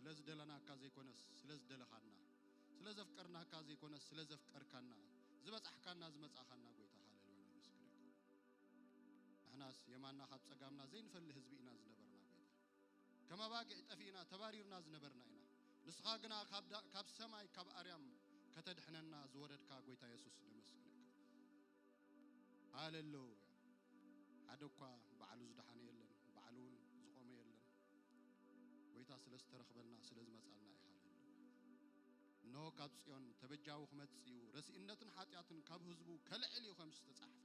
ስለ ዝደለናካ ዘይኮነስ ስለ ዝደለኻና፣ ስለ ዘፍቀርናካ ዘይኮነስ ስለ ዘፍቀርካና፣ ዝበጻሕካና ዝመጻኻና ጎይታ፣ ሃሌሉያ፣ ነመስግነካ። ንሕናስ የማንና ካብ ጸጋምና ዘይንፈሊ ህዝቢ ኢና ዝነበርና ጎይታ። ከም ኣባጊዕ ጠፊእና ተባሪርና ዝነበርና ኢና። ንስኻ ግና ካብ ዳ-፣ ካብ ሰማይ ካብ ኣርያም ከተድሕነና ዝወረድካ ጎይታ የሱስ ነመስግነካ። ሃሌሉያ። ሓደ እኳ ባዕሉ ዝደሓነ የለን፣ ባዕሉ እውን ዝቖመ የለን። ጎይታ ስለ ዝተረኽበልና ስለ ዝመጻልና እዩ። ሃሌሉያ። እነሆ ካብ ጽዮን ተበጃዊ ክመጽእ እዩ፣ ረሲእነትን ሓጢኣትን ካብ ህዝቡ ከልዕል እዩ ከም ዝተጻሕፈ።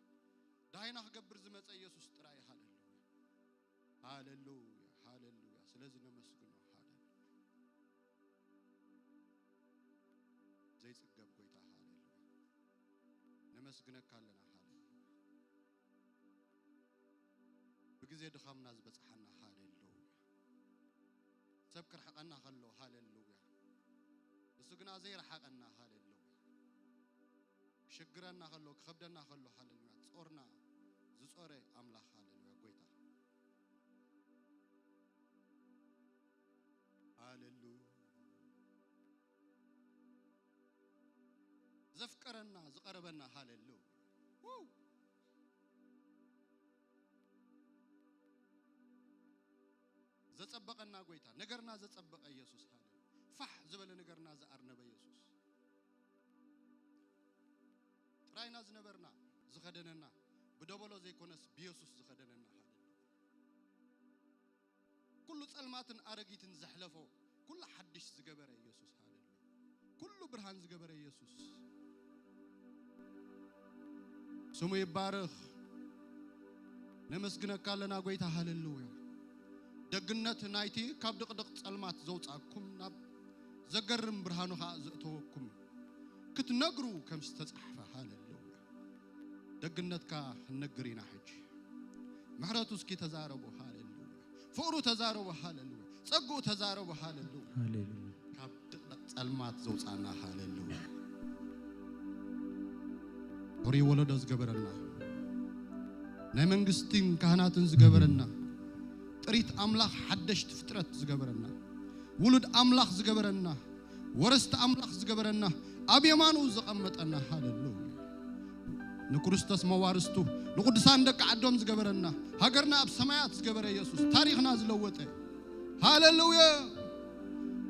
ዳህና ክገብር ዝመጸ ኢየሱስ ጥራይ። ሃሌሉያ። ሃሌሉያ፣ ሃሌሉያ። ስለዚ ነመስግኖ። ሃሌሉያ። ዘይጽገብ ጎይታ። ሃሌሉያ። ነመስግነካ ኣለና። ሃሌሉያ። ብግዜ ድኻምና ዝበጽሓና። ሃሌሉያ። ሰብ ክርሕቐና ከሎ። ሃሌሉያ። ንሱ ግና ዘይረሓቐና። ሃሌሉያ። ክሽግረና ከሎ፣ ክኸብደና ከሎ። ሃሌሉያ። ጾርና ዝጾረ ኣምላኽ። ሃሌሉያ። ጎይታ። ሃሌሉያ። ዘፍቀረና፣ ዝቐረበና። ሃሌሉያ። ው! ዘጸበቐና ጎይታ፣ ነገርና ዘጸበቐ ኢየሱስ። ሃሌሉያ። ፋሕ ዝበለ ነገርና ዝኣርነበ ኢየሱስ። ጥራይና ዝነበርና፣ ዝኸደነና፣ ብደበሎ ዘይኮነስ ብኢየሱስ ዝኸደነና። ሃሌሉያ። ኩሉ ጸልማትን ኣረጊትን ዘሕለፎ፣ ኩሉ ሓድሽ ዝገበረ ኢየሱስ። ሃሌሉያ። ኩሉ ብርሃን ዝገበረ ኢየሱስ። ስሙ ይባረኽ። ነመስግነካ ኣለና ጎይታ። ሃሌሉያ። ደግነት ናይቲ ካብ ድቕድቕ ጸልማት ዘውጻኩም፣ ናብ ዘገርም ብርሃኑ ኸኣ ዘእተወኩም ክትነግሩ ከም ዝተጻሕፈ። ሃሌሉያ። ደግነትካ ክንነግር ኢና ሕጂ። ምሕረቱ እስኪ ተዛረቡ። ሃሌሉያ። ፍቕሩ ተዛረቡ። ሃሌሉያ። ጸግኡ ተዛረቡ። ሃሌሉያ። ሃሌሉያ። ካብ ድቕድቕ ጸልማት ዘውጻና። ሃሌሉያ። ሕሩይ ወለዶ ዝገበረና፣ ናይ መንግስትን ካህናትን ዝገበረና፣ ጥሪት ኣምላኽ ሓደሽቲ ፍጥረት ዝገበረና፣ ውሉድ ኣምላኽ ዝገበረና፣ ወረስቲ ኣምላኽ ዝገበረና፣ ኣብ የማኑ ዘቐመጠና። ሃሌሉያ። ንክርስቶስ መዋርስቱ፣ ንቅዱሳን ደቂ ዓዶም ዝገበረና፣ ሃገርና ኣብ ሰማያት ዝገበረ ኢየሱስ፣ ታሪኽና ዝለወጠ። ሃሌሉያ።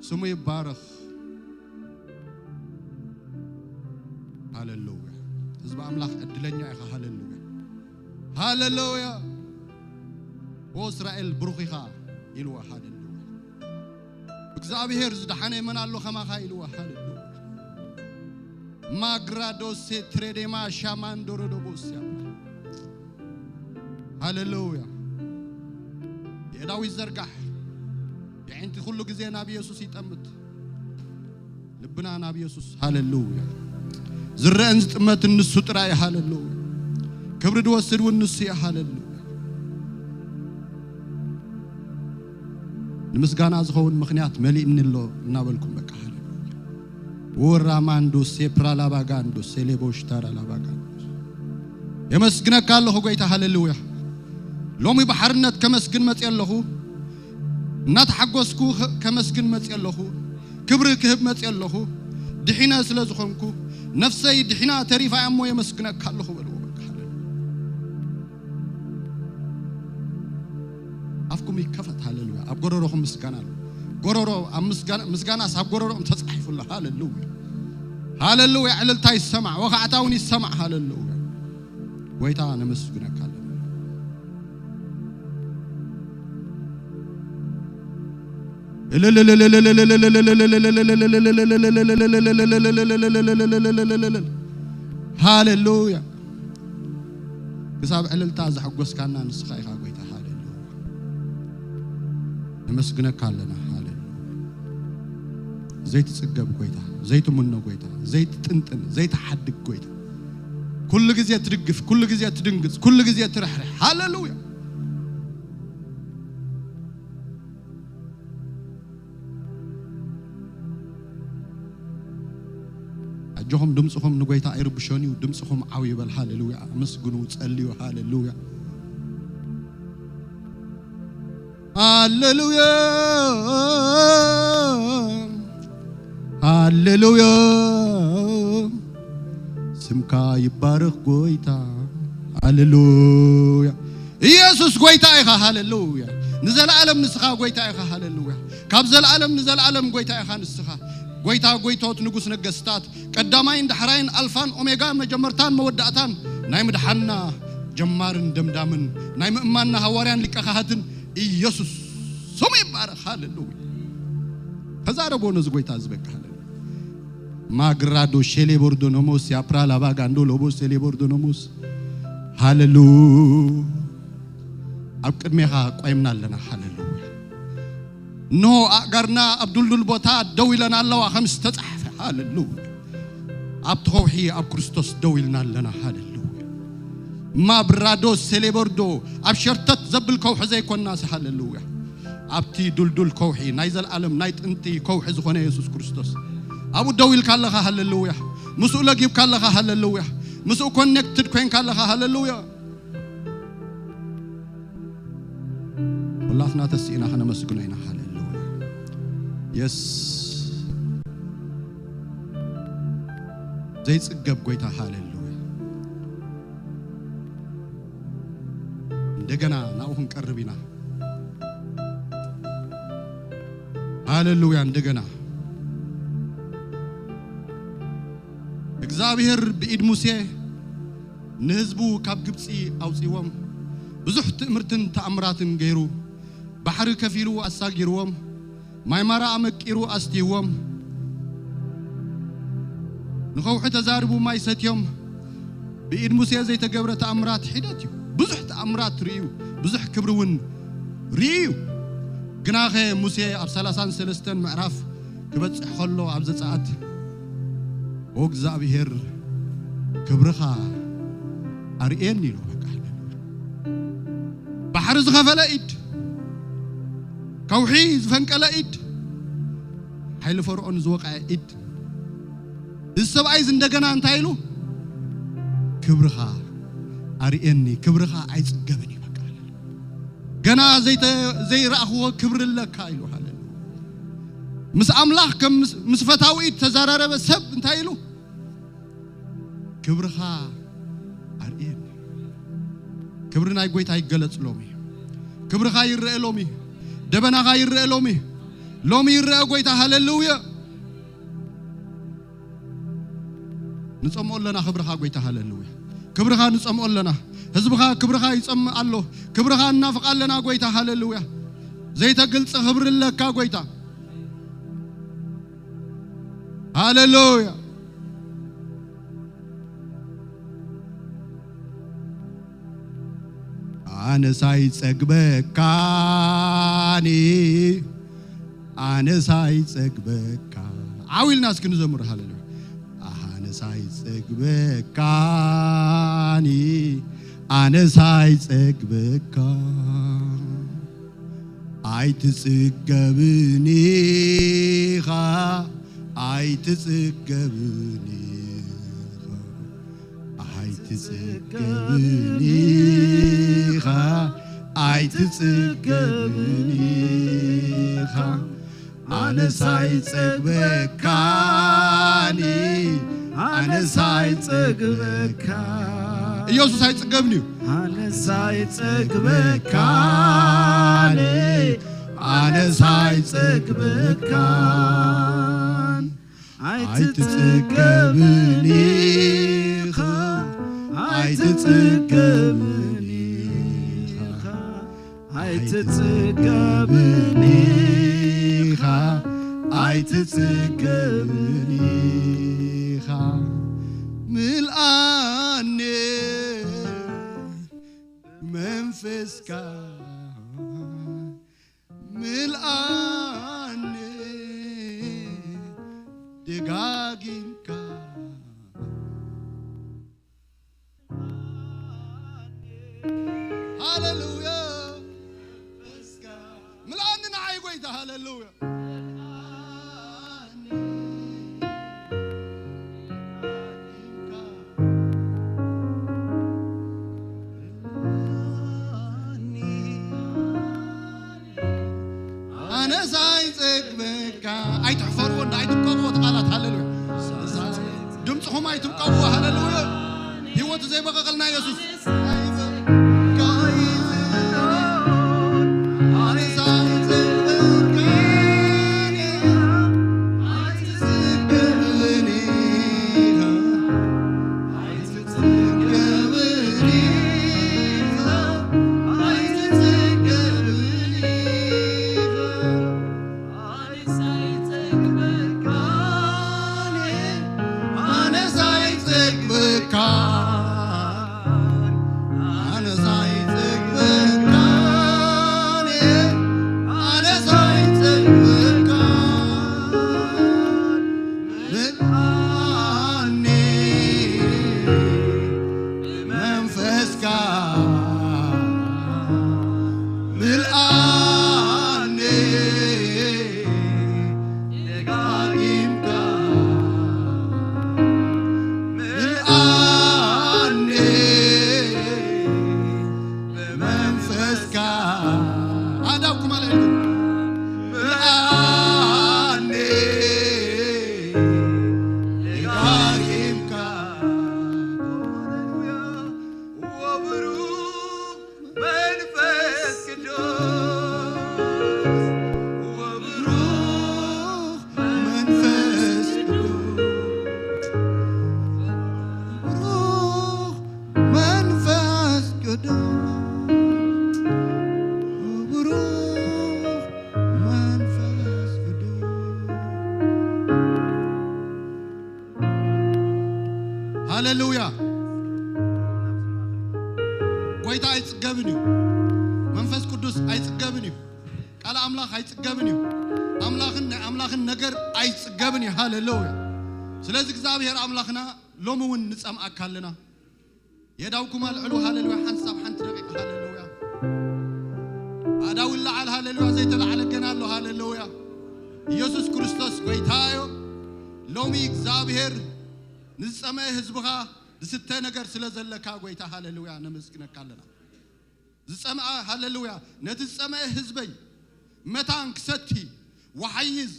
ስሙ ይባረኽ። ሃሌሉያ። ህዝቢ ኣምላኽ ዕድለኛ ኢኻ። ሃሌሉያ። ሃሌሉያ። ኦ እስራኤል ብሩኽ ኢኻ ኢልዎ። ሃሌሉያ። እግዚኣብሔር ዝደሓነ መን ኣሎ ከማኻ ኢልዎ። ሃሌሉያ። ማግራዶሴ ትሬዴማ ሻማንዶሮዶቦስያ። ሃሌሉያ። የዳዊት ዘርጋሕ፣ የዒንቲ ኩሉ ግዜ ናብ ኢየሱስ ይጠምት። ልብና ናብ ኢየሱስ። ሃሌሉያ። ዝረአን ዝጥመትን ንሱ ጥራይ። ሃሌሉያ። ክብሪ ዝወስድ እውን ንሱ እዩ። ሃሌሉያ። ንምስጋና ዝኸውን ምኽንያት መሊእኒ ኣሎ እናበልኩም በቃ። ሃሌሉያ። ወራማንዶ ሴፕራ ላባጋንዶ ሴሌቦሽታራ ላባጋንዶ። የመስግነካ ኣለኹ ጎይታ። ሃሌሉያ። ሎሚ ብሓርነት ከመስግን መጽየ ኣለኹ። እናተሓጎስኩ ከ-፣ ከመስግን መጽየ ኣለኹ። ክብሪ ክህብ መጽየ ኣለኹ። ድሒነ ስለ ዝኾንኩ፣ ነፍሰይ ድሒና ተሪፋ እያ እሞ የመስግነካ ኣለኹ በልዎ በቃ። ሃሌሉያ። ኣፍኩም ይከፈት። ሃሌሉያ። ኣብ ጎረሮኹም ምስጋና ኣሎ። ጎረሮ ኣብ ምስጋና፣ ምስጋናስ ኣብ ጎረሮኦም ተጻሒፉ ኣሎ። ሃሌሉያ። ሃሌሉያ። ዕልልታ ይሰማዕ፣ ወኻዕታ እውን ይሰማዕ። ሃሌሉያ። ጎይታ ነመስግነካ ኣለና። ሃሌሉያ። ክሳብ ዕልልታ ዘሐጎስካና ንስኻ ኢኻ ጎይታ። ሃሌሉያ። ነመስግነካ ኣለና። ሃሌሉያ። ዘይትጽገብ ጎይታ፣ ዘይትምኖ ጎይታ፣ ዘይትጥንጥን፣ ዘይትሓድግ ጎይታ፣ ኩሉ ግዜ ትድግፍ፣ ኩሉ ግዜ ትድንግጽ፣ ኩሉ ግዜ ትርሕርሕ። ሃሌሉያ። ኣጆኹም፣ ድምፅኹም ንጎይታ ኣይርብሾን እዩ። ድምፅኹም ዓው ይበል። ሃሌሉያ። ኣመስግኑ፣ ጸልዩ። ሃሌሉያ። ሃሌሉያ። ሃሌሉያ፣ ስምካ ይባረኽ ጎይታ። ሃሌሉያ፣ ኢየሱስ ጎይታ ኢኻ። ሃሌሉያ፣ ንዘለዓለም ንስኻ ጎይታ ኢኻ። ሃሌሉያ፣ ካብ ዘለዓለም ንዘለዓለም ጎይታ ኢኻ ንስኻ። ጎይታ ጎይቶት፣ ንጉስ ነገስታት፣ ቀዳማይን ዳሕራይን፣ ኣልፋን ኦሜጋን፣ መጀመርታን መወዳእታን፣ ናይ ምድሓንና ጀማርን ደምዳምን፣ ናይ ምእማንና ሃዋርያን ሊቀ ካህትን ኢየሱስ ስሙ ይባረኽ። ሃሌሉያ፣ ተዛረቦ ነዚ ጎይታ ዝበቃ። ሃሌሉያ፣ ማግራዶ ሼሌቦርዶ ኖሞስ ያፕራ ላባጋንዶ ሎቦ ሼሌቦርዶ ኖሞስ። ሃሌሉ፣ ኣብ ቅድሜኻ ቆይምና ኣለና። ሃሌሉያ፣ እንሆ ኣእጋርና ኣብ ድልዱል ቦታ ደው ኢለን ኣለዋ ከም ዝተጻሕፈ። ሃሌሉያ፣ ኣብቲ ከውሒ ኣብ ክርስቶስ ደው ኢልና ኣለና። ሃሌሉያ፣ ማብራዶ ሴሌቦርዶ ኣብ ሸርተት ዘብል ከውሒ ዘይኮናስ። ሃሌሉያ፣ ኣብቲ ድልዱል ከውሒ፣ ናይ ዘለዓለም ናይ ጥንቲ ከውሒ ዝኾነ የሱስ ክርስቶስ፣ ኣብኡ ደው ኢልካ ኣለኻ። ሃሌሉያ፣ ምስኡ ለጊብካ ኣለኻ። ሃሌሉያ፣ ምስኡ ኮኔክትድ ኮይንካ ኣለኻ። ሃሌሉያ፣ ኩላትና ተስኢና ከነመስግኖ ኢና። ሃሌሉያ፣ የስ፣ ዘይጽገብ ጎይታ። ሃሌሉያ፣ እንደገና ናብኡ ክንቀርብ ኢና። ሃሌሉያ፣ እንደገና እግዚኣብሔር ብኢድ ሙሴ ንህዝቡ ካብ ግብጺ ኣውጺዎም፣ ብዙሕ ትእምርትን ተኣምራትን ገይሩ፣ ባሕሪ ከፊሉ ኣሳጊርዎም፣ ማይ ማራ ኣመቂሩ ኣስትይዎም፣ ንኸውሒ ተዛሪቡ ማይ ሰትዮም። ብኢድ ሙሴ ዘይተገብረ ተኣምራት ሒደት እዩ። ብዙሕ ተኣምራት ርእዩ፣ ብዙሕ ክብሪ እውን ርእዩ። ግናኸ ሙሴ ኣብ ሰላሳን ሰለስተን ምዕራፍ ክበጽሕ ከሎ፣ ኣብ ዘጸኣት፣ "ኦ እግዚኣብሔር፣ ክብርኻ ኣርእየኒ" ኢሉ። በቃ፣ ባሕሪ ዝኸፈለ ኢድ፣ ከውሒ ዝፈንቀለ ኢድ፣ ሓይሊ ፈርዖን ዝወቕዐ ኢድ። እዚ ሰብኣይ እዚ እንደገና እንታይ ኢሉ? "ክብርኻ ኣርእየኒ፣ ክብርኻ ኣይጽገብን እዩ። በቃ፣ ገና ዘይተ-፣ ዘይረኣኽዎ ክብሪ ኣለካ" ኢሉ። ሃሌሉያ። ምስ ኣምላኽ ከም ምስ፣ ምስ ፈታዊ ኢድ ተዘራረበ ሰብ እንታይ ኢሉ? "ክብርኻ ኣርእየኒ"። ክብሪ ናይ ጎይታ ይገለጽ ሎሚ። ክብርኻ ይረአ ሎሚ። ደበናኻ ይረአ ሎሚ። ሎሚ ይረአ ጎይታ። ሃሌሉያ። ንጸምኦ ኣለና ክብርኻ ጎይታ። ሃሌሉያ። ክብርኻ ንጸምኦ ኣለና። ህዝብኻ ክብርኻ ይጸምእ ኣሎ። ክብርኻ እናፍቕ ኣለና ጎይታ። ሃሌሉያ። ዘይተግልጸ ክብሪ ኣለካ ጎይታ። ሃሌሉያ። ኣነስ ኣይጸግበካን፣ ኣነስ ኣይጸግበካ። ዓው ኢልና እስኪ ንዘምር። ሃሌሉያ። ኣነስ ኣይጸግበካን፣ ኣነስ ኣይጸግበካ። ኣይትጽገብን ኢኻ፣ ኣይትጽገብን ኢኻ፣ ኣይትጽገብን ኢኻ፣ ኣይትጽገብን ኢኻ። ኣነስ ኣይጸግበካን፣ ኣነስ ኣይጸግበካ። ኢየሱስ ኣይጽገብን እዩ። ኣነስ ኣይጸግበካን፣ ኣነስ ኣይጸግበካን። ኣይትጽገብን ኢኻ፣ ኣይትጽገብን ኢኻ፣ ኣይትጽገብን ኢኻ፣ ኣይትጽገብን ኢኻ። ምልኣኒ መንፈስካ፣ ምልኣኒ ደጋጊምካ። ሃሌሉያ። ምልኣኒ ንዓይ ጎይታ። ሃሌሉያ። ኣነስ ኣይጸግበካ። ኣይትሕፈርዎ፣ ኣይትብቀቕዎ እቲ ቃላት። ሃሌሉያ። ኣይትንቀቡ። ሃሌሉያ። ህይወቱ ዘይበቐቐልና ኢየሱስ። ሃሌሉያ። ጎይታ ኣይጽገብን እዩ። መንፈስ ቅዱስ ኣይጽገብን እዩ። ቃል ኣምላኽ ኣይጽገብን እዩ። ኣምላኽን ናይ ኣምላኽን ነገር ኣይጽገብን እዩ። ሃሌሉያ። ስለዚ እግዚኣብሔር ኣምላኽና ሎሚ እውን ንጸምኣካ ኣለና። የዳውኩም ኣልዕሉ። ሃሌሉያ። ሓንሳብ ሓንቲ ደቂቕ። ሃሌሉያ። ኣዳው ይለዓል። ሃሌሉያ። ዘይተላዕለ ገና ኣሎ። ሃሌሉያ። ኢየሱስ ክርስቶስ ጎይታ እዩ። ሎሚ እግዚኣብሔር ንዝጸመአ ህዝብኻ ዝስተ ነገር ስለ ዘለካ ጎይታ፣ ሃሌሉያ፣ ነመስግነካ ኣለና። ዝጸምኣ፣ ሃሌሉያ፣ ነቲ ዝጸመአ ህዝበይ መታን ክሰቲ ወሓይዝ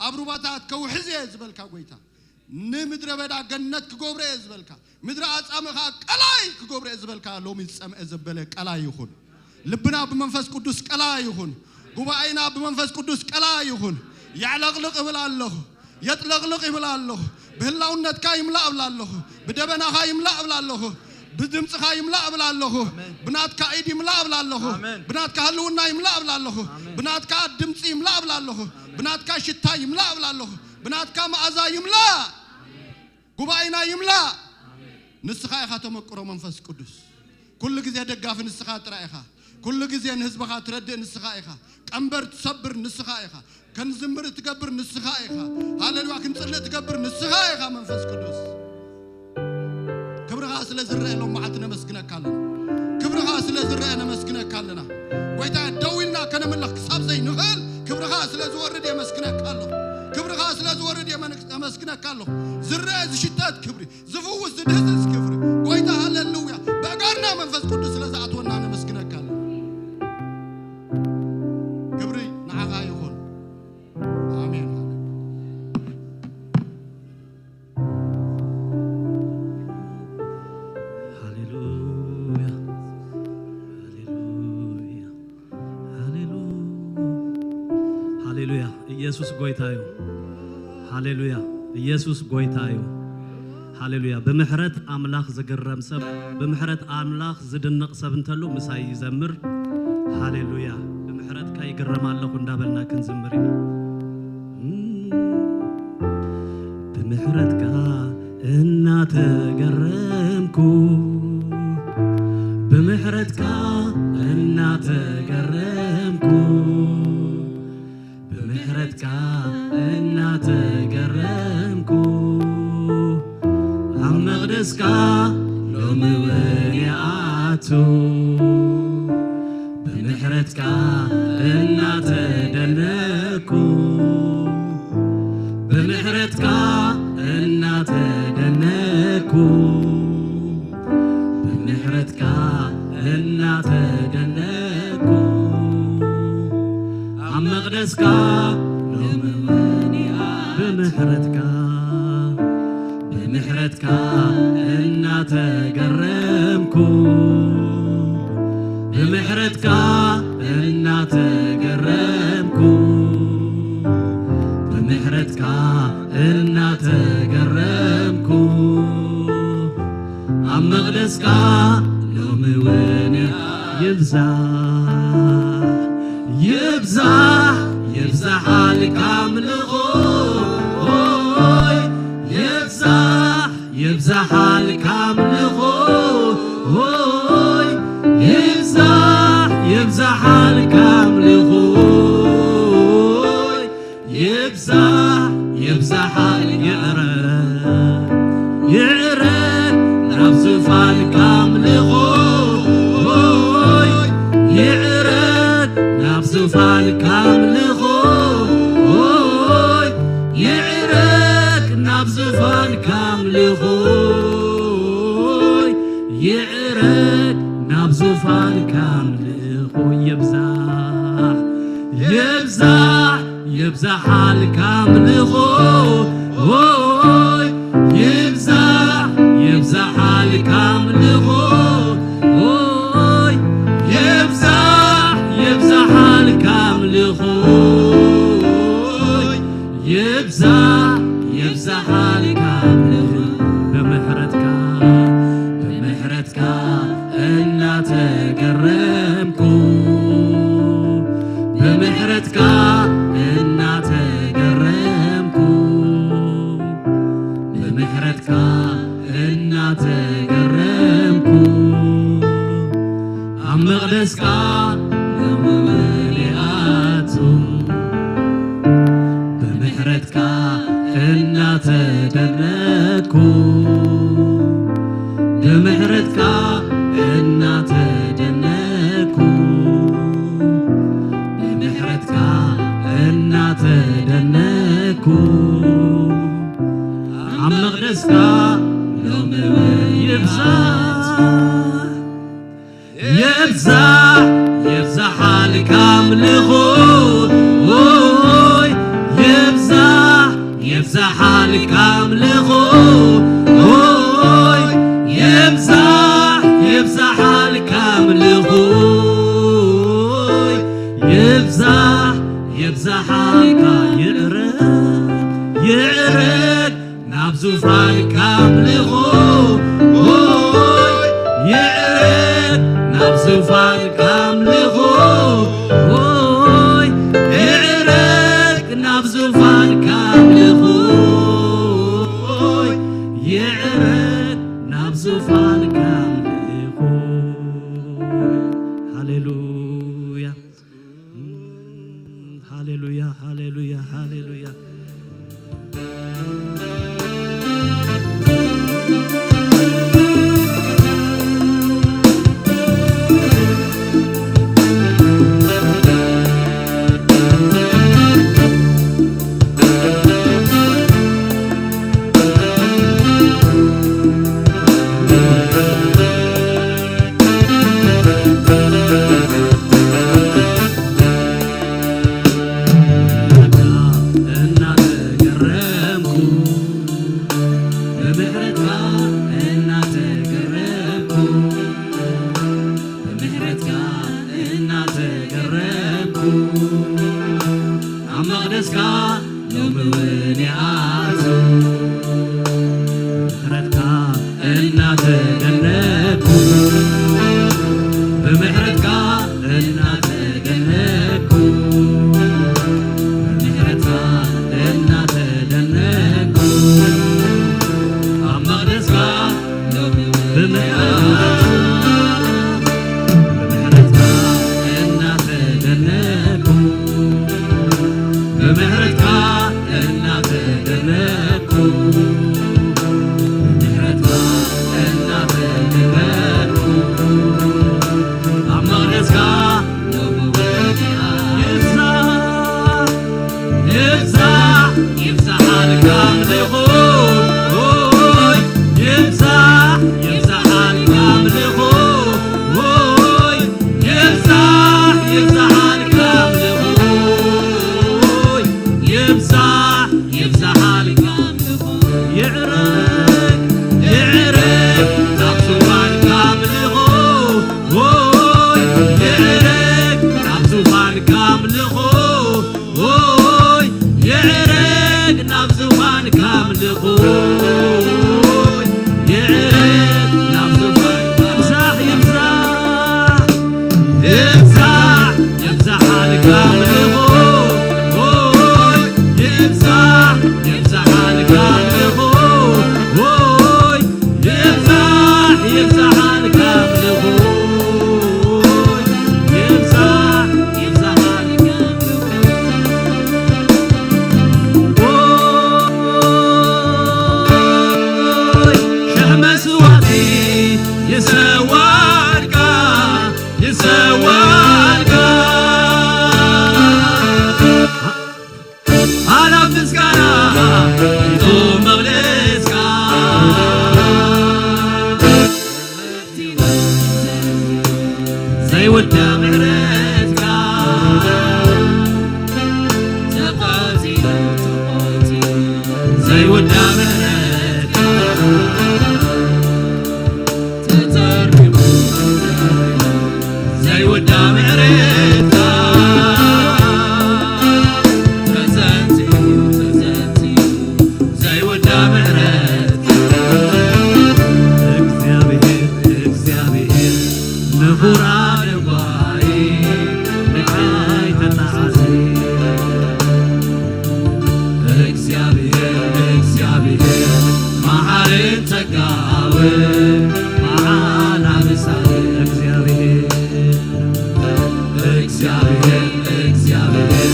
ኣብ ሩባታት ከውሕዝ እየ ዝበልካ ጎይታ፣ ንምድረ በዳ ገነት ክገብሮ እየ ዝበልካ፣ ምድረ ኣጻምእ ኸኣ ቀላይ ክገብሮ እየ ዝበልካ፣ ሎሚ ዝጸምአ ዘበለ ቀላይ ይኹን። ልብና ብመንፈስ ቅዱስ ቀላይ ይኹን። ጉባኤና ብመንፈስ ቅዱስ ቀላይ ይኹን። የዕለቕልቕ እብል ኣለኹ። የጥለቕልቕ ይብል ኣለኹ። ብህላውነትካ ይምላእ እብል ኣለኹ። ብደበናኻ ይምላእ እብል ኣለኹ። ብድምፅኻ ይምላእ እብል ኣለኹ። ብናትካ ኢድ ይምላእ እብል ኣለኹ። ኣሜን። ብናትካ ህልውና ይምላእ እብል ኣለኹ። ኣሜን። ብናትካ ድምፂ ይምላእ እብል ኣለኹ። ኣሜን። ብናትካ ሽታ ይምላእ እብል ኣለኹ። ብናትካ መኣዛ ይምላእ። ጉባኤና ይምላእ። ኣሜን። ንስኻ ኢኻ ተመቅሮ መንፈስ ቅዱስ። ኩሉ ግዜ ደጋፊ ንስኻ ጥራይ ኢኻ። ኩሉ ግዜ ንህዝብኻ ትረድእ ንስኻ ኢኻ። ቀንበር ትሰብር ንስኻ ኢኻ። ከንዝምር እትገብር ንስኻ ኢኻ። ሃሌሉያ ክንጽልእ ትገብር ንስኻ ኢኻ መንፈስ ቅዱስ። ክብርኻ ስለ ዝረአ ሎም መዓልቲ ነመስግነካ ኣለና። ክብርኻ ስለ ዝረአ ነመስግነካ ኣለና። ጎይታ ደው ኢልና ከነምልኽ ክሳብ ዘይንኽእል ክብርኻ ስለ ዝወርድ የመስግነካ ኣለኹ። ክብርኻ ስለ ዝወርድ የመን-፣ የመስግነካ ኣለኹ። ዝረአ ዝሽተት ክብሪ፣ ዝፍውስ ዝድህስስ ክብሪ። ጎይታ ሃሌሉያ። በእጋርና መንፈስ ቅዱስ ስለ ዝኣትወና ነመስግነካ ኣለና። ክብሪ ንዓኻ ይኹን። ኣሜን። ሃሌሉያ። ሃሌሉያ። ሃሌሉያ። ሃሌሉያ። ኢየሱስ ጎይታ እዩ። ሃሌሉያ። ኢየሱስ ጎይታ እዩ። ሃሌሉያ። ብምሕረት ኣምላኽ ዝግረም ሰብ፣ ብምሕረት ኣምላኽ ዝድነቕ ሰብ እንተሎ ምሳይ ይዘምር። ሃሌሉያ። ብምሕረትካ ይግረም ኣለኹ እንዳበልና ክንዝምር ኢና። ብምሕረትካ እናተገረምኩ፣ ብምሕረትካ እናተገረምኩ፣ ብምሕረትካ እናተገረምኩ፣ ኣብ መቕደስካ ሎሚ እውን ይኣቱ። ብምሕረትካ እናተደነኩ፣ ብምሕረትካ እናተደነኩ፣ ብምሕረትካ እናተደነኩ፣ ኣብ መቕደስካ ሎሚ እውን ይኣ-፣ ብምሕረትካ፣ ብምሕረትካ እናተገረምኩ ኣብ መቕደስካ ሎሚ እውን ይብዛሕ ይብዛሕ ይብዛሓልካ ኣምልኾይ ይብዛሕ ይብዛሓልካ ኣምልኾይ ይብዛሕ ይብዛሓልካ ኣምልኾይ ይብዛሕ ይብዛሓል ይዕረግ ይዕረግ ናብ ዙፋንካ ኣምልኾይ ይዕረግ ናብ ዙፋንካ ኣምልኾይ ይዕረግ ናብ ዙፋንካ ኣምልኾይ ይዕረግ ናብ ዙፋንካ ኣምልኾይ ይብዛሕ ይብዛሕ ይብዛሓልካ ኣምልኾይ ይብዛሕ ይብዛሓልካ ኣምልኾይ ይብዛሕ ይብዛሓልካ ኣምልኾይ ይብዛሕ ይብዛሓልካ ኣምልኾይ ብምሕረትካ ብምሕረትካ እናተገረምኩ ብምሕረትካ እናተገረምኩ ብምሕረትካ እናተገረምኩ ኣብ መቕደስካ ሎሚ እውን ይኣቱ ብምሕረትካ እናተደነኩ ብምሕረትካ እናተደነኩ ብምሕረትካ እናተደነኩ ኣብ መቕደስካ ሎሚ እውን ይብዛሕ ይብዛሕ ይብዛሓልካ ኣምልኾ ኦይ ይብዛሕ ይብዛሓልካ ኣምልኾ ኦይ ይብዛሕ ይብዛሓልካ ኣምልኾ ኦይ ይብዛሕ ይብዛሓልካ ይዕረግ ይዕረግ ናብ ዙፋንካ ኣምልኾ ኦይ ይዕረግ ናብ ዙፋንካ ኣምልኾ ኦይ ይዕረግ ናብ ዙፋንካ ኣምልኾ ኦይ ይዕረግ ናብ ዙፋንካ ኣምልኾ ሃሌሉያ ሃሌሉያ ሃሌሉያ ሃሌሉያ እናተገረምኩ ብምሕረትካ እናተገረምኩ ብምሕረትካ እናተገረምኩ ኣብ መቕደስካ ሎሚ እውን ይኣቱ ብምሕረትካ እናተደነኩ ብምሕረትካ እናተደነኩ ብምሕረትካ እናተደነኩ ኣብ መቕደስካ ሎሚ እውን ይኣቱ ብምሕረትካ እናተደነኩ ብምሕረትካ እናተደነኩ ብምሕረትካ እናተደነኩ ኣብ መቕደስካ ሎሚ እውን ይብዛሕ ይብዛሕ ይብዛሓልካ ኣምልኾ ኦይ ይብዛሕ ይብዛሓልካ ኣምልኾ ኦይ ይብዛሕ ይብዛሓልካ ኣምልኾ ኦይ ይብዛሕ ይብዛሓልካ ኣምልኾ ይዕረግ ይዕረግ ናብ ዙፋንካ ኣምልኾ ኦይ ይዕረግ ናብ ዙፋንካ ኣምልኾ ኦይ ይዕረግ ናብ ዙፋንካ ኣምልኾ። ይዕረግ ናብ ዙፋንካ። ይብዛሕ፣ ይብዛሕ፣ ይብዛሕ፣ ይብዛሓልካ ኣምልኾ። ይብዛሕ፣ ይብዛሓልካ ኣምልኾ። ይብዛሕ፣ ይብዛሓልካ ኣምልኾ። ይብዛሕ፣ ይብዛሓልካ ኣምልኾ። ኦይ፣ ሽሕ መስዋእቲ ይሰዋልካ፣ ይሰዋልካ። ኣላፍ ምስጋና ሒዞም መቕደስካ፣ ዘይወዳ ምሕረትካ፣ ተቐጺሉ ተቖጺሉ፣ ዘይወዳ ምሕረትካ፣ ተጸሪፉ ዘይወዳ ምሕረትካ፣ ተጸንጺሉ ተጸንጺሉ ዘይወዳ ምሕረትካ። እግዚኣብሔር፣ እግዚኣብሔር ንፉር ኣደጓይ ንዓይ ተጣዓሲ። እግዚኣብሔር፣ እግዚኣብሔር መሓርን ጸጋውን መዓል ኣምሳል። እግዚኣብሔር፣ እግዚኣብሔር፣ እግዚኣብሔር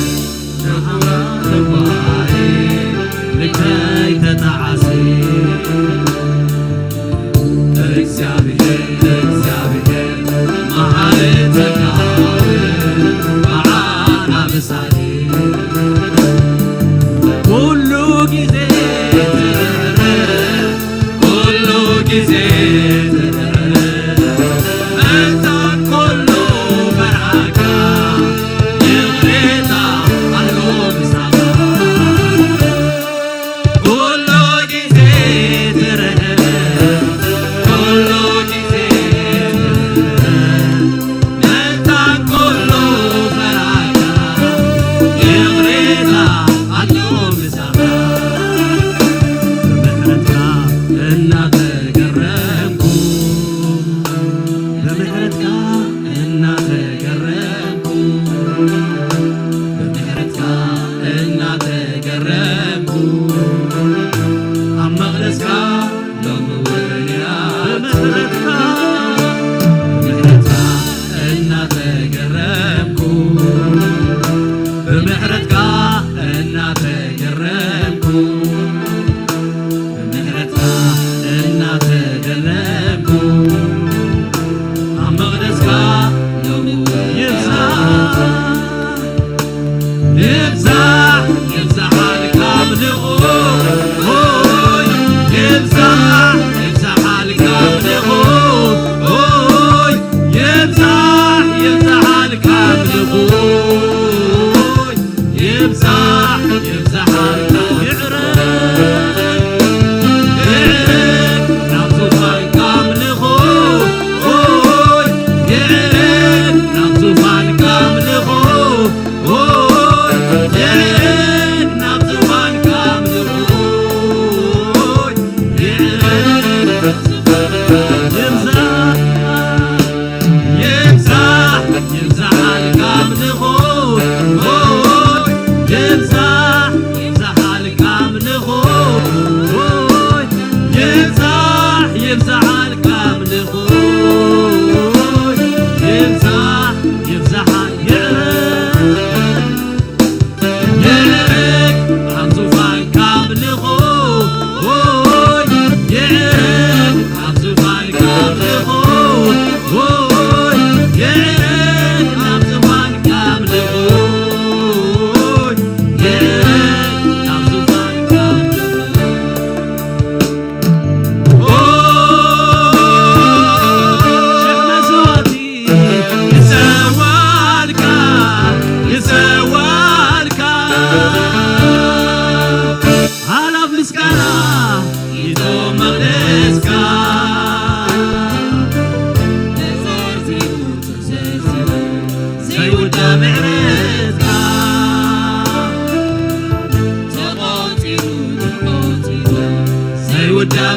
ንፉር ኣደጓይ ንዓይ ተጣዓሲ። እግዚኣብሔር፣ እግዚኣብሔር መሓርን ጸጋውን መዓል ኣምሳል። ኩሉ ግዜ ትርህርህ፣ ኩሉ ግዜ ትርህርህ፣ መታን ኩሉ መርዓካ፣ ይቕሬታ ኣሎ ምሳኻ። ኩሉ ግዜ ትርህርህ፣ ኩሉ ግዜ ትርህርህ፣ መታን ኩሉ መርዓካ፣ ይቕሬታ ኣሎ ምሳኻ። ብምሕረትካ እናተገረምኩ፣ ብምሕረትካ እናተገረምኩ፣ ብምሕረትካ እናተገረምኩ፣ ኣብ መቕደስካ ሎሚ እውን እያ ብምሕረትካ፣ ብምሕረትካ እናተገረምኩ፣ ብምሕረትካ እናተገረምኩ፣ ብምሕረትካ እናተገረምኩ፣ ኣብ መቕደስካ ሎሚ እውን ይብዛሕ። ይብዛሕ፣ ይብዛሓልካ ኣምልኾ። ኦይ፣ ይብዛሕ፣ ይብዛሓልካ ኣምልኾ። ኦይ፣ ይብዛሕ፣ ይብዛሓልካ ኣምልኾ። ይብዛሕ፣ ይብዛሓልካ። ይዕረግ፣ ይዕረግ ናብ ዙፋንካ ኣምልኾ። ኦይ፣ ይዕረግ ናብ ዙፋንካ ኣምልኾ። ኦይ፣ ይዕረግ ናብ ዙፋንካ ኣምልኾ። ኦይ፣ ይዕረግ ናብ ዙፋንካ። ይብዛሕ፣ ይብዛሕ፣ ይብዛሓልካ ኣምልኾ። ኦይ፣ ይብዛሕ፣ ይብዛሓልካ ኣምልኾ። ኦይ፣ ይብዛሕ፣ ይብዛሓልካ ኣምልኾ። ይብዛሕ፣ ይብዛሕ፣ ይዕረግ፣ ይዕረግ ኣብ ዙፋንካ ኣምልኾ። ኦይ፣ ይዕረግ ኣብ ዙፋንካ ኣምልኾ። ኦይ፣ ይዕረግ ኣብ ዙፋንካ ኣምልኾ። ኦይ፣ ይዕረግ ኣብ ዙፋንካ ኣምልኾ። ኦ፣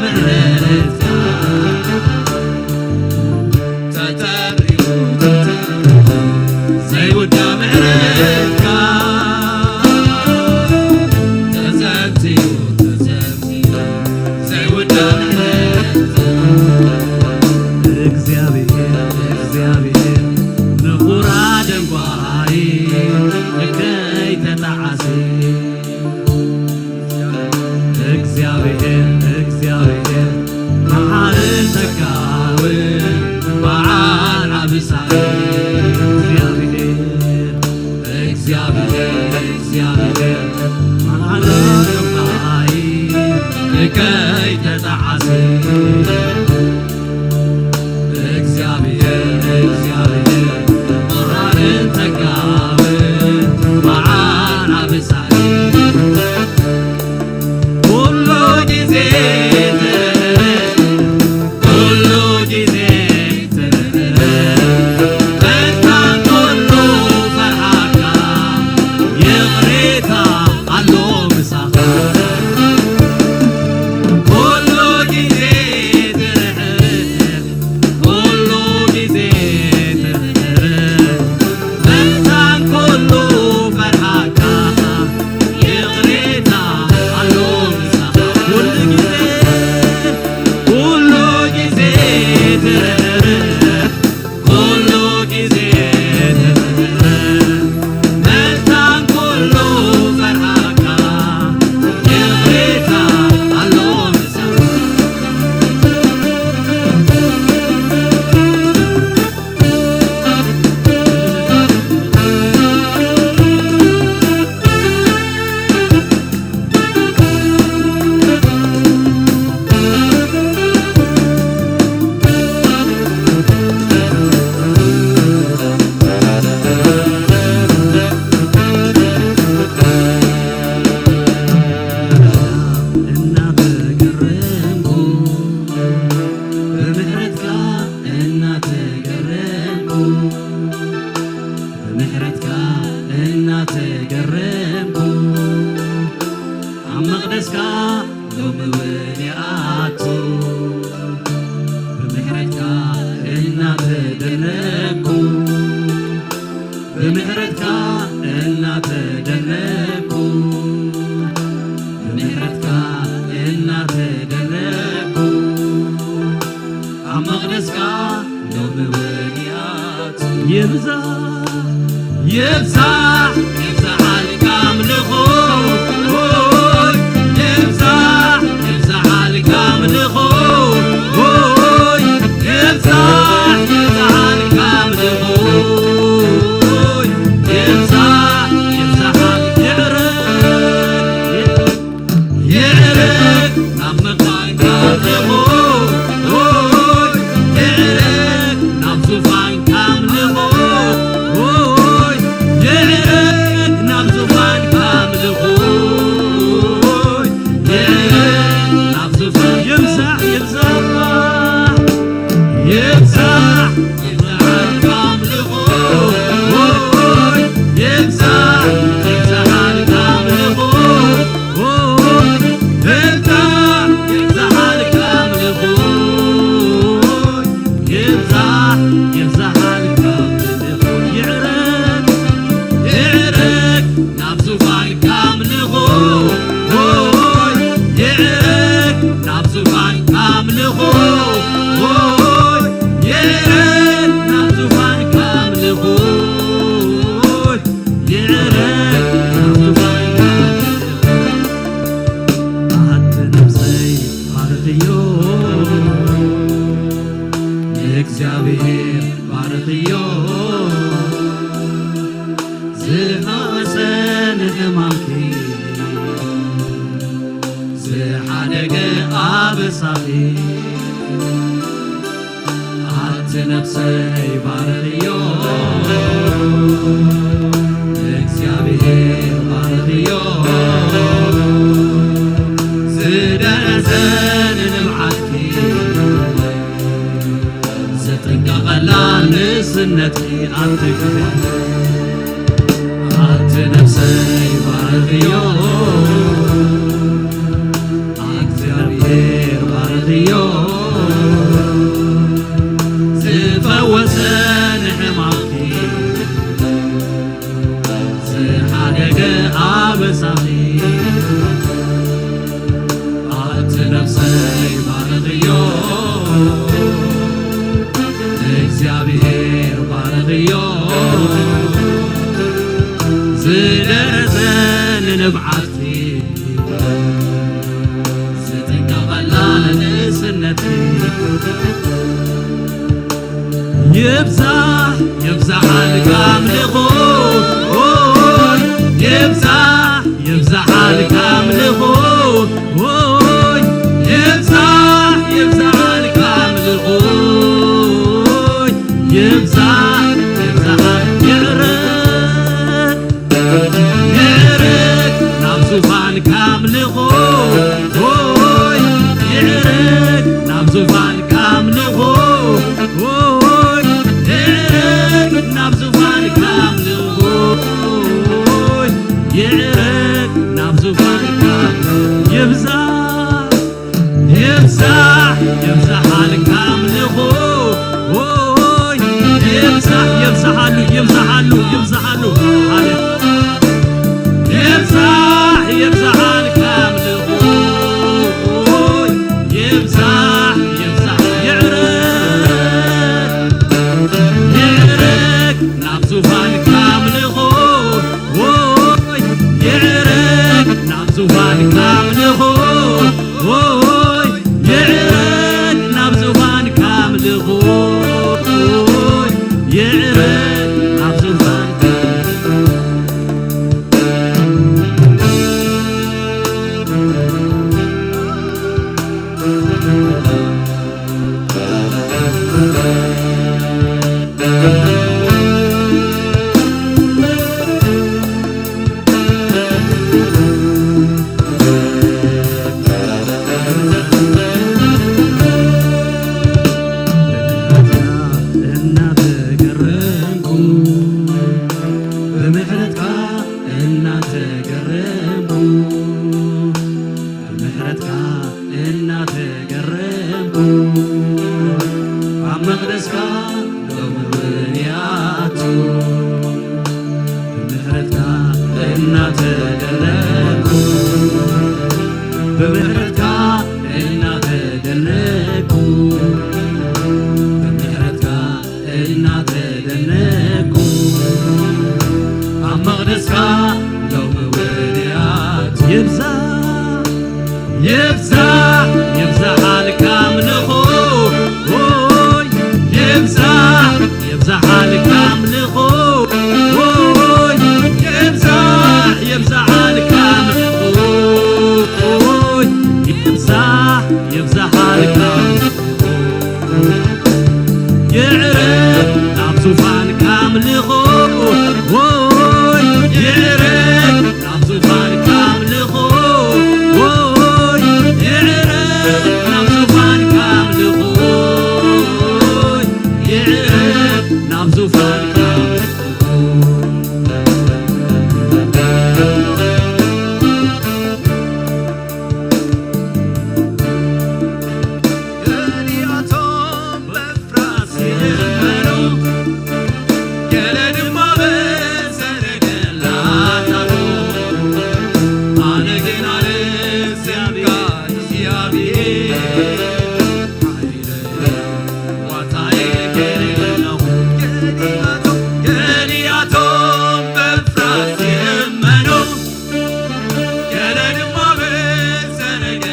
ምሕረትካ ተጠሪኡ፣ ተጠሪኡ ዘይውዳእ ምሕረትካ፣ ተዘንትዩ፣ ተዘንትዩ ዘይውዳእ ምሕረትካ። እግዚኣብሔር፣ እግዚኣብሔር ንኹራ ደንጓይ ከይተጣዓሲ፣ እግዚኣብሔር፣ እግዚኣብሔር መሓርን ተጋውን በዓል ዓቢ ሳዕሪ። እግዚኣብሔር፣ እግዚኣብሔር፣ እግዚኣብሔር መሓርን ተጋውን ከይተጣዓሲ፣ እግዚኣብሔር፣ እግዚኣብሔር መሓርን ተጋውን በዓል ዓቢ ሳዕሪ። ኩሉ ግዜ ትርህርህ፣ ኩሉ ግዜ ትርህርህ፣ መታን ኩሉ ፈርሃካ ይቕሬታ ኣሎ ምሳኻ። ኩሉ ግዜ ትርህርህ፣ ኩሉ ግዜ ትርህርህ፣ መታን ኩሉ ፈርሃካ ይቕሬታ ኣሎ ምሳኻ። ኩሉ ግዜ፣ ኩሉ ግዜ ትርህርህ፣ ኩሉ ግዜ ትርህርህ፣ መታን ኩሉ ፈርሃካ ይቕሬታ ኣሎ ምሳኻ። እናተገረምኩ፣ ብምሕረትካ እናተገረምኩ፣ ብምሕረትካ እናተገረምኩ፣ ኣብ መቕደስካ ሎሚ እውን ይኣቱ። ብምሕረትካ እናተደነቅኩ፣ ብምሕረትካ እናተደነቅኩ፣ ብምሕረትካ እናተደነቅኩ፣ ኣብ መቕደስካ ሎሚ እውን ይኣቱ። ይብዛሕ፣ ይብዛሕ፣ ይብዛሓልካ ኣምልኾ። ይብዛሕ፣ ይብዛሓልካ ኣምልኾ። ይብዛሕ፣ ይብዛሓልካ ኣምልኾ። ይብዛሕ፣ ይብዛሓልካ ይዕረግ። ይዕረግ ናብ መቃንካ ኣለኹ፣ ኦይ፣ ይዕረግ ናብ ዙፋንካ ኣምልኹ፣ ኦይ፣ ይዕረግ ናብ ዙፋንካ ኣምልኹ፣ ኦይ፣ ይዕረግ ናብ ዙፋን ይብዛሕ፣ ይብዛሕ፣ ይብዛሕ። ይብዛሓልካ ኣምልኾ፣ ኦይ፣ ይብዛሕ፣ ይብዛሓልካ ኣምልኾ፣ ኦይ፣ ይብዛሕ፣ ይብዛሓልካ ኣምልኾ፣ ይብዛሕ፣ ይብዛሓልካ ኣምልኾ፣ ይዕረግ፣ ይዕረግ ናብ ዙፋንካ ኣምልኾ፣ ኦይ፣ ይዕረግ ናብ ዙፋንካ ኣምልኾ፣ ኦይ፣ ይዕረግ ናብ ዙፋንካ ኣምልኾ፣ ይዕረግ ናብ ዙፋንካ ኣምልኾ። ኣቲ ነፍሰይ ባርኽዮ፣ ንእግዚኣብሔር ባርኽዮ፣ ዝፈወሰ ንሕማምኪ ዝሓደገ ኣበሳኺ። ኣቲ ነፍሰይ ባርኽዮ፣ ንእግዚኣብሔር ባርኽዮ፣ ዝደረሰ ንንብዓትኪ ዝጥንቀቐላ ንእስነትኪ ኣቲ ክብሪ። ኣቲ ነፍሰይ ባርኽዮ፣ ኣቲ እግዚኣብሔር ባር ነፍሰይ ባርኽዮ፣ እግዚኣብሔር ባርኽዮ፣ ዝደረሰ ንንብዓትኪ ዝጥንቀቐላ ንእስነትኪ። ይብዛሕ ይብዛሓልካ ኣምልኾ፣ ይብዛሕ ይብዛሓልካ ኣምልኾ፣ ይብዛሕ ይብዛሓልካ ኣምልኾ፣ ይብዛሕ ይብዛሓል ይዕረግ ይዕረግ ናብ ዙፋንካ ኣምልኾ፣ ሆይ፣ ይዕረግ ናብ ዙፋንካ ኣምልኾ፣ ሆይ፣ ይዕረግ ናብ ዙፋንካ ኣምልኾ፣ ሆይ፣ ይዕረግ ናብ ዙፋንካ ይብዛሕ ይብዛሕ ይብዛሓልካ ኣምልኾ፣ ኦይ፣ ይብዛሕ ይብዛሓሉ፣ ይብዛሓሉ፣ ይብዛሓሉ። ሃሌ-፣ ይብዛሕ ይብዛሓልካ ኣምልኾ፣ ኦይ፣ ይብዛሕ ይብዛሕ። ይዕረግ፣ ይዕረግ ናብ ዙፋንካ ኣምልኾ፣ ኦይ፣ ይዕረግ ናብ ዙፋንካ ኣምልኾ፣ ኦይ፣ ይዕረግ ናብ ዙፋንካ ኣምልኾ፣ ኦይ፣ ይዕረግ ናብ ዙፋንካ። እናተገረምኩ፣ ብምሕረትካ እናተገረምኩ፣ ብምሕረትካ እናተገረምኩ፣ ኣብ መቕደስካ ሎሚ እውን ይኣቱ። ብምሕረትካ እናተደነቅኩ፣ ብምሕረትካ እናተደነቅኩ፣ ብምሕረትካ እናተደነቅኩ፣ ኣብ መቕደስካ ሎሚ እውን ይኣቱ። ይብዛሕ ይብዛሕ ይብዛሓልካ ኣምልኾ፣ ኦይ፣ ይብዛሕ ይብዛሓልካ ኣምልኾ፣ ኦይ፣ ይብዛሕ ይብዛሓልካ ኣምልኾ፣ ኦይ፣ ይብዛሕ ይብዛሓልካ ኣምልኾ። ይዕረግ ናብ ዙፋንካ ኣምልኾ፣ ኦይ፣ ይዕረግ ናብ ዙፋንካ ኣምልኾ፣ ኦይ፣ ይዕረግ ናብ ዙፋንካ ኣምልኾ፣ ኦይ፣ ይዕረግ ናብ ዙፋንካ ኣምልኾ። ገሊኣቶም በፍራስ ይእመኑ፣ ገለ ድማ ብሰረገላታት። ኣነ ግን ኣነ ስምካ እግዚኣብሔር፣ ሓይለይ ዋልታየ ገለ ኣለኹ። ገሊኣቶም፣ ገሊኣቶም በፍራስ ይእመኑ፣ ገለ ድማ ብሰረገላታቱ።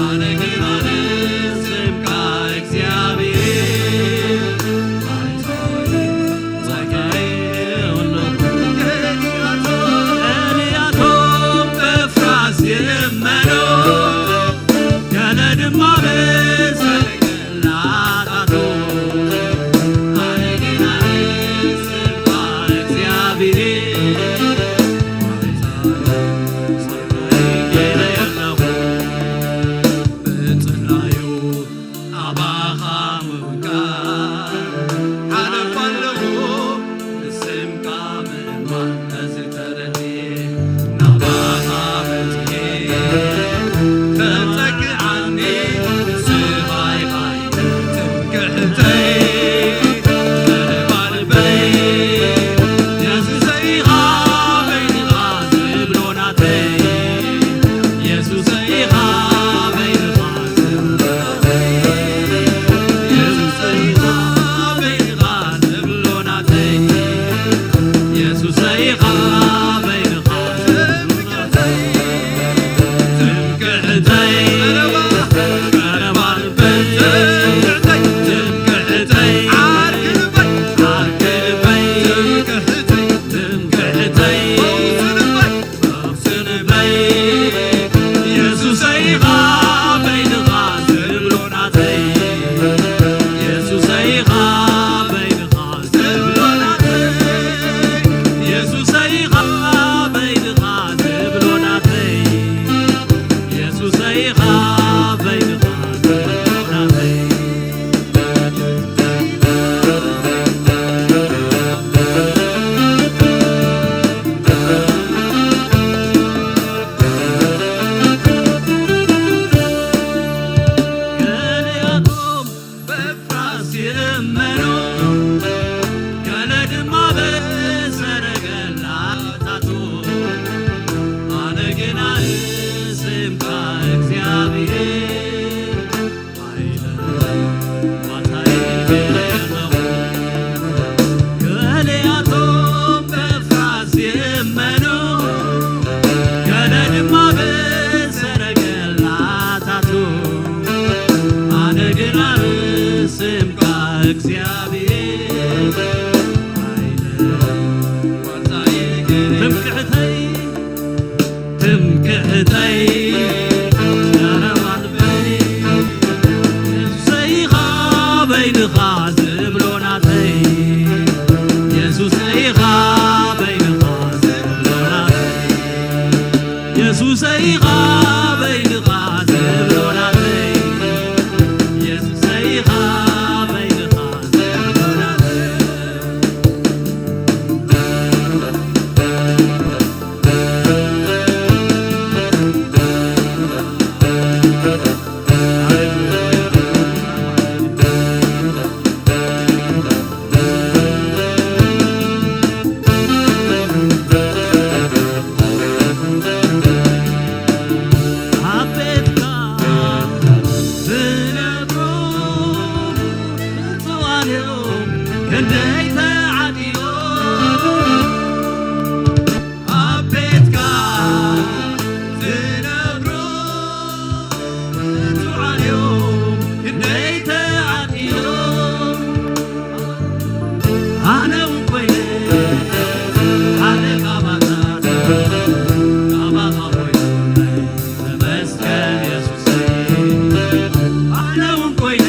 ኣነ ግን ኣነ ስምካ እግዚኣብሔር፣ ሓይለይ ዋልታየ ኣለኹ። ገሊኣቶም፣ ገሊኣቶም በፍራስ ይእመኑ፣ ገለ ድማ ብሰረገ ላታቱ። ኣነ ግን ኣነ ስምካ እግዚኣብሔር፣ ገለ ኣለኹ። ብጽላዩ ናባኻ ምውካል ሓለፍ ኣለኹ። ብስምካ ምእማን ነዚ ተረድኤ፣ ናባኻ መጺኤ ተጸግዓኒ፣ ንስኻ ኢኻ ትምክሕተይ፣ ነበልበይ፣ የሱሰይ ኢኻ በይንኻ ዝብሎ ናተይ። ኢኻ በይንኻ ዘብሎናለይ፣ ኢየሱሰይ ኢኻ በይንኻ ዘብሎናለይ። ኣብ ቤትካ ዝነብሩ ብፁዓን እዮም ክንደይ ተዓዲሎም። ኣብ ቤትካ ዝነብሩ ብፁዓን እዮም ክንደይ ተዓዲሎም። ኣነ እውን ኮይነ ሓደ ካባታት ካባኻ ኮይነ ተመስገን የሱሰይ። ኣነ እውን ኮይነ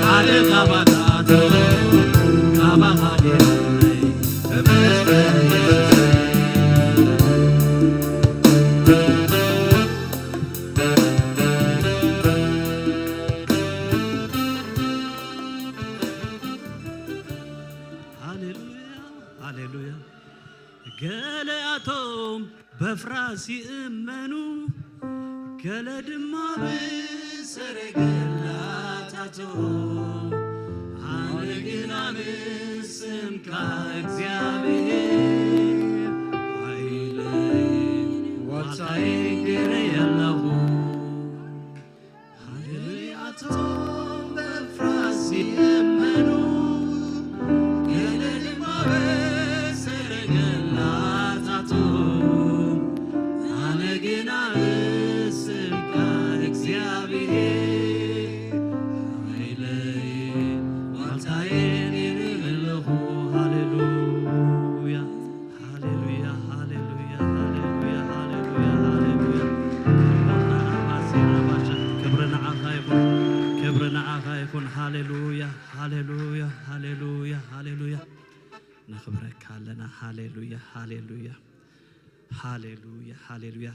ሓደ ካባታት ካባኻ ገይረይ ተመስገን የሱሰይ። ሃሌሉያ፣ ሃሌሉያ። ገለኣቶም በፍራስ ይእመኑ፣ ገለ ድማ ብሰረገላታቶም። ኣነ ግና ንስምካ እግዚኣብሔር ሓይለይ ዋልታዬ ገይረይ ኣለኹ። ሃሌሉያ፣ ኣቶም በፍራስ ይእመኑ፣ ገለ ድማ በሰረገላታቶም። ኣነ ግና እስምካ እግዚኣብሔር ሓይለይ ዋልታዬ እብል ኣለኹ። ሃሌሉያ። ሃሌሉያ፣ ሃሌሉያ፣ ሃሌሉያ፣ ሃሌሉያ፣ ሃሌሉያ። ክብሪ ንዓኻ ይኹን፣ ክብሪ ንዓኻ ይኹን። ሃሌሉያ፣ ሃሌሉያ፣ ሃሌሉያ፣ ሃሌሉያ። ነኽብረካ ኣለና። ሃሌሉያ፣ ሃሌሉያ፣ ሃሌሉያ፣ ሃሌሉያ።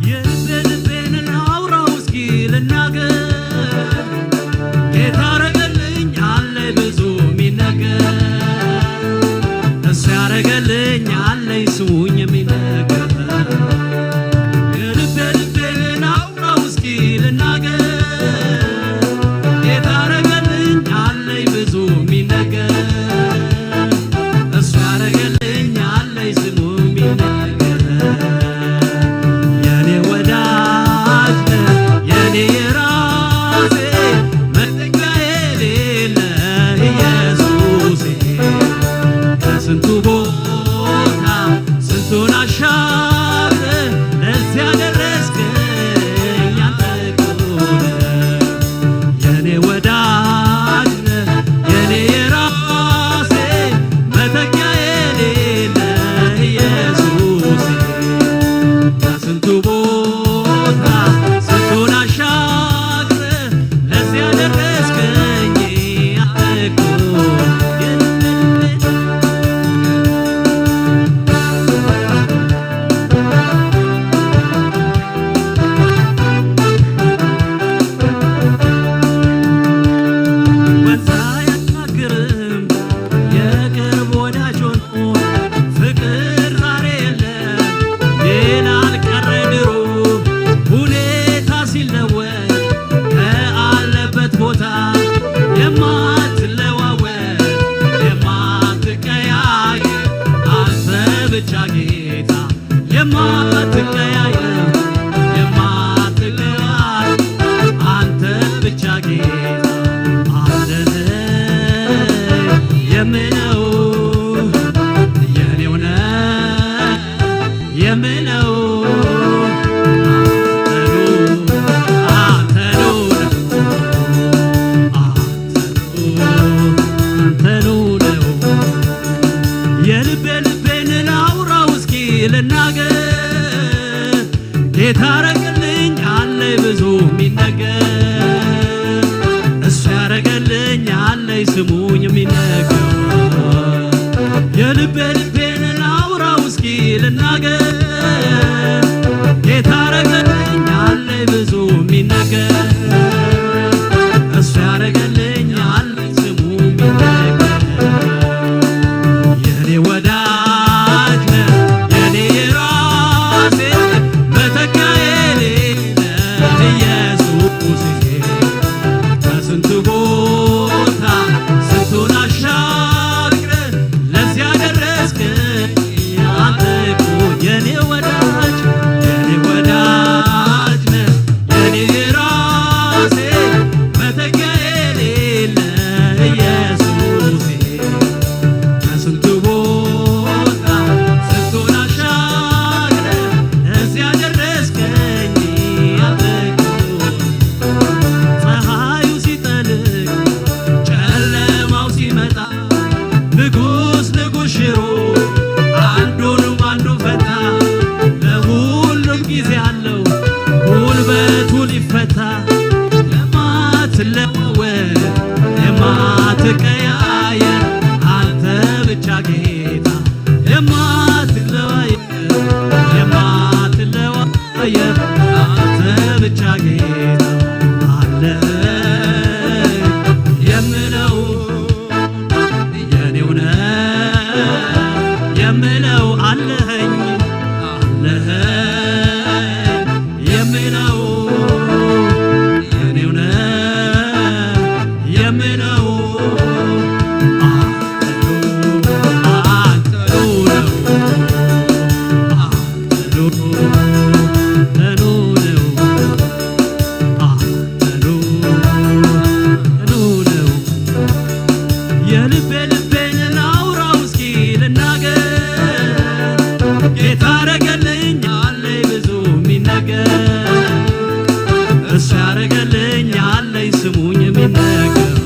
የልቤ ልቤን ላውራው እስኪ ልናገር፣ ጌታ ያረገልኝ አለ ብዙ የሚነገር፣ እሱ ያረገልኝ አለኝ ስሙኝ የሚነገር። የልቤ ልቤን ላውራው እስኪ ልናገር፣ ጌታ ያረገልኝ አለኝ ብዙ የሚነገር፣ እሱ ያረገልኝ አለኝ ስሙ የሚነገር። የኔ ወዳጅ ነህ የኔ የራሴ፣ መጠጊያ የሌለህ ኢየሱሴ፣ ከስንቱ ቦታ ስንቱን አሻግረህ ለዚያ ደረስከኝ አንተ እኮ ነህ። የኔ ወዳጅ ነህ የኔ የራሴ፣ መተኪያ የሌለህ ኢየሱሴ፣ ከስንቱ ቦታ ስንቱን አሻግረህ ለዚያ ደረስከኝ አንተ እኮ ነህ። ወንዝ አያሻግርም የቅርብ ወዳጅ ሆኖ፣ ፍቅር ዛሬ የለም ይላል ቀረ ድሮ። ሁኔታ ሲለወጥ ከአለበት ቦታ የማትለዋወጥ የማትቀያየር አንተ ብቻ ጌታ፣ የማትቀያየር የማትለዋወጥ አንተ ብቻ ጌታ አለ የምለው የኔው ነህ የምለው አንተኑ አንተኑ ነው አንተኑ አንተኑ ነው። የልቤ ልቤን ላውራው እስኪ ልናገር። ጌታ ያረገልኝ አለኝ ብዙ የሚነገር፣ እሱ ያረገልኝ አለኝ ስሙኝ የሚነገር። የልቤ ልቤን ላውራው እስኪ ልናገር። ጌታ ያረገልኝ አለኝ ብዙ የሚነገር፣ እሱ ያረገልኝ አለኝ ስሙ የሚነገር። የኔ ወዳጅ ነህ የኔ የራሴ፣ መተኪያ የሌለህ ኢየሱሴ፣ ከስንቱ ቦታ ስንቱን አሻግረህ ለዚያ ደረስከኝ። አንተ እኮ የኔ ወዳጅ፣ የኔ ወዳጅ ነህ፣ የኔ ራሴ፣ መተኪያ የሌለህ ኢየሱሴ፣ ከስንቱ ቦታ ስንቱን አሻግረህ እዚያ ደረስከኝ። አንተ እኮ ፀሐዩ ሲጠልቅ ጨለማው ሲመጣ ንጉስ ንጉስ ሽሮ አንዱን ባንዱ ፈታ። ለሁሉም ጊዜ አለው ጉልበቱ ሊፈታ። የማትለዋወጥ የማትቀያየር አንተ ብቻ ጌታ፣ የማትለዋወጥ የማትለዋወጥ አንተ ብቻ ጌታ አለ የምለው የኔው ነህ የምለው አለኸኝ አለኸኝ የምለው የኔው ነህ የምለው አንተኑ አንተኑ ነው አንተኑ አንተኑ ነው አንተኑ አንተኑ ነው። የልቤ ልቤን ላውራው እስኪ ልናገር። ጌታ ያረገልኝ አለኝ ብዙ የሚነገር፣ እሱ ያረገልኝ አለኝ ስሙኝ የሚነገር።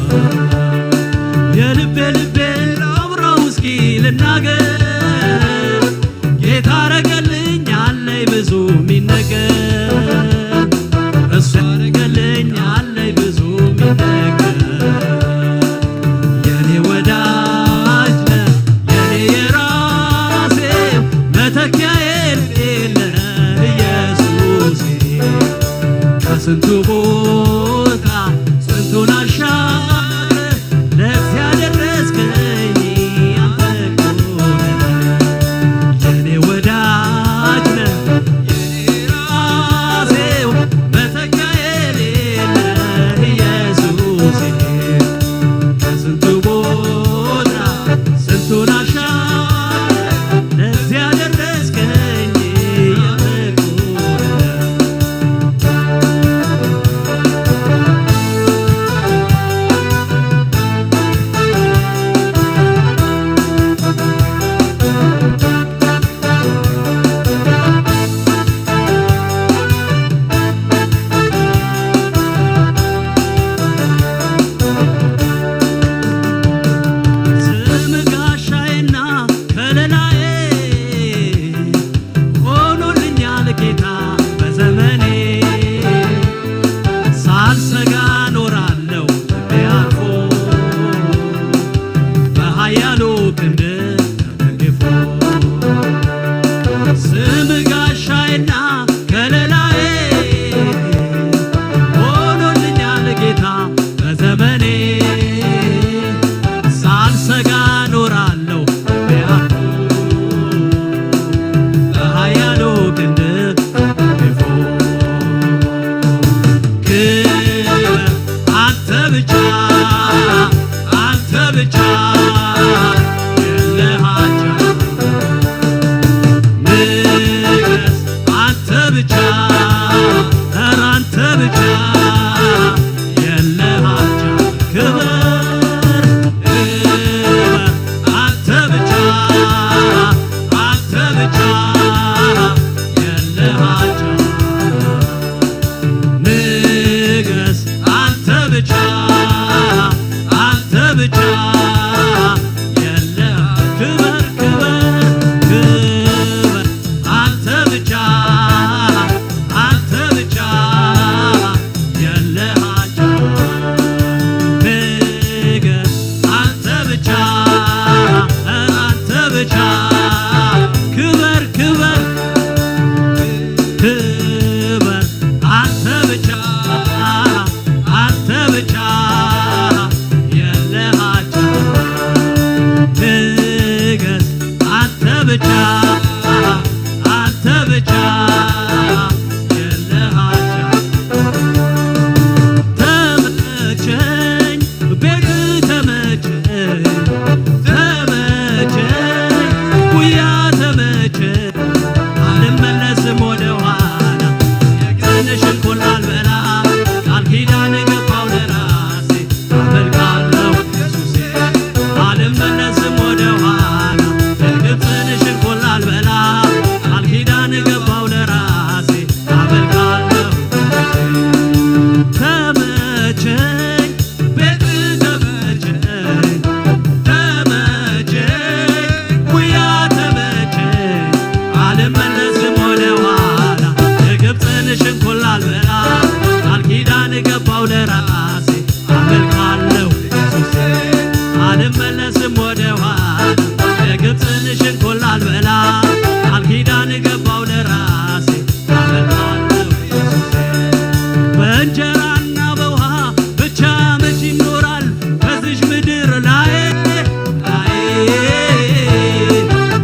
የልቤ ልቤን ላውራው እስኪ ልናገር። ጌታ ያረገልኝ አለኝ ብዙ የሚነገር፣ እሱ ያረገልኝ አለኝ ብዙ የሚነገር። የኔ ወዳጅ ነህ የኔ የራሴ፣ መተኪያ የሌለህ ኢየሱሴ፣ ከስንቱ ቦታ ስንቱን አሻግረህ ለዚያ ደረስከኝ አንተ እኮ ነህ። የኔ ወዳጅ ነህ የኔ ራሴው መተኪያ የሌለህ ኢየሱሴ፣ ከስንቱ ቦታ ስንቱን አሻግረህ ለዚያ ደረስከኝ አንተ እኮ ነህ። ስም ጋሻዬና ከለላዬ ሆኖልኛል ጌታ በዘመኔ። ሳልሰጋ ኖራለሁ ልቤ አርፎ በኃያሉ ክንድ ተደግፎ። ስም ጋሻዬና ከለላዬ ሆኖልኛል ጌታ በዘመኔ። ሳልሰጋ ኖራለሁ ልቤ አርፎ በኃያሉ ክንድ ተደግፎ። ክብር አንተ ብቻ፣ አንተ ብቻ የለህ አቻ። ንገስ አንተ ብቻ፣ ኧረ አንተ ብቻ የለህ አቻ። አንተ ብቻ የለህ። ክበር፣ ክበር፣ ክበር፣ አንተ ብቻ፣ አንተ ብቻ የለህ አቻ። ንገስ አንተ ብቻ፣ ኧረ አንተ ብቻ። ክበር፣ ክበር፣ ክበር፣ አንተ ብቻ፣ አንተ ብቻ የለህ አቻ። ንገስ አንተ ብቻ፣ አንተ ብቻ የለህ አቻ። ተመቸኝ፣ ቤት ተመቸኝ፣ ተመቸኝ፣ ጉያ ተመቸኝ። አልመለስም ወደ ኋላ፣ የግብፅን ሽንኩላ አልበላ። ቃል ኪዳን ገባው ለራሴ፣ አመልካለሁ ኢየሱሴ። አልመለስም ወደ ኋላ፣ የግብፅን ሽንኩላ አልበላ። ቃል ኪዳን ገባው ለራሴ፣ አመልካለሁ ኢየሱሴ። ተመቸኝ፣ ቤት ተመቸኝ፣ ተመቸኝ፣ ጉያ ተመቸኝ። አልመለስም ወደ ኋላ፣ የግብፅን ሽንኩላ አልበላ። ቃል ኪዳን ገባው ለራሴ፣ አመልካለሁ ኢየሱሴ። አልመለስም ወደ ኋላ፣ የግብፅን ሽንኩላ አልበላ። ቃል ኪዳን ገባው ለራሴ፣ አመልካለሁ ኢየሱሴ። በእንጀራና በውሃ ብቻ መች ይኖራል በዚች ምድር ላይ፣ ላይ?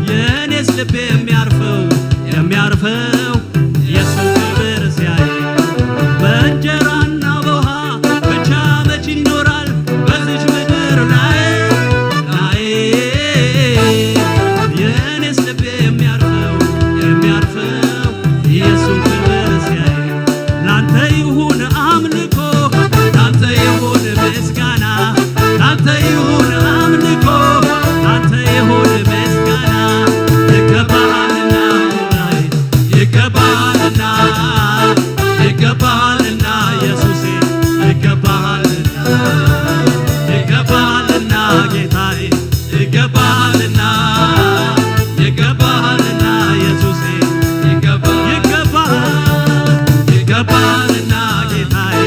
የእኔስ ልብ የሚያርፈው፣ የሚያርፈው የእሱ ክብር ሲያይ። በእንጀራና በውሃ ብቻ መች ይኖራል በዚች ምድር ላይ፣ ላይ? የእኔስ ልብ የሚያርፈው፣ የሚያርፈው የእሱ ክብር ሲያይ። ላንተ ይሁን አምልኮ፣ ላንተ ይሁን ምስጋና፣ ላንተ ይሁን አምልኮ፣ ላንተ ይሁን ምስጋና። ይገባሃልና ጌታዬ፣ ይገባሃልና፣ ይገባሃልና ኢየሱሴ፣ ይገባሃልና፣ ይገባሃልና ጌታዬ፣ ይገባሃልና፣ ይገባሃልና ኢየሱሴ፣ ይገባ-፣ ይገባሃል፣ ይገባሃልና ጌታዬ፣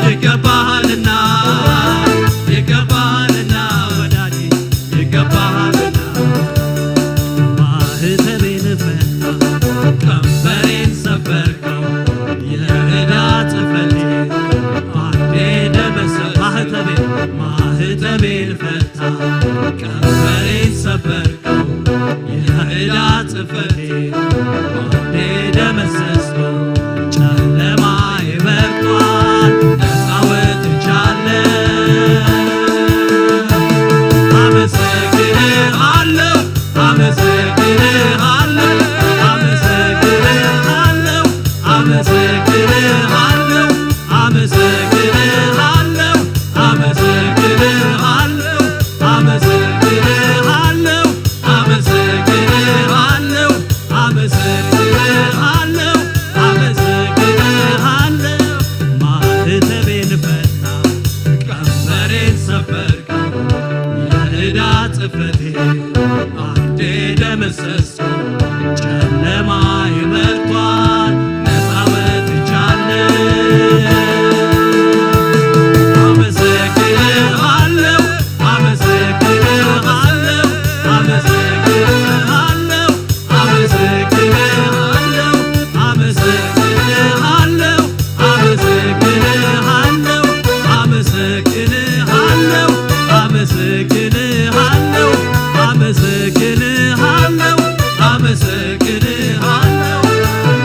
ይገባሃልና፣ ይገባሃልና ወዳጄ፣ ይገባሃልና። ማህተቤን ፈታ፣ ቀንበሬን ሰበርከው፣ የዕዳ ጽሕፈቴ አንዴ ደመሰ-፣ ማህተቤን፣ ማህተቤን ፈታ፣ ቀንበሬን ሰበርከው፣ የዕዳ ጽሕፈቴ አንዴ ደመሰስከው፣ ጨለማዬ በርቷል፣ ነፃ ወጥቻለሁ። አመሰግንሃለሁ፣ አመሰግንሃለሁ፣ አመሰግንሃለሁ፣ አመሰግንሃለሁ፣ አመሰግንሃለሁ፣ አመሰግንሃለሁ፣ አመሰግንሃለሁ፣ አመሰግንሃለሁ፣ አመሰግንሃለሁ፣ አመሰግንሃለሁ። ማህተቤን ፈታ፣ ቀንበሬን ሰበርከው፣ የዕዳ ጽሕፈቴ አንዴ ደመሰስከው፣ ጨለማዬ በርቷል፣ ነፃ ወጥቻለሁ። አመሰግንሃለሁ፣ አመሰግንሃለሁ፣ አመሰግንሃለሁ፣ አመሰግንሃለሁ፣ አመሰግንሃለሁ፣ አመሰግንሃለሁ፣ አመሰግንሃለሁ፣ አመሰግንሃለሁ፣ አመሰግንሃለሁ፣ አመሰግንሃለሁ።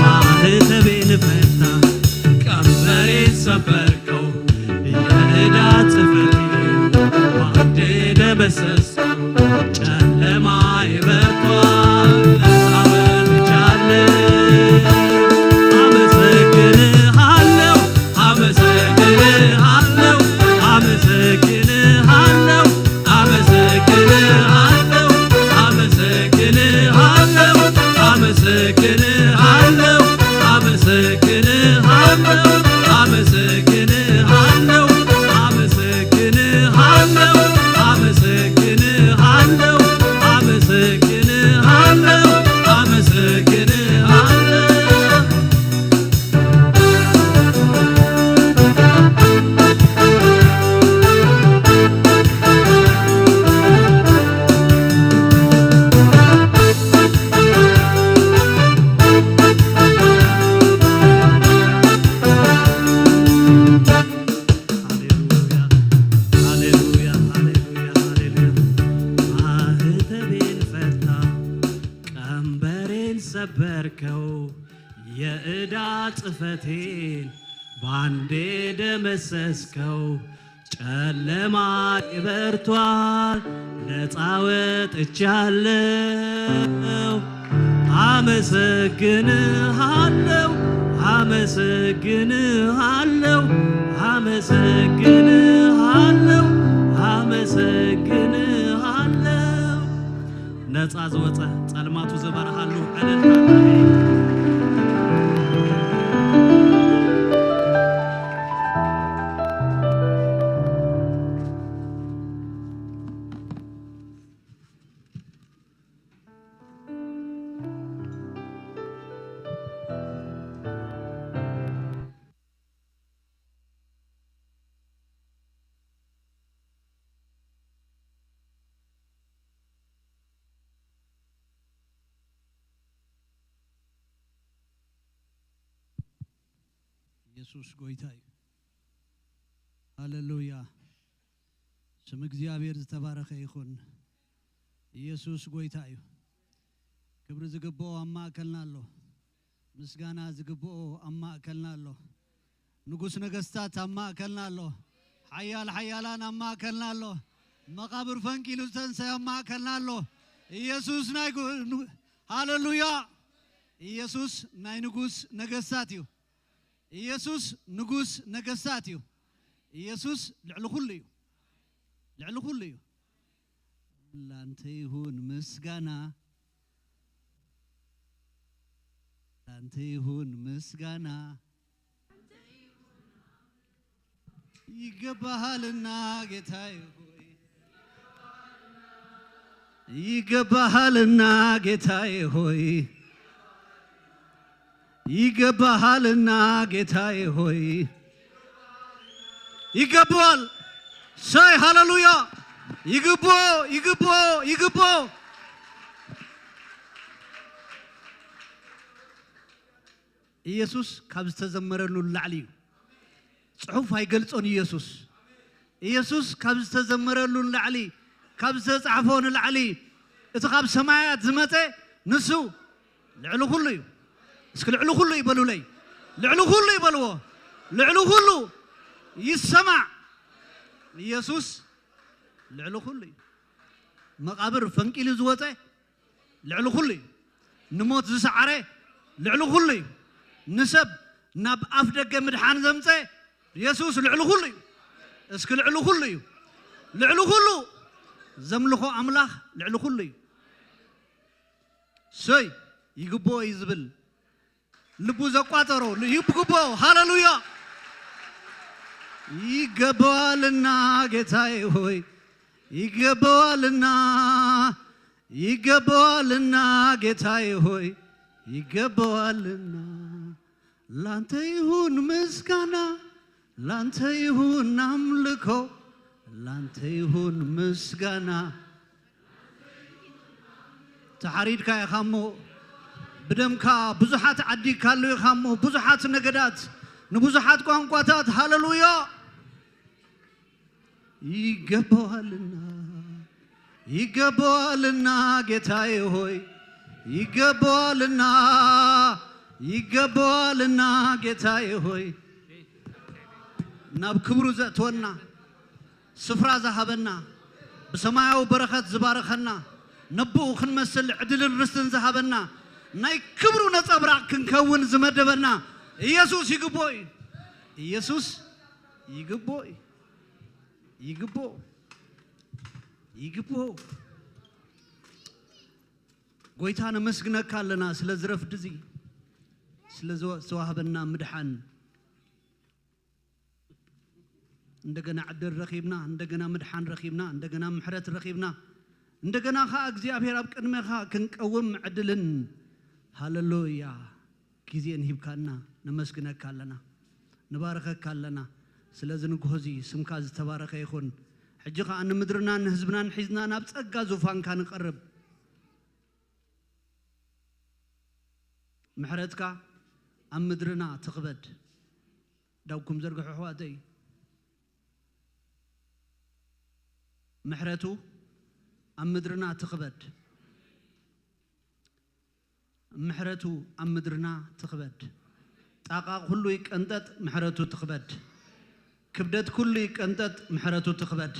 ማህተቤን ፈታ፣ ቀንበሬን ሰበርከው፣ የዕዳ ጽሕፈቴን ባንዴ ደመሰስከው፣ ጨለማዬ በርቷል፣ ነፃ ወጥቻለሁ። አመሰግንሃለሁ፣ አመሰግንሃለሁ፣ አመሰግንሃለሁ፣ አመሰግንሃለሁ፣ አመሰግንሃለሁ፣ አመሰግንሃለሁ፣ አመሰግንሃለሁ፣ አመሰግንሃለሁ፣ አመሰግንሃለሁ፣ በርከው የዕዳ ጽፈቴን ባንዴ ደመሰስከው። ጨለማ ይበርቷል፣ ነፃ ወጥቻለሁ። አመሰግንሃለሁ፣ አመሰግንሃለሁ፣ አመሰግንሃለሁ፣ አመሰግንሃለሁ። ነፃ ዝወፀ ጸልማቱ ዝበርሃሉ ዕልልታ። ኢየሱስ ጎይታ እዩ። ሃሌሉያ። ስም እግዚኣብሔር ዝተባረኸ ይኹን። ኢየሱስ ጎይታ እዩ። ክብሪ ዝግብኦ ኣብ ማእከልና ኣሎ። ምስጋና ዝግብኦ ኣብ ማእከልና ኣሎ። ንጉስ ነገስታት ኣብ ማእከልና ኣሎ። ሓያል ሓያላን ኣብ ማእከልና ኣሎ። መቓብር ፈንቂሉ ዝተንሰየ ኣብ ማእከልና ኣሎ። ኢየሱስ ናይ ጉ-፣ ኑ-፣ ሃሌሉያ። ኢየሱስ ናይ ንጉስ ነገስታት እዩ። ኢየሱስ ንጉስ ነገስታት እዩ። ኢየሱስ ልዕሊ ኩሉ እዩ። ልዕሊ ኩሉ እዩ። ላንተ ይሁን ምስጋና፣ ላንተ ይሁን ምስጋና። ይገባሃልና ጌታዬ ሆይ፣ ይገባሃልና ጌታዬ ሆይ፣ ይገባሃልና ጌታዬ ሆይ። ይገባዋል። ሰይ ሃሌሉያ። ይግብኦ፣ ይግብኦ፣ ይግብኦ። ኢየሱስ ካብ ዝተዘመረሉ ንላዕሊ እዩ። ጽሑፍ ኣይገልጾን ኢየሱስ። ኢየሱስ ካብ ዝተዘመረሉ ንላዕሊ፣ ካብ ዝተጻሕፎ ንላዕሊ፣ እቲ ካብ ሰማያት ዝመጸ ንሱ ልዕሊ ኩሉ እዩ። እስኪ ልዕሊ ኩሉ ይበሉለይ። ልዕሊ ኩሉ ይበልዎ። ልዕሊ ኩሉ ይሰማዕ። ኢየሱስ ልዕሊ ኩሉ እዩ። መቓብር ፈንቂሉ ዝወጸ ልዕሊ ኩሉ እዩ። ንሞት ዝሰዓረ ልዕሊ ኩሉ እዩ። ንሰብ ናብ ኣፍ ደገ ምድሓን ዘምጸ የሱስ ልዕሊ ኩሉ እዩ። እስኪ ልዕሊ ኩሉ እዩ። ልዕሊ ኩሉ ዘምልኾ ኣምላኽ ልዕሊ ኩሉ እዩ። ሰይ ይግብኦ እዩ ዝብል ልቡ ዘቋጠሮ ይግብኦ። ሃሌሉያ። ይገባዋልና ጌታዬ ሆይ፣ ይገባዋልና፣ ይገባዋልና ጌታዬ ሆይ፣ ይገባዋልና። ላንተ ይሁን ምስጋና፣ ላንተ ይሁን ኣምልኮ፣ ላንተ ይሁን ምስጋና። ተሓሪድካ ኢኻ እሞ፣ ብደምካ ብዙሓት ዓዲግካሉ ኢኻ እሞ፣ ብዙሓት ነገዳት፣ ንብዙሓት ቋንቋታት። ሃሌሉያ። ይገባዋልና፣ ይገባዋልና ጌታዬ ሆይ፣ ይገባዋልና፣ ይገባዋልና ጌታዬ ሆይ። ናብ ክብሩ ዘእትወና፣ ስፍራ ዝሃበና፣ ብሰማያዊ በረኸት ዝባረኸና፣ ነብኡ ክንመስል ዕድልን ርስትን ዝሃበና፣ ናይ ክብሩ ነጸብራቕ ክንከውን ዝመደበና ኢየሱስ ይግብኦ እዩ። ኢየሱስ ይግብኦ እዩ። ይግብኦ፣ ይግብኦ። ጎይታ ነመስግነካ ኣለና ስለ ዝረፍድ እዚ፣ ስለ ዝወ-፣ ዝተዋህበና ምድሓን። እንደገና ዕድል ረኺብና፣ እንደገና ምድሓን ረኺብና፣ እንደገና ምሕረት ረኺብና፣ እንደገና ኸኣ እግዚኣብሔር ኣብ ቅድሜኻ ክንቀውም ዕድልን፣ ሃሌሉያ፣ ግዜን ሂብካና ነመስግነካ ኣለና፣ ንባርኸካ ኣለና። ስለዚ ንግሆ እዚ ስምካ ዝተባረኸ ይኹን። ሕጂ ኸኣ ንምድርናን ንህዝብናን ሒዝና ናብ ጸጋ ዙፋንካ ንቐርብ። ምሕረትካ ኣብ ምድርና ትኽበድ። ዳውኩም ዘርግሑ ኣሕዋተይ። ምሕረቱ ኣብ ምድርና ትኽበድ። ምሕረቱ ኣብ ምድርና ትኽበድ። ጣቓ ኩሉ ይቀንጠጥ፣ ምሕረቱ ትኽበድ። ክብደት ኩሉ ይቀንጠጥ፣ ምሕረቱ ትኽበድ።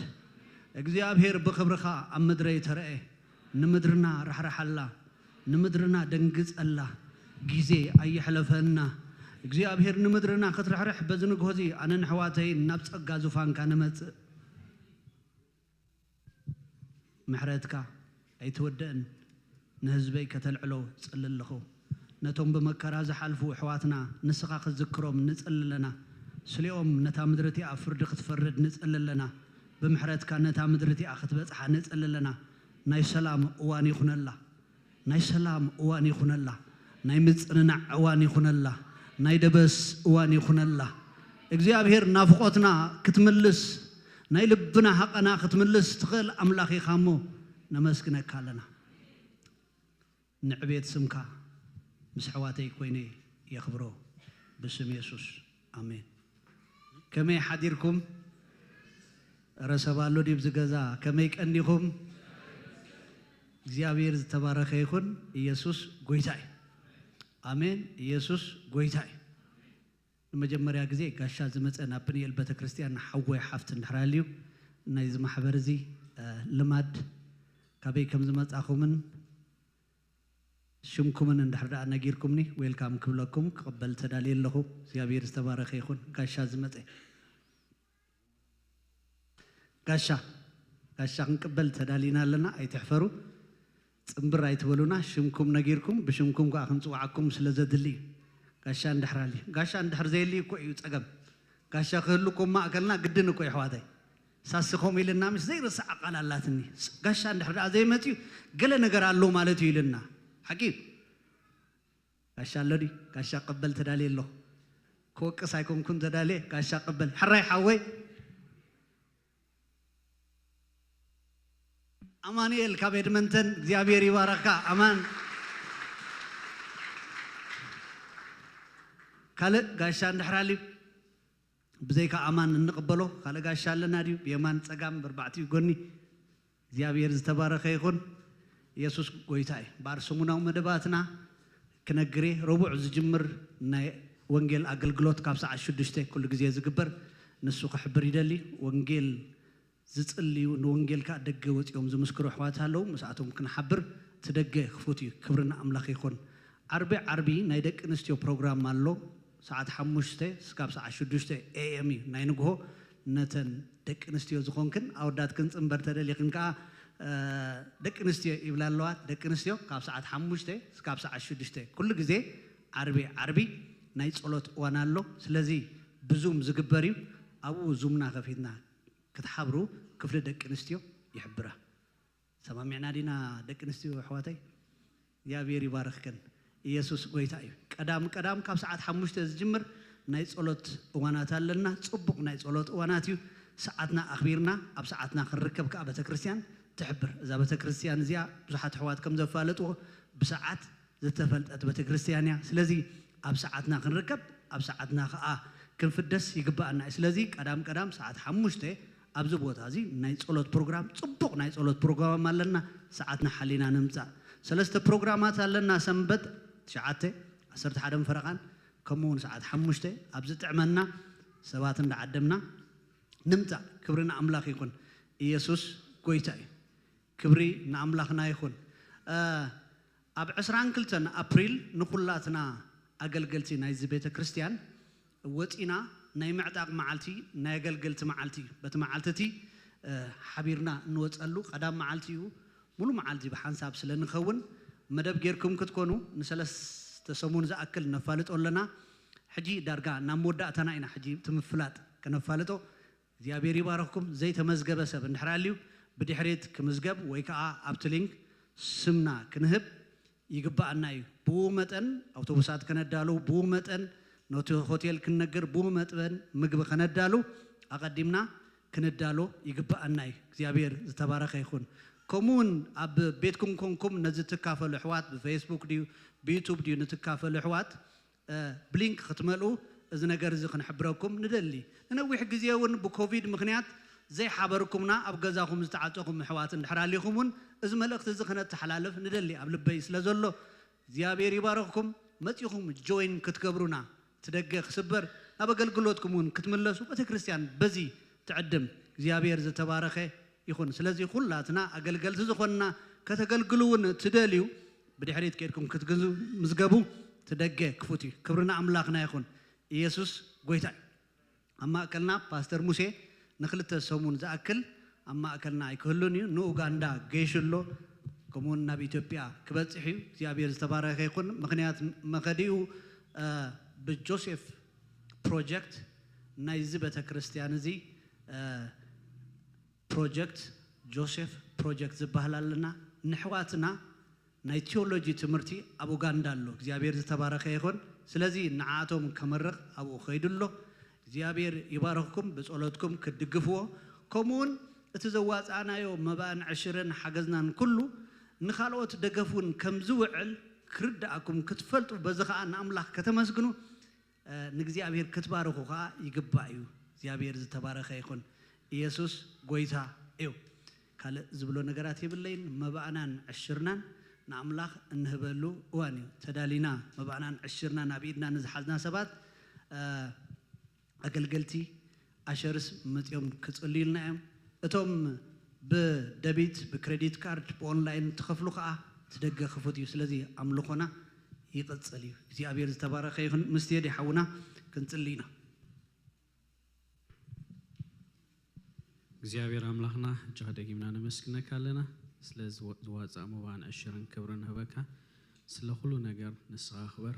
እግዚኣብሔር ብኽብርኻ ኣብ ምድረይ ተረኤ። ንምድርና ራሕርሓላ፣ ንምድርና ደንግጸላ። ግዜ ኣየሕለፈና። እግዚኣብሔር ንምድርና ክትርሕርሕ በዚ ንግሆ እዚ ኣነን ኣሕዋተይን ናብ ጸጋ ዙፋንካ ንመጽእ። ምሕረትካ ኣይትወደእን፣ ንህዝበይ ከተልዕሎ ጽሊ ኣለኹ። ነቶም ብመከራ ዝሓልፉ ኣሕዋትና ንስኻ ክትዝክሮም ንጽሊ ኣለና። ስሊኦም ነታ ምድሪ እቲኣ ፍርዲ ክትፈርድ ንጽሊ ኣለና። ብምሕረትካ ነታ ምድሪ እቲኣ ክትበጽሓ ንጽሊ ኣለና። ናይ ሰላም እዋን ይኹነላ። ናይ ሰላም እዋን ይኹነላ። ናይ ምጽንናዕ እዋን ይኹነላ። ናይ ደበስ እዋን ይኹነላ። እግዚኣብሔር ናፍቖትና ክትምልስ፣ ናይ ልብና ሃቐና ክትምልስ ትኽእል ኣምላኽ ኢኻ እሞ ነመስግነካ ኣለና። ንዕቤት ስምካ ምስ ኣሕዋተይ ኮይነ የኽብሮ ብስም የሱስ ኣሜን። ከመይ ሓዲርኩም? ረ ሰብ ኣሎ ድዩ ኣብዚ ገዛ? ከመይ ቀኒኹም? እግዚኣብሔር ዝተባረኸ ይኹን። ኢየሱስ ጎይታ እዩ። ኣሜን። ኢየሱስ ጎይታ እዩ። ንመጀመርያ ግዜ ጋሻ ዝመጸ ናብ ፕንኤል ቤተክርስትያን ሓወይ ሓፍት እንድሕር ኣልዩ ናይዚ ማሕበር እዚ ልማድ ካበይ ከም ዝመጻኹምን ሽምኩምን እንድሕር ደኣ ነጊርኩምኒ ዌልካም ክብለኩም ክቕበል ተዳልየ ኣለኹ። እግዚኣብሔር ዝተባረኸ ይኹን። ጋሻ ዝመጸ ጋሻ ጋሻ ክንቅበል ተዳሊና ኣለና። ኣይትሕፈሩ። ጽንብር ኣይትበሉና። ሽምኩም ነጊርኩም ብሽምኩም ከኣ ክንጽውዓኩም ስለ ዘድሊ እዩ። ጋሻ እንድሕር ኣልዩ ጋሻ እንድሕር ዘየልዩ እኮ እዩ ጸገም። ጋሻ ክህሉ እኮ ማእከልና ግድን እኮ የሕዋተይ። ሳሲ ከምኡ ኢልና ምስ ዘይርስዓ ቃል ኣላትኒ። ጋሻ እንድሕር ደኣ ዘይመጽዩ ገለ ነገር ኣሎ ማለት እዩ ኢልና። ሓቂ እዩ። ጋሻ ኣሎ ድዩ? ጋሻ ቀበል ተዳልየ ኣለኹ። ክወቅስ ኣይኮንኩን ተዳልየ። ጋሻ ቀበል። ሕራይ ሓወይ። ኣማኑኤል ካብ ኤድመንተን እግዚኣብሔር ይባረኽካ። ኣማን። ካልእ ጋሻ እንድሕር ኣልዩ ብዘይካ ኣማን እንቕበሎ ካልእ ጋሻ ኣለና ድዩ? ብየማን ጸጋም ብርባዕቲኡ ጎኒ እግዚኣብሔር ዝተባረኸ ይኹን። ኢየሱስ ጎይታ እዩ። ባር ሰሙናዊ መደባትና ክነግሬ ረቡዕ ዝጅምር ናይ ወንጌል ኣገልግሎት ካብ ሰዓት ሽዱሽተ ኩሉ ግዜ ዝግበር ንሱ ክሕብር ይደሊ። ወንጌል ዝጽልዩ ንወንጌል ከኣ ደገ ወጺኦም ዝምስክሩ ኣሕዋት ኣለዉ። ምስኣቶም ክንሓብር እቲ ደገ ክፉት እዩ። ክብሪ ንኣምላኽ ይኹን። ዓርቢ ዓርቢ ናይ ደቂ ኣንስትዮ ፕሮግራም ኣሎ። ሰዓት ሓሙሽተ ስካብ ሰዓት ሽዱሽተ ኤ ኤም እዩ ናይ ንግሆ። ነተን ደቂ ኣንስትዮ ዝኾንክን ኣወዳት ክንጽንበር ተደሊኽን ከኣ ደቂ ኣንስትዮ ይብላ ኣለዋ። ደቂ ኣንስትዮ ካብ ሰዓት ሓሙሽተ ስካብ ሰዓት ሽዱሽተ ኩሉ ግዜ ዓርቢ ዓርቢ ናይ ጸሎት እዋን ኣሎ። ስለዚ ብዙም ዝግበር እዩ። ኣብኡ ዙምና ከፊትና ክትሓብሩ ክፍሊ ደቂ ኣንስትዮ ይሕብራ። ሰማሚዕና ዲና ደቂ ኣንስትዮ ኣሕዋተይ? እግዚኣብሔር ይባርኽክን። ኢየሱስ ጎይታ እዩ። ቀዳም ቀዳም ካብ ሰዓት ሓሙሽተ ዝጅምር ናይ ጸሎት እዋናት ኣለና። ጽቡቕ ናይ ጸሎት እዋናት እዩ። ሰዓትና ኣኽቢርና ኣብ ሰዓትና ክንርከብ ከኣ ቤተክርስትያን ትሕብር። እዛ ቤተክርስትያን እዚኣ ብዙሓት ኣሕዋት ከም ዘፋለጥዎ ብሰዓት ዝተፈልጠት ቤተክርስትያን እያ። ስለዚ ኣብ ሰዓትና ክንርከብ ኣብ ሰዓትና ከኣ ክንፍደስ ይግባኣና እዩ። ስለዚ ቀዳም ቀዳም ሰዓት ሓሙሽተ ኣብዚ ቦታ እዚ ናይ ጸሎት ፕሮግራም ጽቡቕ ናይ ጸሎት ፕሮግራም ኣለና። ሰዓትና ሓሊና ንምጻእ ሰለስተ ፕሮግራማት ኣለና። ሰንበት ትሽዓተ፣ ዓሰርተ ሓደን ፈረቓን ከምኡ እውን ሰዓት ሓሙሽተ ኣብ ዝጥዕመና ሰባት እንዳዓደምና ንምጻእ። ክብሪ ንኣምላኽ ይኹን። ኢየሱስ ጎይታ እዩ። ክብሪ ንኣምላኽና ይኹን። ኣብ ዕስራን ክልተን ኣፕሪል ንኹላትና ኣገልገልቲ ናይዚ ቤተ ክርስቲያን ወጺና ናይ ምዕጣቕ መዓልቲ ናይ ኣገልገልቲ መዓልቲ እዩ። በቲ መዓልቲ እቲ ሓቢርና እንወጸሉ ቀዳም መዓልቲ እዩ። ሙሉ መዓልቲ ብሓንሳብ ስለ ንኸውን መደብ ጌርኩም ክትኮኑ ንሰለስተ ሰሙን ዝኣክል ነፋልጦ ኣለና። ሕጂ ዳርጋ ናብ መወዳእታና ኢና። ሕጂ እቲ ምፍላጥ ከነፋልጦ እግዚኣብሔር ይባረኽኩም። ዘይተመዝገበ ሰብ እንድሕር ኣልዩ ብድሕሪት ክምዝገብ ወይ ከዓ ኣብቲ ሊንክ ስምና ክንህብ ይግባኣና እዩ። ብኡ መጠን ኣውቶቡሳት ከነዳሉ፣ ብኡ መጠን ነቲ ሆቴል ክንነግር፣ ብኡ መጠን ምግቢ ከነዳሉ ኣቐዲምና ክንዳሎ ይግባኣና እዩ። እግዚኣብሔር ዝተባረኸ ይኹን። ከምኡ እውን ኣብ ቤትኩም ኮንኩም ነዚ ትካፈሉ ኣሕዋት ብፌስቡክ ድዩ ብዩቱብ ድዩ ንትካፈሉ ኣሕዋት ብሊንክ ክትመልኡ እዚ ነገር እዚ ክንሕብረኩም ንደሊ። ንነዊሕ ግዜ እውን ብኮቪድ ምኽንያት ዘይሓበርኩምና ኣብ ገዛኹም ዝተዓፀኹም ኣሕዋት እንድሕር ኣሊኹም እውን እዚ መልእኽቲ እዚ ክነተሓላልፍ ንደሊ። ኣብ ልበይ ስለ ዘሎ እግዚኣብሔር ይባረኽኩም። መጺኹም ጆይን ክትገብሩና፣ እቲ ደገ ክስበር፣ ናብ ኣገልግሎትኩም እውን ክትምለሱ ቤተ ክርስቲያን በዚ ትዕድም። እግዚኣብሔር ዝተባረኸ ይኹን። ስለዚ ኩላትና ኣገልገልቲ ዝኾንና፣ ከተገልግሉ እውን ትደልዩ፣ ብድሕሪት ከድኩም ክትግዙ ምዝገቡ። እቲ ደገ ክፉት እዩ። ክብርና ኣምላኽና ይኹን። ኢየሱስ ጎይታ እዩ። ኣብ ማእከልና ፓስተር ሙሴ ንክልተ ሰሙን ዝኣክል ኣብ ማእከልና ኣይክህሉን እዩ። ንኡጋንዳ ገይሹ ኣሎ፣ ከምኡውን ናብ ኢትዮጵያ ክበጽሕ እዩ። እግዚኣብሔር ዝተባረኸ ይኹን። ምኽንያት መኸዲኡ ብጆሴፍ ፕሮጀክት ናይዚ ቤተ ክርስቲያን እዚ ፕሮጀክት፣ ጆሴፍ ፕሮጀክት ዝበሃል ኣለና። ንሕዋትና ናይ ቲዮሎጂ ትምህርቲ ኣብ ኡጋንዳ ኣሎ። እግዚኣብሔር ዝተባረኸ ይኹን። ስለዚ ንዓቶም ከመርቕ ኣብኡ ከይዱ ኣሎ። እግዚኣብሔር ይባርኽኩም፣ ብጸሎትኩም ክትድግፍዎ፣ ከምኡውን እቲ ዘዋጻእናዮ መባእን ዕሽርን ሓገዝናን ኩሉ ንኻልኦት ደገፍ እውን ከም ዝውዕል ክርድኣኩም ክትፈልጡ፣ በዚ ኸኣ ንኣምላኽ ከተመስግኑ ንእግዚኣብሔር ክትባርኹ ኸዓ ይግባእ እዩ። እግዚኣብሔር ዝተባረኸ ይኹን። ኢየሱስ ጎይታ እዩ። ካልእ ዝብሎ ነገራት የብለይን። መባእናን ዕሽርናን ንኣምላኽ እንህበሉ እዋን እዩ። ተዳሊና መባእናን ዕሽርናን ኣብ ኢድና ንዝሓዝና ሰባት ኣገልገልቲ ኣሸርስ መጺኦም ክጽልዩልና እዮም። እቶም ብደቢት፣ ብክሬዲት ካርድ፣ ብኦንላይን ትኸፍሉ ከኣ እቲ ደገ ክፉት እዩ። ስለዚ ኣምልኾና ይቕጽል እዩ። እግዚኣብሔር ዝተባረኸ ይኹን። ምስ ቴዲ ሓውና ክንጽሊ ኢና። እግዚኣብሔር ኣምላኽና እጅኻ ደጊምና ነመስግነካ ኣለና። ስለ ዝወ-፣ ዝዋጻእ መባን ዕሽርን ክብርን ንህበካ። ስለ ኩሉ ነገር ንስኻ ክበር።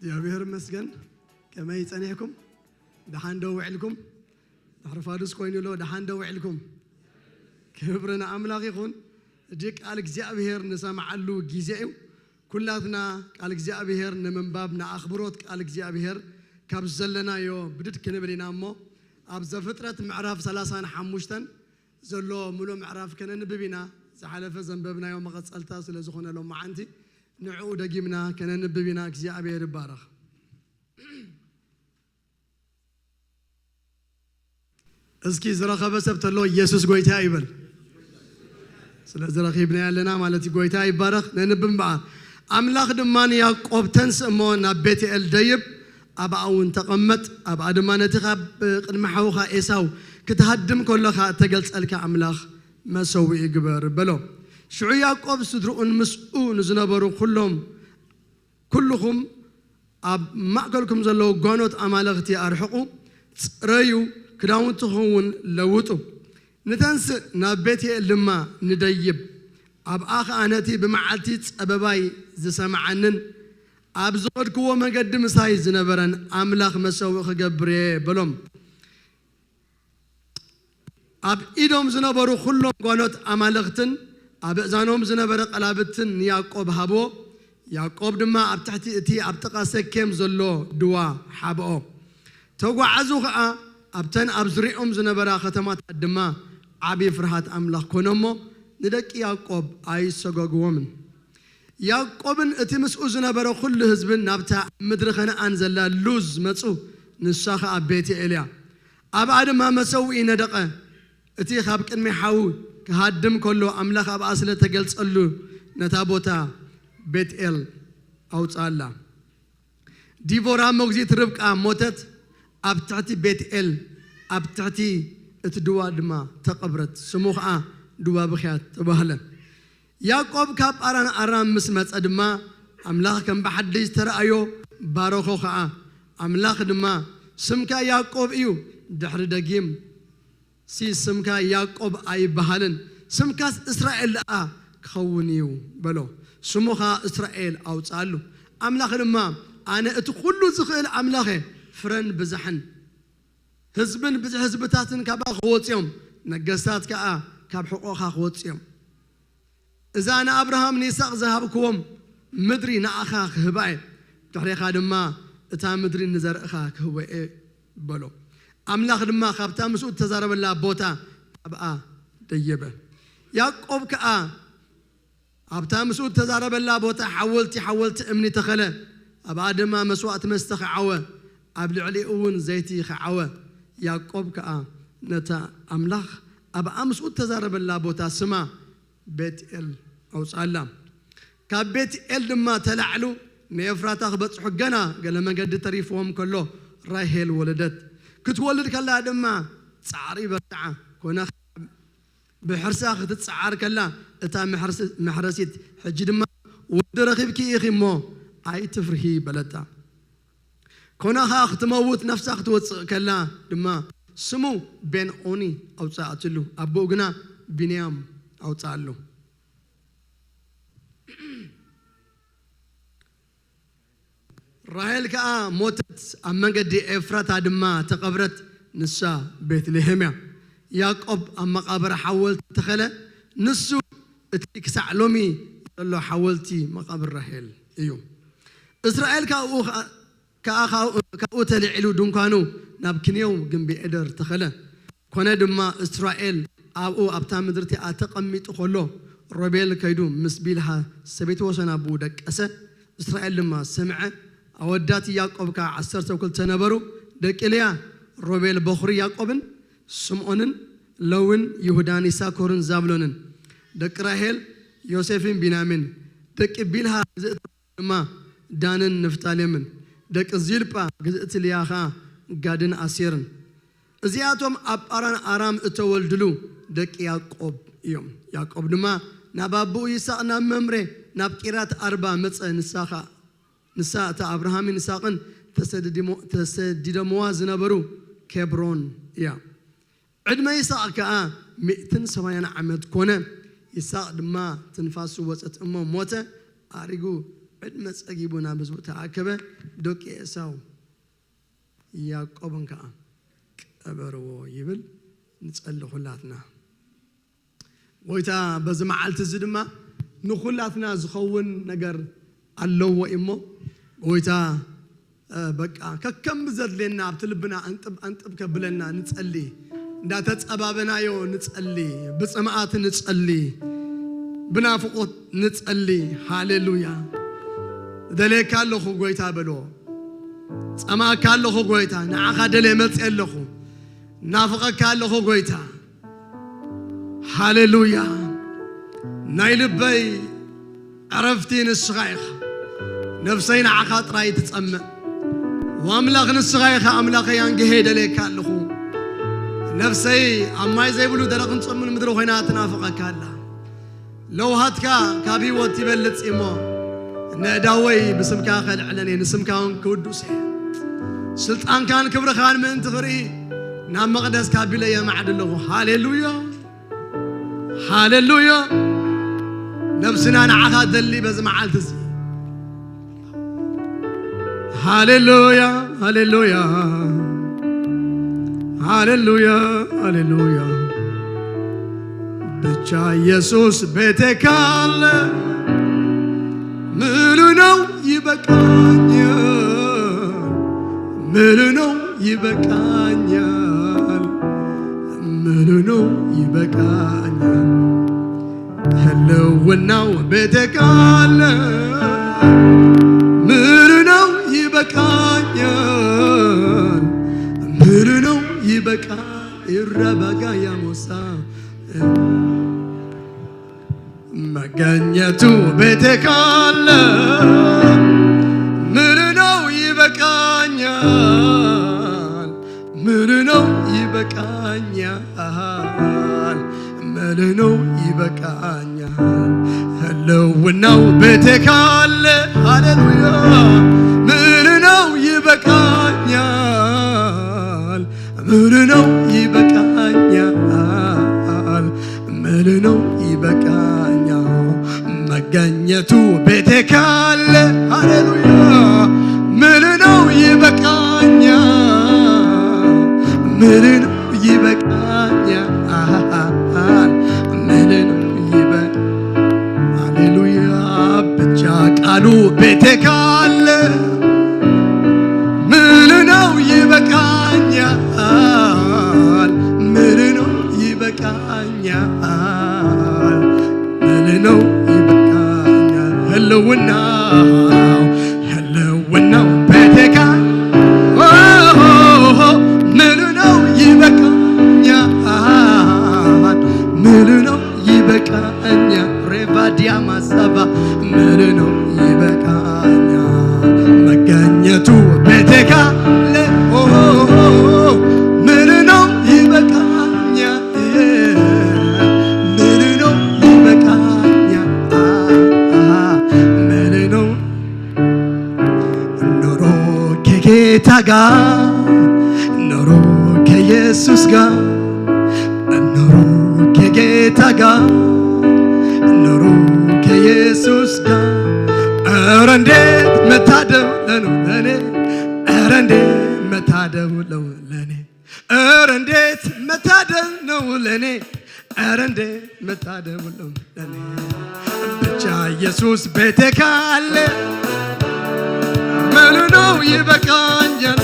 እግዚኣብሔር ይመስገን። ከመይ ጸኒሕኩም? ደሓን ዶ ውዕልኩም? ድሕሪ ፋዱስ ኮይኑ ኣሎ፣ ደሓን ዶ ውዕልኩም? ክብሪ ንኣምላኽ ይኹን። እዚ ቃል እግዚኣብሔር ንሰምዓሉ ግዜ እዩ። ኩላትና ቃል እግዚኣብሔር ንምንባብ ንኣኽብሮት ቃል እግዚኣብሔር ካብ ዘለናዮ ብድድ ክንብል ኢና እሞ፣ ኣብ ዘፍጥረት ምዕራፍ ሰላሳን ሓሙሽተን ዘሎ ምሉእ ምዕራፍ ከነንብብ ኢና። ዝሓለፈ ዘንበብናዮ መቐጸልታ ስለ ዝኾነ ሎማዓንቲ ንዕኡ ደጊምና ከነንብብ ኢና። እግዚኣብሔር ይባረኽ። እስኪ ዝረኸበ ሰብ ተሎ ኢየሱስ ጎይታ ይበል። ስለዚ ረኺብና ያለና ማለት እዩ። ጎይታ ይባረኽ። ነንብብ እምበኣር። ኣምላኽ ድማ ንያዕቆብ፣ "ተንስእ እሞ ናብ ቤትኤል ደይብ፣ ኣብኣ እውን ተቐመጥ፣ ኣብኣ ድማ ነቲ ካብ ቅድሚ ሓውኻ ኤሳው ክትሃድም ከለኻ እተገልጸልካ ኣምላኽ መሰውኢ ግበር" በሎ። ሽዑ ያዕቆብ ስድርኡን ምስኡ ንዝነበሩ ኩሎም፣ "ኩልኹም ኣብ ማእከልኩም ዘለዉ ጓኖት ኣማልኽቲ ኣርሕቑ፣ ጽረዩ፣ ክዳውንትኹም እውን ለውጡ። ንተንስእ ናብ ቤትኤል ድማ ንደይብ፣ ኣብኣ ኸኣ ነቲ ብመዓልቲ ጸበባይ ዝሰምዓንን ኣብ ዝኸድክዎ መገዲ ምሳይ ዝነበረን ኣምላኽ መሰውኢ ክገብር እየ" በሎም። ኣብ ኢዶም ዝነበሩ ኩሎም ጓኖት ኣማልኽትን ኣብ እእዛኖም ዝነበረ ቀላብትን ንያዕቆብ ሃብዎ። ያዕቆብ ድማ ኣብ ትሕቲ እቲ ኣብ ጥቓ ሰኬም ዘሎ ድዋ ሓብኦ። ተጓዓዙ ኸኣ፣ ኣብተን ኣብ ዙርያኦም ዝነበራ ከተማታት ድማ ዓቢ ፍርሃት ኣምላኽ ኮነ እሞ፣ ንደቂ ያዕቆብ ኣይሰጎግዎምን። ያዕቆብን እቲ ምስኡ ዝነበረ ኹሉ ህዝብን ናብታ ኣብ ምድሪ ከነኣን ዘላ ሉዝ መጹ፣ ንሳ ኸኣ ቤትኤል እያ። ኣብኣ ድማ መሰውኢ ነደቐ። እቲ ካብ ቅድሚ ሓዊ ክሃድም ከሎ ኣምላኽ ኣብኣ ስለ ተገልጸሉ ነታ ቦታ ቤትኤል ኣውጽኣላ። ዲቦራ ሞግዚት ርብቃ ሞተት፣ ኣብ ትሕቲ ቤትኤል ኣብ ትሕቲ እቲ ድዋ ድማ ተቐብረት። ስሙ ኸኣ ድዋ ብኽያት ተባህለ። ያዕቆብ ካብ ጳራን ኣራም ምስ መጸ ድማ ኣምላኽ ከም ብሓድሽ ተራእዮ፣ ባረኾ ኸኣ። ኣምላኽ ድማ ስምካ ያዕቆብ እዩ፣ ድሕሪ ደጊም ሲ ስምካ ያዕቆብ ኣይበሃልን፣ ስምካስ እስራኤል ደኣ ክኸውን እዩ በሎ። ስሙ ኸኣ እስራኤል ኣውጽኣሉ። ኣምላኽ ድማ ኣነ እቲ ኹሉ ዝኽእል ኣምላኽ እየ፣ ፍረን ብዝሕን ህዝብን ብዝሒ ህዝብታትን ካብኣ ክወጽኦም፣ ነገስታት ከኣ ካብ ሕቖኻ ክወጽኦም። እዛ ንኣብርሃም ንይስሐቅ ዝሃብክዎም ምድሪ ንኣኻ ክህባ እየ። ድሕሬኻ ድማ እታ ምድሪ ንዘርእኻ ክህቦ እየ በሎ። ኣምላኽ ድማ ካብታ ምስኡ እተዛረበላ ቦታ ኣብኣ ደየበ። ያዕቆብ ከኣ ኣብታ ምስኡ እተዛረበላ ቦታ ሓወልቲ ሓወልቲ እምኒ ተኸለ። ኣብኣ ድማ መስዋእቲ መስተ ኸዓወ፣ ኣብ ልዕሊኡ እውን ዘይቲ ኸዓወ። ያዕቆብ ከኣ ነታ ኣምላኽ ኣብኣ ምስኡ እተዛረበላ ቦታ ስማ ቤትኤል ኣውጽኣላ። ካብ ቤትኤል ድማ ተላዕሉ ንኤፍራታ ክበጽሑ ገና ገለ መገዲ ተሪፍዎም ከሎ ራሄል ወለደት። ክትወልድ ከላ ድማ ጻዕሪ በርትዓ። ኮነ ብሕርሳ ክትጸዓር ከላ እታ መሕረሲት ሕጂ ድማ ወዲ ረኺብኪ ኢኺ እሞ ኣይትፍርሂ በለታ። ኮነ ኸኣ ክትመውት ነፍሳ ክትወጽእ ከላ ድማ ስሙ ቤንኦኒ ኣውጽኣትሉ፣ ኣቦኡ ግና ቢንያም ኣውጽኣሉ። ራሄል ከኣ ሞተት፣ ኣብ መንገዲ ኤፍራታ ድማ ተቐብረት፣ ንሳ ቤትልሄም እያ። ያዕቆብ ኣብ መቓብር ሓወልቲ ተኸለ፣ ንሱ እቲ ክሳዕ ሎሚ ዘሎ ሓወልቲ መቓብር ራሄል እዩ። እስራኤል ካብኡ ከኣ ከኣ ካብኡ ተልዒሉ ድንኳኑ ናብ ክንየው ግንቢ ኤደር ተኸለ። ኮነ ድማ እስራኤል ኣብኡ ኣብታ ምድሪ እቲኣ ተቐሚጡ ከሎ ሮቤል ከይዱ ምስ ቢልሃ ሰበይቲ ወሰን ኣቦኡ ደቀሰ። እስራኤል ድማ ሰምዐ። ኣወዳት ያዕቆብ ከኣ ዓሰርተ ክልተ ነበሩ። ደቂ ልያ ሮቤል በኹሪ ያዕቆብን ስምዖንን ለውን ይሁዳን ይሳኮርን ዛብሎንን። ደቂ ራሄል ዮሴፍን ቢንያሚን። ደቂ ቢልሃ ግዝእቲ ድማ ዳንን ንፍታሌምን፣ ደቂ ዚልጳ ግዝእቲ ልያ ኸኣ ጋድን ኣሴርን። እዚኣቶም ኣብ ጳራን ኣራም እተወልድሉ ደቂ ያዕቆብ እዮም። ያዕቆብ ድማ ናብ ኣቦኡ ይስሐቅ ናብ መምሬ ናብ ቂርያት ኣርባ መጸ። ንሳ ኸኣ ንሳ እታ ኣብርሃምን ይስሐቅን ተሰዲድሞ- ተሰዲዶምዋ ዝነበሩ ኬብሮን እያ። ዕድመ ይስሐቅ ከኣ ሚእትን ሰማንያን ዓመት ኮነ። ይስሐቅ ድማ ትንፋሱ ወጸት እሞ ሞተ። ኣሪጉ ዕድመ ጸጊቡ ናብ ህዝቡ ተኣከበ። ደቂ ኤሳው ያዕቆብን ከኣ ቀበርዎ ይብል። ንጸሊ ኩላትና። ጎይታ በዚ መዓልቲ እዚ ድማ ንኹላትና ዝኸውን ነገር ኣለዎ እሞ ጎይታ እ፣ በቃ ከከም ዘድልየና ኣብቲ ልብና ኣንጥብ ኣንጥብ ከብለና ንጸሊ። እንዳተጸባበናዮ ንጸሊ፣ ብጽምኣት ንጸሊ፣ ብናፍቆት ንጸሊ። ሃሌሉያ። ደልየካ ኣለኹ ጎይታ በሎ። ጸማእካ ኣለኹ ጎይታ፣ ንዓኻ ደልየ መጽየ ኣለኹ። ናፍቐካ ኣለኹ ጎይታ። ሃሌሉያ። ናይ ልበይ ዕረፍቲ ንስኻ ኢኻ። ነፍሰይ ንዓኻ ጥራይ ትጸምእ። ወኣምላኽ ንስኻ ኢኻ ኣምላኸይ፣ ኣንግሄ ደልየካ ኣለኹ። ነፍሰይ ኣብ ማይ ዘይብሉ ደረቕን ጽልምን ምድሪ ኮይና ትናፍቐካ ኣላ። ለውሃትካ ካብ ህይወት ይበልጽ እሞ፣ ነእዳወይ ብስምካ ከልዕለን እየ፣ ንስምካ እውን ክውዱስ እየ። ስልጣንካን ክብርኻን ምእንቲ ክርኢ፣ ናብ መቕደስካ ቢለ የማዕድ ኣለኹ። ሃሌሉያ፣ ሃሌሉያ። ነብስና ንዓኻ ደሊ በዚ መዓልቲ እዚ። ሃሌሉያ፣ ሃሌሉያ፣ ሃሌሉያ፣ ሃሌሉያ። ብቻ ኢየሱስ ቤቴ ካለ ምሉ ነው ይበቃኛል፣ ምሉ ነው ይበቃኛል፣ ምሉ ነው ይበቃኛል። ህልውናው ቤቴ ካለ ምሉ ነው ይበቃኛል፣ ምሉ ነው ይበቃ ይረበጋ ያሞሳ መገኘቱ ቤቴ ካለ ምሉ ነው ይበቃኛል፣ ምሉ ነው ይበቃኛል፣ ምሉ ነው ይበቃኛል። ህልውናው ቤቴ ካለ ሃሌሉያ ምሉ ነው ይበቃኛል፣ ምሉ ነው ይበቃኛል፣ ምሉ ነው ይበቃኛል። መገኘቱ ቤቴ ካለ ሃሌሉያ ምሉ ነው ይበቃኛል፣ ምሉ ነው ይበቃኛል፣ ምሉ ነው ይበ- ሃሌሉያ ብቻ ቃሉ ቤቴ ካለ ምሉ ነው ይበቃኛል፣ ምሉ ነው ይበቃኛል፣ ምሉ ነው ይበቃኛል። ህልውናው ህልውናው ቤቴ ካለ ምሉ ነው ይበቃኛል፣ ምሉ ነው ይበቃኛል። ሬቫዲያ ማሳባ ምሉ ነው ይበቃኛል። መገኘቱ ቤቴ ካለ ምሉ ነው ይበቃኛል፣ ምሉ ነው ይበቃኛል፣ ምሉ ነው ኑሮ ከጌታ ጋር፣ ኑሮ ከኢየሱስ ጋር፣ ኑሮ ከጌታ ጋር፣ ኑሮ ከኢየሱስ ጋር። ኧረ እንዴት መታደል ነው ለኔ፣ ኧረ እንዴት መታደል ነው ለኔ፣ ኧረ እንዴት መታደል ነው ለኔ፣ ኧረ እንዴት መታደል ነው ለኔ። ብቻ ኢየሱስ ቤቴ ካለ ምሉ ነው ይበቃኛል፣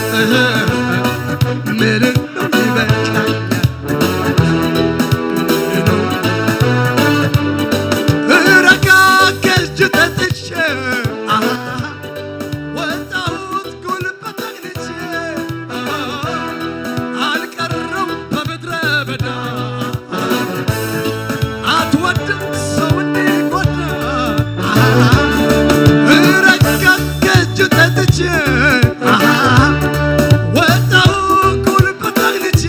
ምሉ ነው ይበቃኛል። ረካ ከእጅ ጠጥቼ ወጣሁት ጉልበት አግኝቼ አልቀረው በምድረ በዳ አትወድም ሰው እንዲጎዳ ረካ ከእጅ ጠጥቼ ወጣሁ ጉልበት አግኝቼ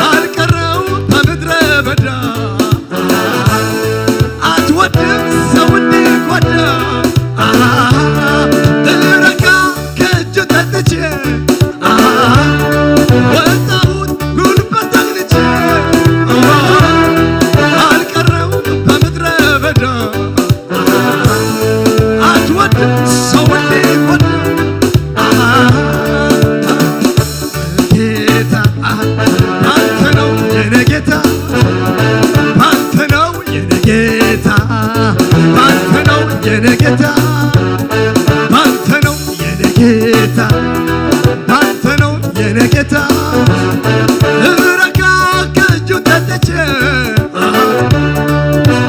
አልቀረው በምድረ በዳ አትወድም ሰው እንዲጎዳ ረካ ከእጅ ጠጥቼ ወጣሁት ጉልበት አግኝቼ አልቀረው በምድረ በዳ አትወድም ሰው እንዲጎዳ ጌታ ባንተ ነው የኔ ጌታ፣ ባንተ ነው የኔ ጌታ፣ ባንተ ነው የኔ ጌታ፣ ባንተ ነው የኔ ጌታ፣ ባንተ ነው የኔ ጌታ። ልረካ ከእጁ ጠጥቼ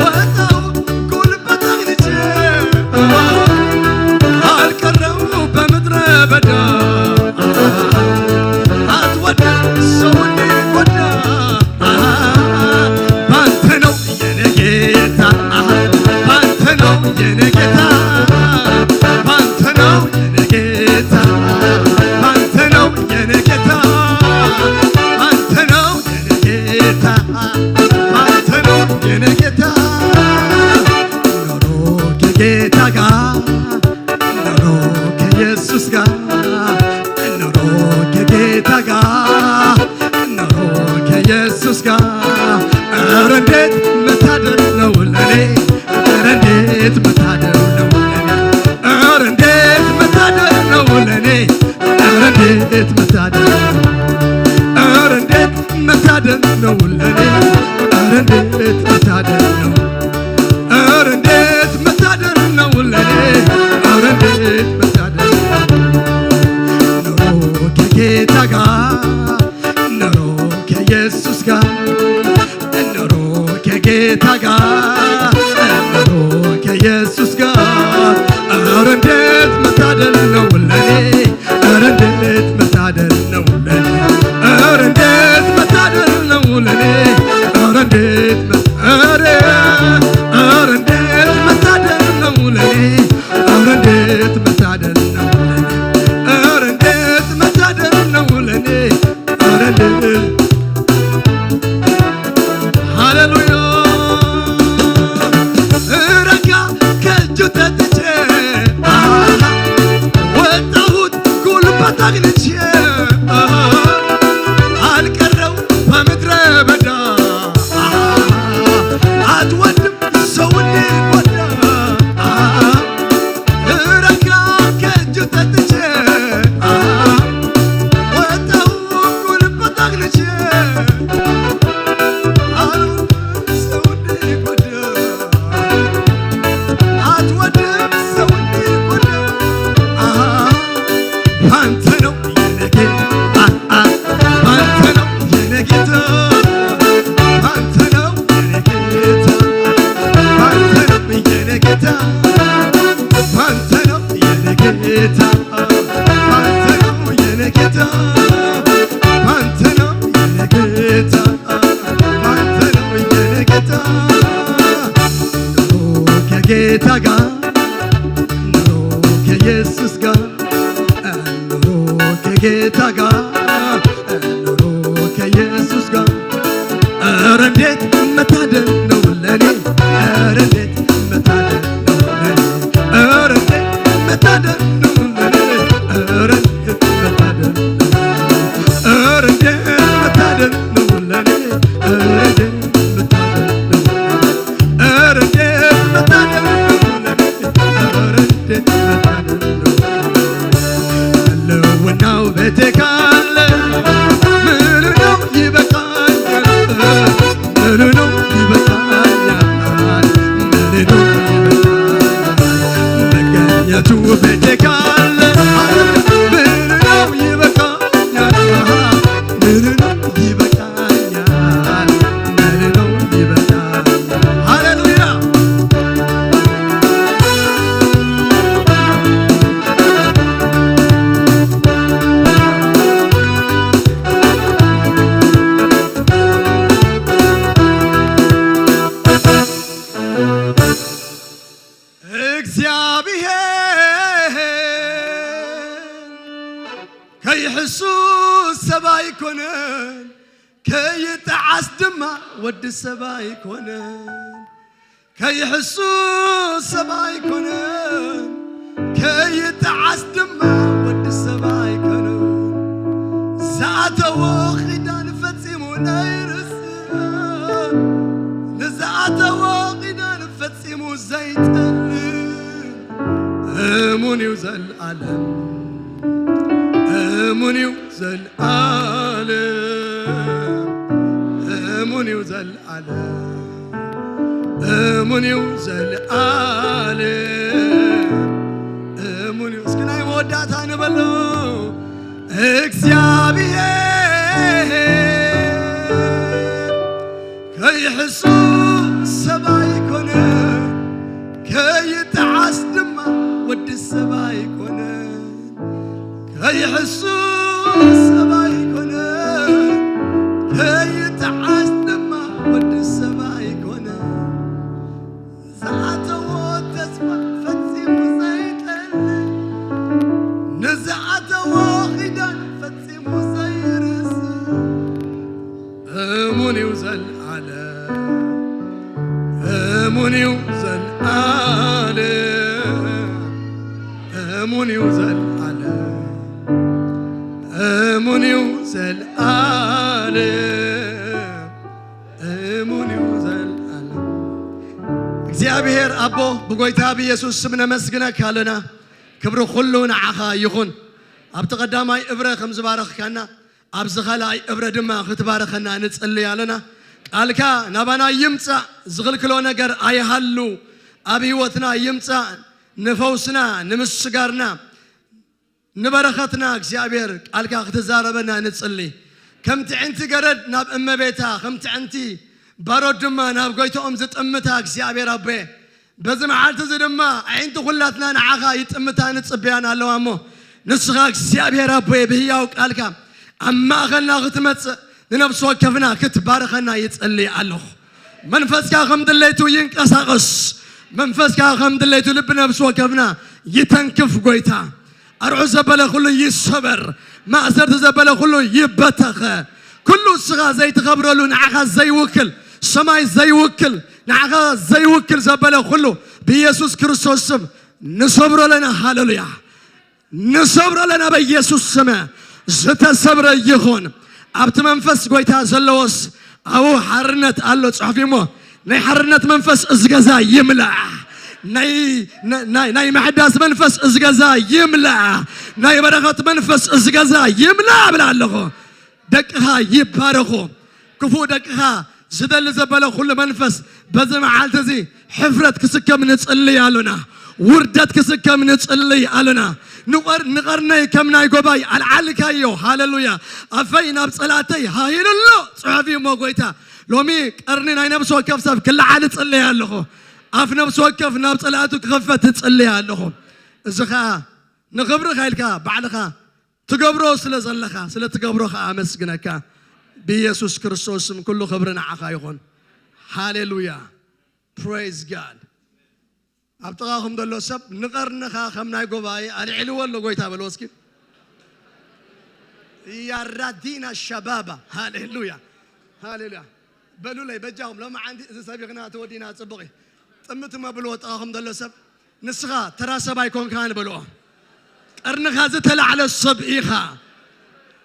ወጣው ጉልበት አግኝቼ አልቀረው በምድረ በዳ አትወድም ሰው እንዲጎዳ ባንተ ነው የኔ ጌታ ባንተ ነው የኔ ጌታ ባንተ ነው የኔ ጌታ ባንተ ነው የኔ ጌታ ባንተ ነው የኔ ጌታ ባንተ ነው የኔ ጌታ ኑሮ ከጌታ ጋር ኑሮ ከኢየሱስ ጋር ኑሮ ከጌታ ጋር ኑሮ ከኢየሱስ ጋር ኧረ እንዴት መታደል ነው ለኔ ኧረ እንዴት መታደል ነው ለኔ ኧረ እንዴት መታደል ነው ለኔ ኧረ እንዴት መታደል ኧረ እንዴት መታደል ነው ለኔ ጌታ ጋር፣ ኑሮ ከኢየሱስ ጋር፣ ኑሮ ከጌታ ጋር፣ ኑሮ ከኢየሱስ ጋር። ኧረ እንዴት መታደል ነው ለኔ፣ ኧረ እንዴት መታደል ነው ለኔ፣ ኧረ እንዴት መታደል ነው ለኔ፣ ኧረ እንዴት መ-፣ ኧረ፣ ኧረ እንዴት መታደል ነው ለኔ፣ ኧረ እንዴት መታደል ነው ለኔ፣ ኧረ እንዴት መታደል ነው ለኔ፣ ኧረ እንዴት። ሃሌሉያ። ረካ ከእጁ ጠጥቼ፣ አሃ፣ ወጣሁት ጉልበት አግኝቼ፣ አሃ፣ አልቀረው በምድረ በዳ፣ አሃ፣ አትወድም ሰው እንዲጎዳ፣ አሃ፣ ረካ ከእጁ ጠጥቼ፣ አሃ፣ ወጣሁ ጉልበት አግኝቼ፣ አሉ ሰው እንዲጎዳ፣ አትወድም ሰው እንዲጎዳ፣ አሃ፣ ባንተ ነው የኔ ጌታ፣ አ፣ አ፣ ባንተ ነው የኔ ጌታ፣ ባንተ ነው የኔ ጌታ፣ ባንተ ነው የኔ ጌታ፣ ባንተ ነው የኔ ጌታ፣ ባንተ ነው የኔ ጌታ፣ ባንተ ነው የኔ ጌታ፣ ባንተ ነው የኔ ጌታ። ኑሮ ከጌታ ጋር፣ ኑሮ ከኢየሱስ ጋር፣ ኑሮ ከጌታ ጋር፣ ኑሮ ከኢየሱስ ጋር። ኧረ እንዴት መታደል ነው ለኔ፣ ኧረ እንዴት መታደል ነው ለኔ፣ ኧረ እንዴት መታደል ነው ለኔ፣ ኧረ እንዴት መታደል ነው ለኔ፣ ኧረ እንዴት መታደል ነው ለኔ፣ ኧረ እንዴት መታደል ነው ለኔ፣ ኧረ እንዴት መታደል ነው ለኔ፣ ኧረ እንዴት መታደል ነው። ህልውናው ቤቴ ካለ ምኑ ነው ይበቃኛል? ምኑ ነው ይበቃኛል? ምኑ ነው ይበቃኛል? መገኘቱ ቤቴ ካለ ምኑ ነው ይበቃኛል? ምኑ ነው ይበቃኛል? ምኑ ነው ይበቃኛል? ሃሌሉያ። እግዚኣብሔር ከይሕሱ ሰብ ኣይኮነን፣ ከይጠዓስ ድማ ወዲ ሰብ ኣይኮነን። ከይሕሱ ሰብ ኣይኮነን፣ ከይጠዓስ ድማ ወዲ ሰብ ኣይኮነን። ዝኣተዎ ኺዳን ፈጺሙ ነይርስእ፣ ንዝኣተዎ ኺዳን ፈጺሙ ዘይጠልም፣ እሙን እዩ ዘልኣለም፣ እሙን እዩ ዘልኣለም፣ እሙን እዩ ዘልኣለም። ኣለ እሙን እዩ ዘልኣለም እሙን እዩ። እስኪ ናይ መወዳእታ ንበሎ። እግዚኣብሔር ከይሕሱ ሰብ ኣይኮነ፣ ከይጠዓስ ድማ ወዲ ሰብ ኣይኮነ። ከይሕሱ ሰብ ኣይኮነ፣ ከይጠዓስ ድማ ወዲ ሰብ ኣይኮነ። ዝኣተዎ ተስፋ ፈጺሙ ዘይጠልም፣ ንዝኣተዎ ኺዳን ፈጺሙ ዘይርስዕ። እሙን እዩ ዘልኣለም፣ እሙን እዩ ዘልኣለም፣ እሙን እዩ ዘልኣለም፣ እሙን እዩ ዘልኣለም፣ እሙን እዩ ዘልኣለም። እግዚኣብሔር ኣቦ፣ ብጎይታ ብኢየሱስ ስም ነመስግነካ ኣለና። ክብሪ ኩሉ ንዓኻ ይኹን። ኣብቲ ቀዳማይ እብረ ከም ዝባረኽካና፣ ኣብዚ ካልኣይ እብረ ድማ ክትባረኸና ንጽልይ ኣለና። ቃልካ ናባና ይምጻእ፣ ዝኽልክሎ ነገር ኣይሃሉ። ኣብ ህይወትና ይምጻእ፣ ንፈውስና፣ ንምስጋርና፣ ንበረኸትና እግዚኣብሔር ቃልካ ክትዛረበና ንጽሊ። ከም ትዕንቲ ገረድ ናብ እመቤታ፣ ከም ትዕንቲ ባሮት ድማ ናብ ጎይታኦም ዝጥምታ እግዚኣብሔር ኣቦየ፣ በዚ መዓልቲ እዚ ድማ ኣዒንቲ ኩላትና ንዓኻ ይጥምታ ንጽበያን ኣለዋ እሞ፣ ንስኻ እግዚኣብሔር ኣቦየ ብህያው ቃልካ ኣብ ማእኸልና ክትመጽእ ንነፍሲ ወከፍና ክትባርኸና ይጸሊ ኣለኹ። መንፈስካ ከም ድሌቱ ይንቀሳቐስ። መንፈስካ ከም ድሌቱ ልቢ ነፍሲ ወከፍና ይተንክፍ ጎይታ። ኣርዑ ዘበለ ኩሉ ይሰበር። ማእሰርቲ ዘበለ ኩሉ ይበተኸ። ኩሉ እስኻ ዘይትኸብረሉ ንዓኻ ዘይውክል፣ ሰማይ ዘይውክል፣ ንዓኻ ዘይውክል ዘበለ ኩሉ ብኢየሱስ ክርስቶስ ስም ንሰብሮ ኣለና። ሃሌሉያ። ንሰብሮ ኣለና በኢየሱስ ስም። ዝተሰብረ ይኹን። ኣብቲ መንፈስ ጎይታ ዘለዎስ ኣብኡ ሓርነት ኣሎ ጽሑፍ እሞ፣ ናይ ሓርነት መንፈስ እዚ ገዛ ይምላእ። ናይ ናይ ናይ ምሕዳስ መንፈስ እዚ ገዛ ይምላእ። ናይ በረኸት መንፈስ እዚ ገዛ ይምላእ እብል ኣለኹ። ደቅኻ ይባረኹ። ክፉእ ደቅኻ ዝደሊ ዘበለ ኩሉ መንፈስ በዚ መዓልቲ እዚ ሕፍረት ክስከም ንጽልይ ኣሉና። ውርደት ክስከም ንጽልይ ኣሉና። ንቐር-፣ ንቐርነይ ከም ናይ ጎባይ ኣልዓልካዮ። ሃሌሉያ። ኣፈይ ናብ ጸላተይ ሃሂሉ ኣሎ ጽሑፍ እዩ እሞ ጎይታ። ሎሚ ቀርኒ ናይ ነፍሲ ወከፍ ሰብ ክለዓል እጽልይ ኣለኹ። ኣፍ ነፍሲ ወከፍ ናብ ጸላእቱ ክኸፈት እጽልይ ኣለኹ። እዚ ኸኣ ንኽብርኻ ኢልካ ባዕልኻ ትገብሮ ስለ ዘለኻ፣ ስለ ትገብሮ ኸኣ ኣመስግነካ። ብኢየሱስ ክርስቶስ ስም ኩሉ ክብሪ ንዓኻ ይኹን። ሃሌሉያ። Praise God። ኣብ ጥቓኹም ዘሎ ሰብ ንቐርንኻ ከም ናይ ጎባኤ ኣልዒልዎ ኣሎ ጎይታ በልዎ እስኪ። ያራዲና ሸባባ። ሃሌሉያ። ሃሌሉያ። በሉለይ በጃኹም ሎማዓንቲ እዚ ሰቢኽና ተወዲና ጽቡቕ እዩ። ጥምት እሞ ብልዎ ጥቓኹም ዘሎ ሰብ ንስኻ ተራ ሰብ ኣይኮንካን በልዎ። ቀርንኻ ዝተላዕለ ሰብ ኢኻ።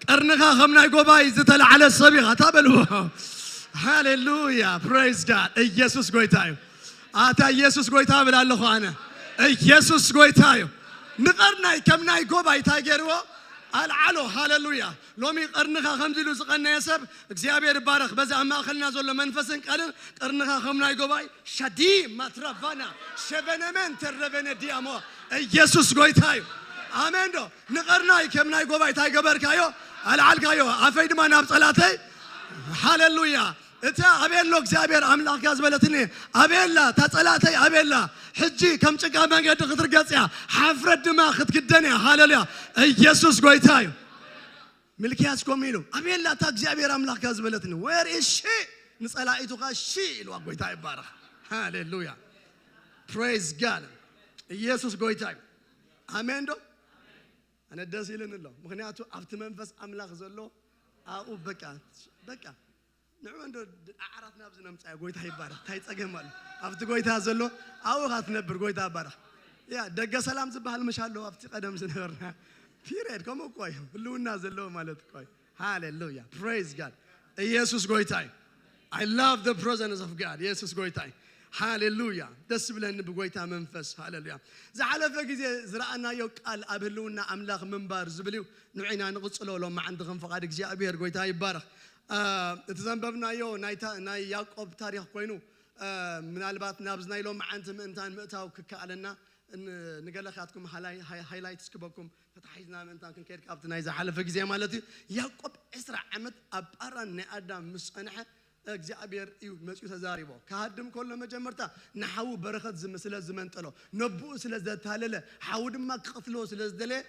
ቀርንኻ ከም ናይ ጎባይ ዝተላዕለ ሰብ ኢኻ። እታ በልዎ። ሃሌሉያ። Praise God። ኢየሱስ ጎይታ እዩ። ኣታ ኢየሱስ ጎይታ እብል ኣለኹ ኣነ። ኢየሱስ ጎይታ እዩ። ንቐርናይ ከም ናይ ጎባይ እንታይ ገይርዎ? ኣልዓሎ። ሃሌሉያ። ሎሚ ቀርንኻ ከምዚ ኢሉ ዝቐነየ ሰብ እግዚኣብሔር ይባረኽ። በዚ ኣብ ማእከልና ዘሎ መንፈስን ቃልን ቀርንኻ ከም ናይ ጎባይ ሻዲ ማትራቫና ሸቨነመን ተረቨነ ዲያሞ ኢየሱስ ጎይታ እዩ። ኣሜን ዶ? ንቐርናይ ከም ናይ ጎባይ እንታይ ገበርካዮ? ኣልዓልካዮ። ኣፈይ ድማ ናብ ጸላተይ። ሃሌሉያ። እታ ኣቤሎ እግዚኣብሔር ኣምላኽካ ዝበለትኒ ኣቤላ፣ እታ ጸላተይ ኣቤላ፣ ሕጂ ከም ጭቃ መንገዲ ክትርገጽ እያ፣ ሓፍረት ድማ ክትክደን እያ። ሃሌሉያ። ኢየሱስ ጎይታ እዩ። ሚልክያስ ከምኡ ኢሉ፣ ኣቤላ እታ እግዚኣብሔር ኣምላኽካ ዝበለትኒ፣ where is she? ንጸላኢቱኻ ሺ ኢልዋ። ጎይታ ይባረኽ። ሃሌሉያ። Praise God። ኢየሱስ ጎይታ እዩ። ኣሜን ዶ? ኣነ ደስ ኢሉኒ ኣሎ። ምኽንያቱ ኣብቲ መንፈስ ኣምላኽ ዘሎ ኣብኡ በቃ፣ በቃ ንዕኡ እንዶ ኣዕራት ናብዚ ነምጻዮ። ጎይታ ይባረኽ። እንታይ ጸገም ኣሎ? ኣብቲ ጎይታ ዘሎ ኣብኡ ኻ ትነብር። ጎይታ ይባረኽ። ያ ደገ ሰላም ዝበሃል ምሽ ኣሎ ኣብቲ ቀደም ዝነበርና። ፒሪየድ። ከምኡ እኮ እዩ። ህልውና ዘለዎ ማለት እኮ እዩ። ሃሌሉያ። Praise God። ኢየሱስ ጎይታ እዩ። I love the presence of God። ኢየሱስ ጎይታ እዩ። ሃሌሉያ። ደስ ይብለኒ ብጎይታ መንፈስ። ሃሌሉያ። ዝሓለፈ ግዜ ዝረኣናዮ ቃል ኣብ ህልውና ኣምላኽ ምንባር ዝብል እዩ። ንዑ ኢና ንቕጽሎ ሎማዓንቲ ከም ፍቓድ እግዚኣብሔር። ጎይታ ይባረኽ። እ፣ እቲ ዘንበብናዮ ናይ ታ-፣ ናይ ያዕቆብ ታሪኽ ኮይኑ፣ እ፣ ምናልባት ናብዚ ናይ ሎማዓንቲ ምእንታን ምእታው ክከኣለና ን-፣ ንገለኻትኩም ሃላይ-፣ ሃይ-፣ ሃይላይትስ ክበኩም ተታሒዝና ምእንታን ክንከይድ ካብቲ ናይ ዝሓለፈ ግዜ ማለት እዩ። ያዕቆብ ዕስራ ዓመት ኣብ ጳራን ናይ ኣዳም ምስ ጸንሐ እግዚኣብሔር እዩ መጺኡ ተዛሪቦ። ክሃድም ከሎ መጀመርታ ንሓዉ በረኸት ዝም-፣ ስለ ዝመንጠሎ፣ ነቦኡ ስለ ዘታለለ፣ ሓዉ ድማ ክቐትልዎ ስለ ዝደለየ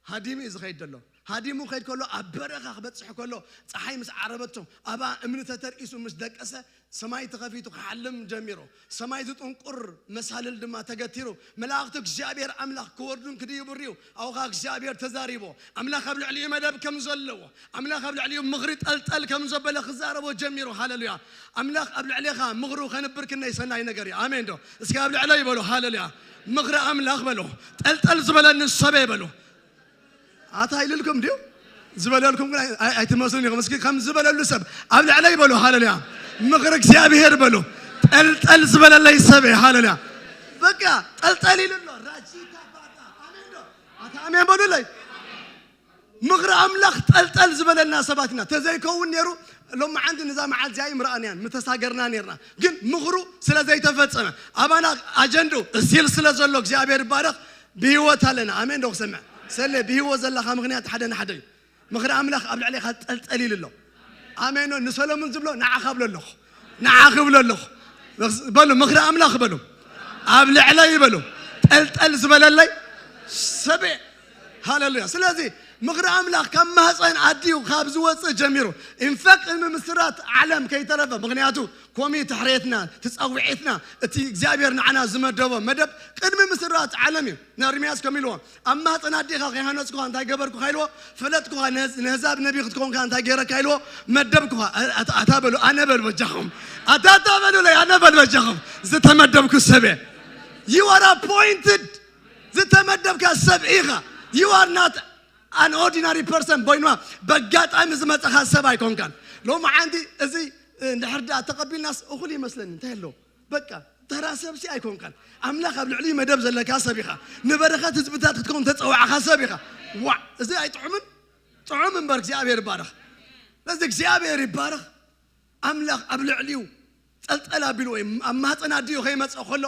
ሃዲሙ እዩ ዝኸይድ ዘሎ። ሃዲሙ ከይድ ከሎ ኣብ በረኻ ክበጽሕ ከሎ ጸሓይ ምስ ዓረበቶ ኣብኣ እምኒ ተተርኢሱ ምስ ደቀሰ ሰማይ ተኸፊቱ ክሓልም ጀሚሩ። ሰማይ ዝጥንቁር መሳልል ድማ ተገቲሩ። መላእኽቱ እግዚኣብሔር ኣምላኽ ክወርዱን ክድይቡ ርእዩ። ኣብኡ ኸኣ እግዚኣብሔር ተዛሪቦ። ኣምላኽ ኣብ ልዕሊኡ መደብ ከም ዘለዎ፣ ኣምላኽ ኣብ ልዕሊኡ ምኽሪ ጠልጠል ከም ዘበለ ክዛረቦ ጀሚሩ። ሃሌሉያ። ኣምላኽ ኣብ ልዕሌኻ ምኽሩ ከንብር ክንደይ ሰናይ ነገር እዩ። ኣሜን ዶ? እስኪ ኣብ ልዕለይ በሉ። ሃሌሉያ። ምኽሪ ኣምላኽ በሉ። ጠልጠል ዝበለኒ ሰበይ በሉ። ኣታ ኢልልኩም ድዩ? ዝበለልኩም ግን ኣይ-፣ ኣይ-፣ ኣይትመስሉን ኢኹም። እስኪ ከም ዝበለሉ ሰብ ኣብ ልዕለይ በሉ። ሃሌሉያ። ምኽሪ እግዚኣብሔር በሉ። ጠልጠል ዝበለለይ ሰበይ። ሃሌሉያ። በቃ ጠልጠል ኢሉ ኣሎ። ራጂታ ፋታ። ኣሜን ዶ? ኣታ ኣሜን በሉለይ። ምኽሪ ኣምላኽ ጠልጠል ዝበለልና ሰባት ኢና። ተዘይከውን ነይሩ፣ ሎማዓንቲ ንዛ መዓልቲ እዚኣ ኣይምረኣናያን፣ ምተሳገርና ነይርና። ግን ምኽሩ ስለ ዘይተፈጸመ፣ ኣባና ኣጀንድኡ እስቲል ስለ ዘሎ እግዚኣብሔር ይባረኽ፣ ብህይወት ኣለና። ኣሜን ዶ ክሰምዕ? ሰለ ብህይወት ዘለኻ ምኽንያት ሓደ ንሓደ እዩ። ምኽሪ ኣምላኽ ኣብ ልዕሌኻ ጠልጠል ኢሉ ኣሎ። ኣሜን። ንሰሎሞን ዝብሎ ንዓኻ እብሎ ኣለኹ፣ ንዓኺ እብሎ ኣለኹ። በሉ ምኽሪ ኣምላኽ በሉ፣ ኣብ ልዕለይ በሉ፣ ጠልጠል ዝበለለይ ሰብ እየ። ሃሌሉያ። ስለዚ ምኽሪ ኣምላኽ ካብ ማህፀን ኣዲኡ ካብ ዝወፅእ ጀሚሩ፣ ኢንፋክት ቅድሚ ምስራት ዓለም ከይተረፈ፣ ምኽንያቱ ኮሚ ትሕሬትና ትፀውዒትና እቲ እግዚኣብሔር ንዓና ዝመደቦ መደብ ቅድሚ ምስራት ዓለም እዩ። ንኤርምያስ ከም ኢልዎ ኣብ ማህፀን ኣዴኻ ከይሃነፅኩኻ እንታይ ገበርኩኻ ኢልዎ፣ ፈለጥኩኻ። ንህዝ- ንህዛብ ነቢ ክትኮንካ እንታይ ገይረካ ኢልዎ፣ መደብኩኻ። ኣታ ኣታ በሉ ኣነ በል በጃኹም፣ ኣታ ኣታ በሉለይ ኣነ በል በጃኹም፣ ዝተመደብኩ ሰብ እየ። You are appointed። ዝተመደብካ ሰብ ኢኻ። You are not an ordinary person። ቦይንማ በጋጣሚ ዝመፀኻ ሰብ ኣይኮንካን። ሎሚ ዓንዲ እዚ እንድሕር ደኣ ተቐቢልናስ እኹል ይመስለኒ። እንታይ ኣለዎ? በቃ ተራ ሰብሲ ኣይኮንካን። ኣምላኽ ኣብ ልዕሊ መደብ ዘለካ ሰብ ኢኻ። ንበረኸት ህዝብታት ክትከውን ተፀዋዕኻ ሰብ ኢኻ። ዋዕ፣ እዚ ኣይጥዑምን? ጥዑም እምበር እግዚኣብሔር ይባረኽ። ስለዚ እግዚኣብሔር ይባረኽ። ኣምላኽ ኣብ ልዕሊኡ ጠልጠል ኣቢሉ ወይ ኣብ ማህፀን ኣዲኡ ከይመፀ ከሎ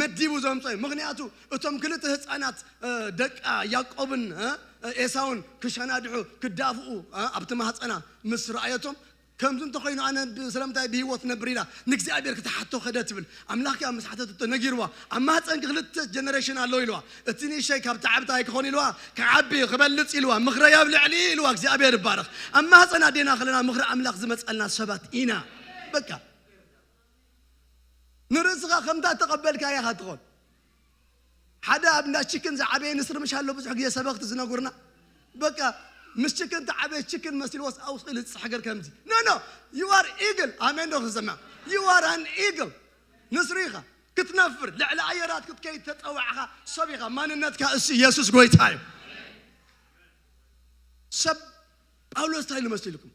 መዲቡ ዘምፀ እዩ። ምኽንያቱ እቶም ክልተ ህፃናት ደቃ ያዕቆብን ኤሳውን ክሸናድሑ ክዳፍኡ ኣብቲ ማህፀና ምስ ረኣየቶም፣ ከምዚ እንተኾይኑ ኣነ ስለምንታይ ብህይወት ነብር ኢላ ንእግዚኣብሔር ክትሓቶ ከደ ትብል። ኣምላኽ ከኣ ምስ ሓተትቶ ነጊርዋ፣ ኣብ ማህፀንኪ ክልተ ጀነሬሽን ኣሎ ኢልዋ። እቲ ንእሸይ ካብ ተዓብታ ኣይክኾን ኢልዋ፣ ክዓቢ ክበልፅ ኢልዋ፣ ምኽረይ ኣብ ልዕሊ ኢልዋ። እግዚኣብሔር ይባረኽ። ኣብ ማህፀን ኣዴና ከለና ምኽሪ ኣምላኽ ዝመፀልና ሰባት ኢና። በቃ ንርእስኻ ከምታ ተቐበልካያ ኢኻ ትኾን። ሓደ ኣብ እንዳ ችክን ዝዓበየ ንስሪ ምሽ ኣሎ ብዙሕ ግዜ ሰበኽቲ ዝነጉርና። በቃ ምስ ችክን ተዓበየ ችክን መሲልዎስ ኣውፅእ ልፅሕ ገር ከምዚ። No, no, you are eagle. ኣሜን ዶ ክሰማ? You are an eagle. ንስሪ ኢኻ ክትነፍር ልዕሊ ኣየራት ክትከይድ ተፀዋዕኻ ሰብ ኢኻ። ማንነትካ እሱ ኢየሱስ ጎይታ እዩ። ሰብ ጳውሎስ እንታይ ኢሉ መሲልኩም?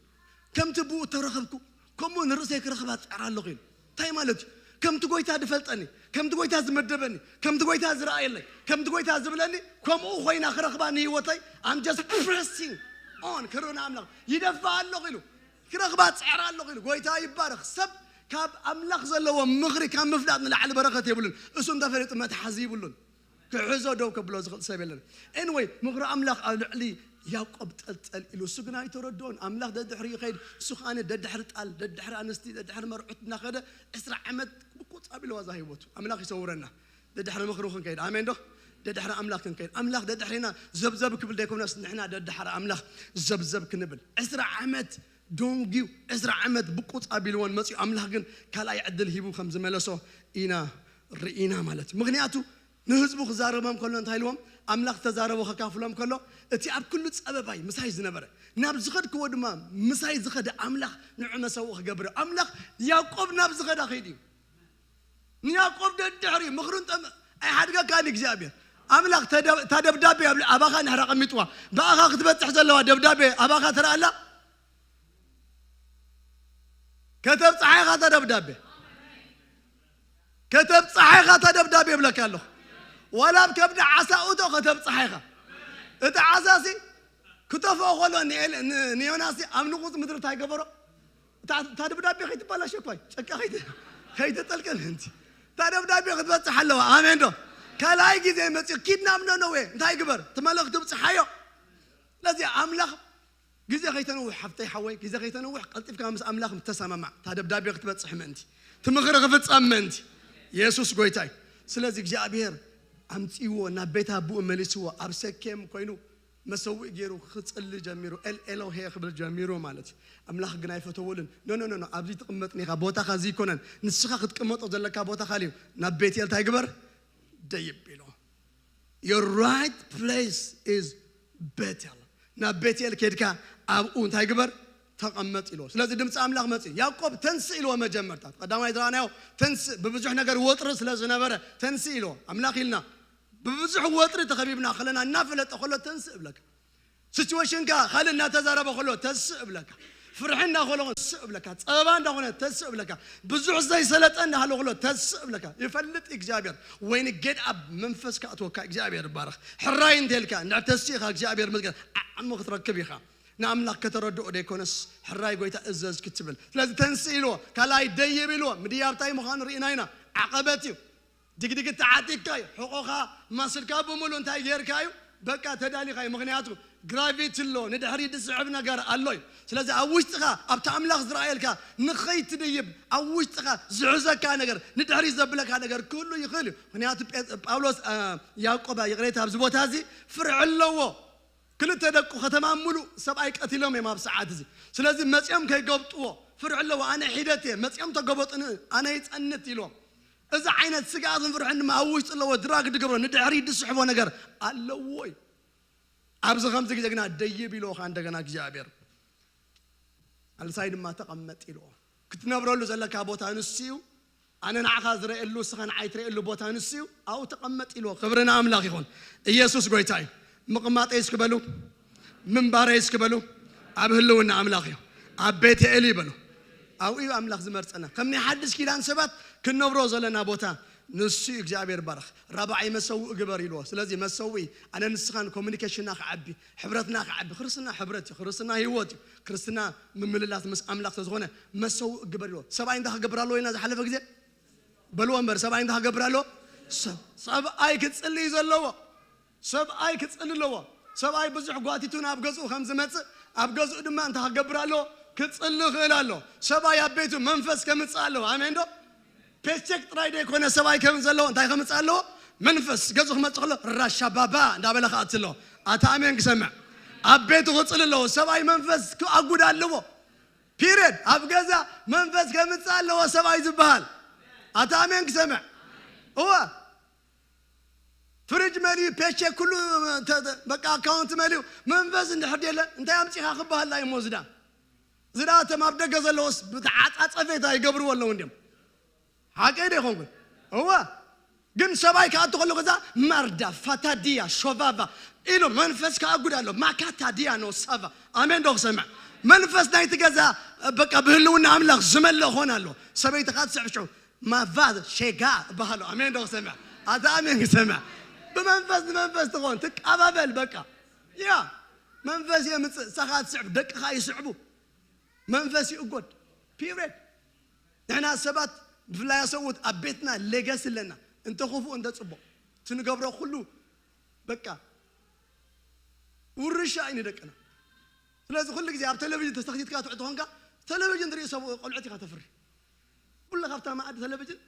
ከምቲ ብኡ እተረኸብኩ ከምኡ ንርእሰይ ክረኽባ ጸዕር ኣለኹ ኢሉ። እንታይ ማለት እዩ? ከምቲ ጎይታ ዝፈልጠኒ፣ ከምቲ ጎይታ ዝመደበኒ፣ ከምቲ ጎይታ ዝረኣየለይ፣ ከምቲ ጎይታ ዝብለኒ ከምኡ ኮይና ክረኽባ ንህይወተይ I'm just pressing on ክርኢ ንኣምላኽ ይደፋ ኣለኹ ኢሉ። ክረኽባ ጸዕር ኣለኹ ኢሉ። ጎይታ ይባረኽ። ሰብ ካብ ኣምላኽ ዘለዎ ምኽሪ ካብ ምፍላጥ ንላዕሊ በረኸት የብሉን። እሱ እንተፈሊጡ መትሓዚ ይብሉን። ክሕዞ ደው ከብሎ ዝኽእል ሰብ የለን። Anyway ምኽሪ ኣምላኽ ኣብ ልዕሊ ያዕቆብ ጠልጠል ኢሉ፣ እሱ ግን ኣይተረድኦን። ኣምላኽ ደድሕሪ ይኸይድ፣ እሱ ከኣ ደድሕሪ ጣል፣ ደድሕሪ ኣንስቲ፣ ደድሕሪ መርዑት እናኸደ ዕስራ ዓመት ብቁጽ ኣቢልዋ እዛ ህይወቱ። ኣምላኽ ይሰውረና። ደድሕሪ ምኽሩ ክንከይድ፣ ኣሜን ዶ? ደድሕሪ ኣምላኽ ክንከይድ። ኣምላኽ ደድሕሪና ዘብዘብ ክብል ዘይኮነስ ንሕና ደድሕሪ ኣምላኽ ዘብዘብ ክንብል። ዕስራ ዓመት ዶንጊው ዕስራ ዓመት ብቁጽ ኣቢልዎን መጺኡ ኣምላኽ ግን ካልኣይ ዕድል ሂቡ ከም ዝመለሶ ኢና ርኢና ማለት እዩ። ምኽንያቱ ንህዝቡ ክዛረቦም ከሎ እንታይ ኢልዎም? ኣምላኽ ዝተዛረቦ ከካፍሎም ከሎ እቲ ኣብ ኩሉ ጸበባይ ምሳይ ዝነበረ ናብ ዝኸድክዎ ድማ ምሳይ ዝኸደ ኣምላኽ ንዑ መሰውእ ክገብር እዩ። ኣምላኽ ያዕቆብ ናብ ዝኸዳ ከይዱ እዩ። ንያዕቆብ ደድሕሪ ምኽሩን ጠም ኣይሓድገካን እግዚኣብሔር ኣምላኽ። እታ ደብዳቤ ኣባኻ ንሕራ ቀሚጥዋ ብኣኻ ክትበጽሕ ዘለዋ ደብዳቤ ኣባኻ ትረኣላ። ከተብጽሓ ኢኻ እታ ደብዳቤ። ከተብጽሓ ኢኻ እታ ደብዳቤ ይብለካ ኣለኹ። ዋላ ኣብ ከብዲ ዓሳ እቶ ከተብጽሓ ኢኻ። እቲ ዓሳሲ ክተፍኦ ከሎ ንኤል- ን- ንዮናስ ኣብ ንቑጽ ምድሪ እንታይ ገበሮ? እታ እታ ደብዳቤ ከይትባላሸ እኳ ጨቃ ከይት- ከይትጠልቀ ምእንቲ እታ ደብዳቤ ክትበጽሕ ኣለዋ። ኣሜን ዶ? ካልኣይ ግዜ መጽኡ ኪድናብ ነነዌ እንታይ ግበር? እቲ መልእኽቲ ብጽሓዮ። ስለዚ ኣምላኽ ግዜ ከይተንውሕ ሓፍተይ ሓወይ፣ ግዜ ከይተንውሕ ቀልጢፍካ ምስ ኣምላኽ ተሰማማዕ። እታ ደብዳቤ ክትበጽሕ ምእንቲ፣ እቲ ምኽሪ ክፍጸም ምእንቲ። የሱስ ጎይታ እዩ። ስለዚ እግዚኣብሔር ኣምጺእዎ፣ ናብ ቤት ኣቦኡ መሊስዎ፣ ኣብ ሰኬም ኮይኑ መሰውኢ ገይሩ ክጽሊ ጀሚሩ፣ ኤል ኤሎሄ ክብል ጀሚሩ ማለት እዩ። ኣምላኽ ግን ኣይፈተወሉን። ኖ ኖ ኖ ኖ፣ ኣብዚ ትቕመጥ ኔኻ፣ ቦታኻ እዚ ኣይኮነን። ንስኻ ክትቅመጦ ዘለካ ቦታ ካልእ እዩ። ናብ ቤትኤል እንታይ ግበር? ደይብ ኢሎ። Your right place is ቤቴል። ናብ ቤቴል ከድካ ኣብኡ እንታይ ግበር? ተቐመጥ ኢልዎ። ስለዚ ድምፂ ኣምላኽ መፂ። ያዕቆብ ተንስእ ኢልዎ። መጀመርታ ቀዳማይ ዝረኣናዮ ተንስእ፣ ብብዙሕ ነገር ወጥሪ ስለ ዝነበረ ተንስእ ኢልዎ። ኣምላኽ ኢልና ብብዙሕ ወጥሪ ተኸቢብና ከለና እናፈለጠ ከሎ ተንስእ እብለካ። ሲቹዌሽንካ ካልእ እናተዛረበ ከሎ ተስእ እብለካ። ፍርሒ እንዳኾነ ተስእ እብለካ። ፀበባ እንዳኾነ ተስእ እብለካ። ብዙሕ ዘይሰለጠ እንዳሃለ ከሎ ተስእ እብለካ። ይፈልጥ እግዚኣብሔር። ወይኒ ጌድ ኣብ መንፈስ ከኣትወካ እግዚኣብሔር ይባረኽ። ሕራይ እንተልካ እንድሕር ተስኢኻ እግዚኣብሔር መስገን ዓዕሚ ክትረክብ ኢኻ። ንኣምላኽ ከተረድኦ ደይኮነስ ሕራይ ጎይታ እዘዝ ክትብል። ስለዚ ተንስእ ኢልዎ፣ ካልኣይ ደይብ ኢልዎ። ምድያብ እንታይ ምዃኑ ርኢና ኢና። ዓቐበት እዩ። ድግድግ ተዓጢቅካ እዩ። ሕቖኻ ማስልካ ብምሉ እንታይ ጌርካ እዩ? በቃ ተዳሊኻ እዩ። ምኽንያቱ ግራቪቲ ኣሎ፣ ንድሕሪ ዝስዕብ ነገር ኣሎ እዩ። ስለዚ ኣብ ውሽጥኻ ኣብቲ ኣምላኽ ዝረኣየልካ ንኸይትድይብ ኣብ ውሽጥኻ ዝሕዘካ ነገር፣ ንድሕሪ ዘብለካ ነገር ክህሉ ይኽእል እዩ። ምኽንያቱ ጳውሎስ ያዕቆብ፣ ይቕሬታ፣ ኣብዚ ቦታ እዚ ፍርሒ ኣለዎ። ክልተ ደቁ ከተማ ምሉእ ሰብኣይ ቀቲሎም እዮም ኣብ ሰዓት እዚ። ስለዚ መፂኦም ከይገብጥዎ ፍርሒ ኣለዎ። ኣነ ሒደት እየ፣ መፂኦም ተገበጡኒ፣ ኣነ ይፀንት ኢሎም። እዚ ዓይነት ስግኣትን ፍርሕን ድማ ኣብ ውሽጢ ኣለዎ። ድራግ ድገብሮ ንድሕሪ ድስሕቦ ነገር ኣለዎ እዩ። ኣብዚ ከምዚ ግዜ ግና ደይብ ኢልዎ ከዓ እንደገና እግዚኣብሔር ኣልሳይ ድማ ተቐመጥ ኢልዎ። ክትነብረሉ ዘለካ ቦታ ንሱ እዩ። ኣነ ንዓኻ ዝረኤሉ፣ እስኻ ንዓይ ትረኤሉ ቦታ ንሱ እዩ። ኣብኡ ተቐመጥ ኢልዎ። ክብሪ ንኣምላኽ ይኹን። ኢየሱስ ጎይታ እዩ። ምቕማጠይ እስኪ በሉ፣ ምንባረይ እስኪ በሉ። ኣብ ህልውና ኣምላኽ እዩ። ኣብ ቤተ ኤሊ በሉ። ኣብኡ እዩ ኣምላኽ ዝመርጸና። ከም ናይ ሓድሽ ኪዳን ሰባት ክንነብሮ ዘለና ቦታ ንሱ እዩ። እግዚኣብሔር ይባረኽ። ራብዓይ መሰውእ ግበር ኢልዎ። ስለዚ መሰውእ ኣነ ንስኻን ኮሚኒኬሽንና ክዓቢ፣ ሕብረትና ክዓቢ። ክርስትና ሕብረት እዩ። ክርስትና ህይወት እዩ። ክርስትና ምምልላስ ምስ ኣምላኽ ስለዝኾነ መሰውእ ግበር ኢልዎ። ሰብኣይ እንታይ ክገብር ኣለዎ ኢልና ዝሓለፈ ግዜ በልዎ እምበር፣ ሰብኣይ እንታይ ክገብር ኣለዎ? ሰብ-፣ ሰብኣይ ክጽሊ እዩ ዘለዎ። ሰብኣይ ክጽሊ ኣለዎ። ሰብኣይ ብዙሕ ጓቲቱ ናብ ገዝኡ ከም ዝመጽእ፣ ኣብ ገዝኡ ድማ እንታይ ክገብር ኣለዎ? ክጽሊ ይኽእል ኣሎ። ሰብኣይ ኣብ ቤቱ መንፈስ ከምጽእ ኣለዎ። ኣሜን ዶ? ፔስቼክ ጥራይ ዘይኮነ ሰብኣይ ከም ዘለዎ እንታይ ከምጽእ ኣለዎ? መንፈስ ገዝኡ ክመጽእ ከሎ ራሻባባ እንዳበለ ክኣቲ ኣለዎ። ኣታ ኣሜን ክሰምዕ። ኣብ ቤቱ ክጽሊ ኣለዎ። ሰብኣይ መንፈስ ክኣጉድ ኣለዎ። ፒሪየድ። ኣብ ገዛ መንፈስ ከምጽእ ኣለዎ ሰብኣይ ዝበሃል። ኣታ ኣሜን ክሰምዕ። እወ። ፍሪጅ መሊኡ፣ ፔቼክ ኩሉ ተ-፣ ተ-፣ በቃ ኣካውንት መሊኡ፣ መንፈስ እንድሕር የለ እንታይ ኣምጺኻ ክበሃል እዩ እሞ ዝዳ። ዝዳ እቶም ኣብ ደገ ዘለዎስ ብተዓጻጸፌታ ይገብርዎ ኣለዉ እንዲዮም። ሓቀይ ዶ ይኾንኩን? እወ። ግን ሰብኣይ ክኣቱ ከሎ ገዛ ማርዳ፣ ፋታዲያ፣ ሾቫቫ ኢሉ መንፈስ ከኣጉድ ኣሎ። ማካታዲያ ኖ ሳቫ። ኣሜን ዶ ክሰምዕ? መንፈስ ናይቲ ገዛ በቃ ብህልውና ኣምላኽ ዝመልእ ኾን ኣሎ። ሰበይቲ ከኣ ትስዕብ ሽዑ ማቫ ሼጋ እበሃሎ። ኣሜን ዶ ክሰምዕ? ኣታ ኣሜን ክሰምዕ። ብመንፈስ ንመንፈስ ትኾን፣ ትቀባበል በቃ። ያ መንፈስ የምጽእ፣ ንሳኻ ትስዕብ፣ ደቅኻ ይስዕቡ። መንፈስ ይእጎድ። ፒሪየድ። ንሕና ሰባት ብፍላይ ሰብኡት ኣብ ቤትና ሌጋሲ ኣለና። እንተ ክፉእ እንተ ጽቡቕ፣ እቲ ንገብሮ ኩሉ በቃ ውርሻ እዩ ንደቅና። ስለዚ ኩሉ ግዜ ኣብ ቴሌቪዥን ተስተኽቲትካ ትውዕል ተኾንካ፣ ቴሌቪዥን ትርኢ ሰብ ቆልዑት ኢኻ ተፍሪ። ኩሉ ካብታ መኣዲ ቴሌቪዥን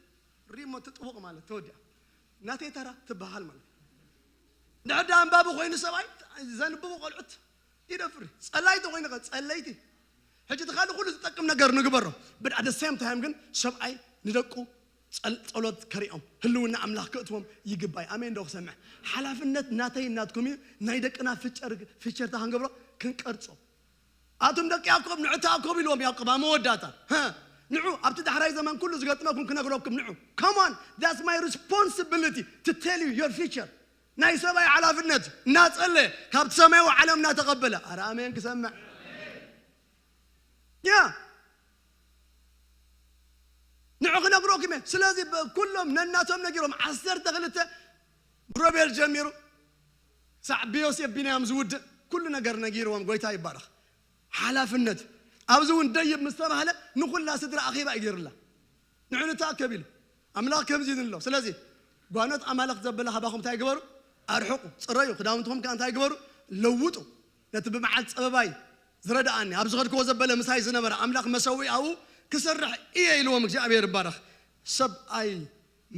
ሪሞት ትጥውቕ ማለት ተወዲኣ። ናተይ ተራ ትበሃል ማለት። እንድሕር ደኣ ኣንባቢ ኮይኑ ሰብኣይ ዘንብቡ ቆልዑት ይደፍሪ። ጸላይቲ ኮይኑ ከ ጸለይቲ። ሕጂ እቲ ካልእ ኩሉ ዝጠቅም ነገር ንግበሮ። But at the same time ግን ሰብኣይ ንደቁ ጸል-፣ ጸሎት ከሪኦም ህልውና ኣምላኽ ክእትዎም ይግባይ። ኣሜን ዶ ክሰምዕ? ሓላፍነት ናተይ ናትኩም እዩ። ናይ ደቅና ፍጨር-፣ ፍቸርታ ክንገብሮ ክንቀርጾ። ኣቱም ደቂ ያዕቆብ ንዑ ተኣከቡ ኢልዎም ያዕቆብ ኣብ መወዳእታ። ሃ፣ ንዑ ኣብቲ ዳሕራይ ዘመን ኩሉ ዝገጥመኩም ክነግረኩም ንዑ። Come on, that's my responsibility to tell you your future. ናይ ሰብኣይ ሓላፍነት እናጸለየ ካብቲ ሰማያዊ ዓለም እናተቐበለ። ኣረ ኣሜን ክሰምዕ። ያ ንዑ ክነግረኩም እየ። ስለዚ ብ-፣ ኩሎም ነናቶም ነጊሮም ዓሰርተ ክልተ ሮቤል ጀሚሩ ሳዕ ብዮሴፍ ቢንያም ዝውድእ ኩሉ ነገር ነጊርዎም። ጎይታ ይባረኽ። ሓላፍነት ኣብዚ እውን ደይብ ምስ ተባህለ ንኹላ ስድራ ኣኼባ እዩ ገይሩላ። ንዑ ንተኣከብ ኢሉ ኣምላኽ ከምዚ ኢሉ ኣሎ። ስለዚ ጓኖት ኣማልኽቲ ዘበለ ካባኹም እንታይ ግበሩ? ኣርሕቑ፣ ጽረዩ። ክዳውንትኹም ከኣ እንታይ ግበሩ? ለውጡ። ነቲ ብመዓልቲ ጸበባይ ዝረድኣኒ፣ ኣብ ዝኸድክዎ ዘበለ ምሳይ ዝነበረ ኣምላኽ መሰውኢ ኣብኡ ክሰርሕ እየ ኢልዎም። እግዚኣብሔር ይባረኽ። ሰብኣይ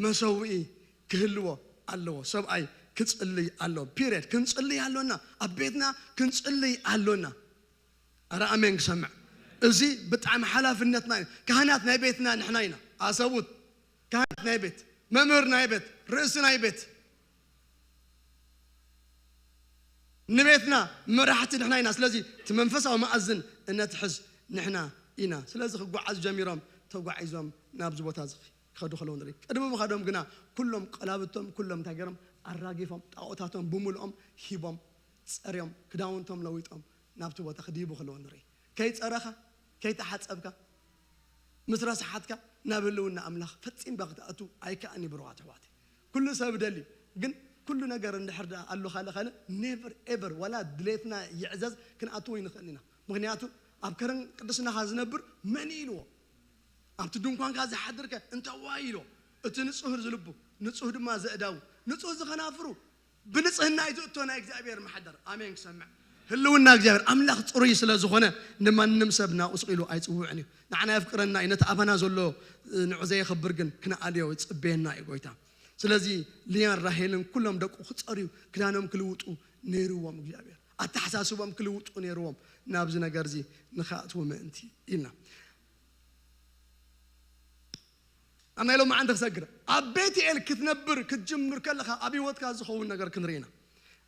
መሰውኢ ክህልዎ ኣለዎ። ሰብኣይ ክጽልይ ኣለዎ። ፒሪየድ። ክንጽልይ ኣሎና። ኣብ ቤትና ክንጽልይ ኣሎና። ኣረ ኣሜን ክሰምዕ። እዚ ብጣዕሚ ሓላፍነትና እዩ። ካህናት ናይ ቤትና ንሕና ኢና። ኣሰቡት። ካህናት ናይ ቤት፣ መምህር ናይ ቤት፣ ርእሲ ናይ ቤት። ንቤትና መራሕቲ ንሕና ኢና። ስለዚ እቲ መንፈሳዊ መኣዝን እነትሕዝ ንሕና ኢና። ስለዚ ክጓዓዙ ጀሚሮም፣ ተጓዒዞም ናብዚ ቦታ እዚ ክኸዱ ከለዉ ንርኢ። ቅድሚ ምኻዶም ግና ኩሎም ቀላብቶም፣ ኩሎም እንታይ ገይሮም? ኣራጊፎም፣ ጣዖታቶም ብምልኦም ሂቦም፣ ጸርዮም፣ ክዳውንቶም ለዊጦም ናብቲ ቦታ ክድይቡ ከለዉ ንርኢ። ከይጸረኻ፣ ከይተሓጸብካ፣ ምስ ረስሓትካ ናብ ህልውና ኣምላኽ ፈጺምካ ክትኣቱ ኣይከኣን እዩ። ብሩኻት ኣሕዋተይ፣ ኩሉ ሰብ ደልዩ፣ ግን ኩሉ ነገር እንድሕር ደኣ ኣሎ ካልእ ካልእ፣ ኔቨር ኤቨር ዋላ ድሌትና ይዕዘዝ ክንኣትዎ ይንኽእል ኢና። ምኽንያቱ ኣብ ከረን ቅድስናኻ ዝነብር መን እዩ ኢልዎ? ኣብቲ ድንኳንካ ዝሓድርከ እንተዋ ኢልዎ? እቲ ንጹህ ዝልቡ፣ ንጹህ ድማ ዘእዳዉ፣ ንጹህ ዝኸናፍሩ፣ ብንጽህና እዩ ዝእቶ ናይ እግዚኣብሔር ማሕደር። ኣሜን ክሰምዕ። ህልውና እግዚኣብሔር ኣምላኽ ጽሩይ ስለ ዝኾነ ንማንም ሰብ ናብኡ ስቕ ኢሉ ኣይጽውዕን እዩ። ንዓና የፍቅረና እዩ። ነቲ ኣባና ዘሎ ንዑ ዘየኽብር ግን ክንኣልዮ ይጽበየና እዩ ጎይታ። ስለዚ ልያን ራሄልን ኩሎም ደቁ ክጸርዩ ክዳኖም ክልውጡ ነይርዎም እግዚኣብሔር። ኣተሓሳስቦም ክልውጡ ነይርዎም ናብዚ ነገር እዚ ንኽኣትዉ ምእንቲ ኢልና። ኣብ ናይ ሎማዓንቲ ክሰግር ኣብ ቤትኤል ክትነብር ክትጅምር ከለኻ ኣብ ህይወትካ ዝኸውን ነገር ክንርኢ ኢና።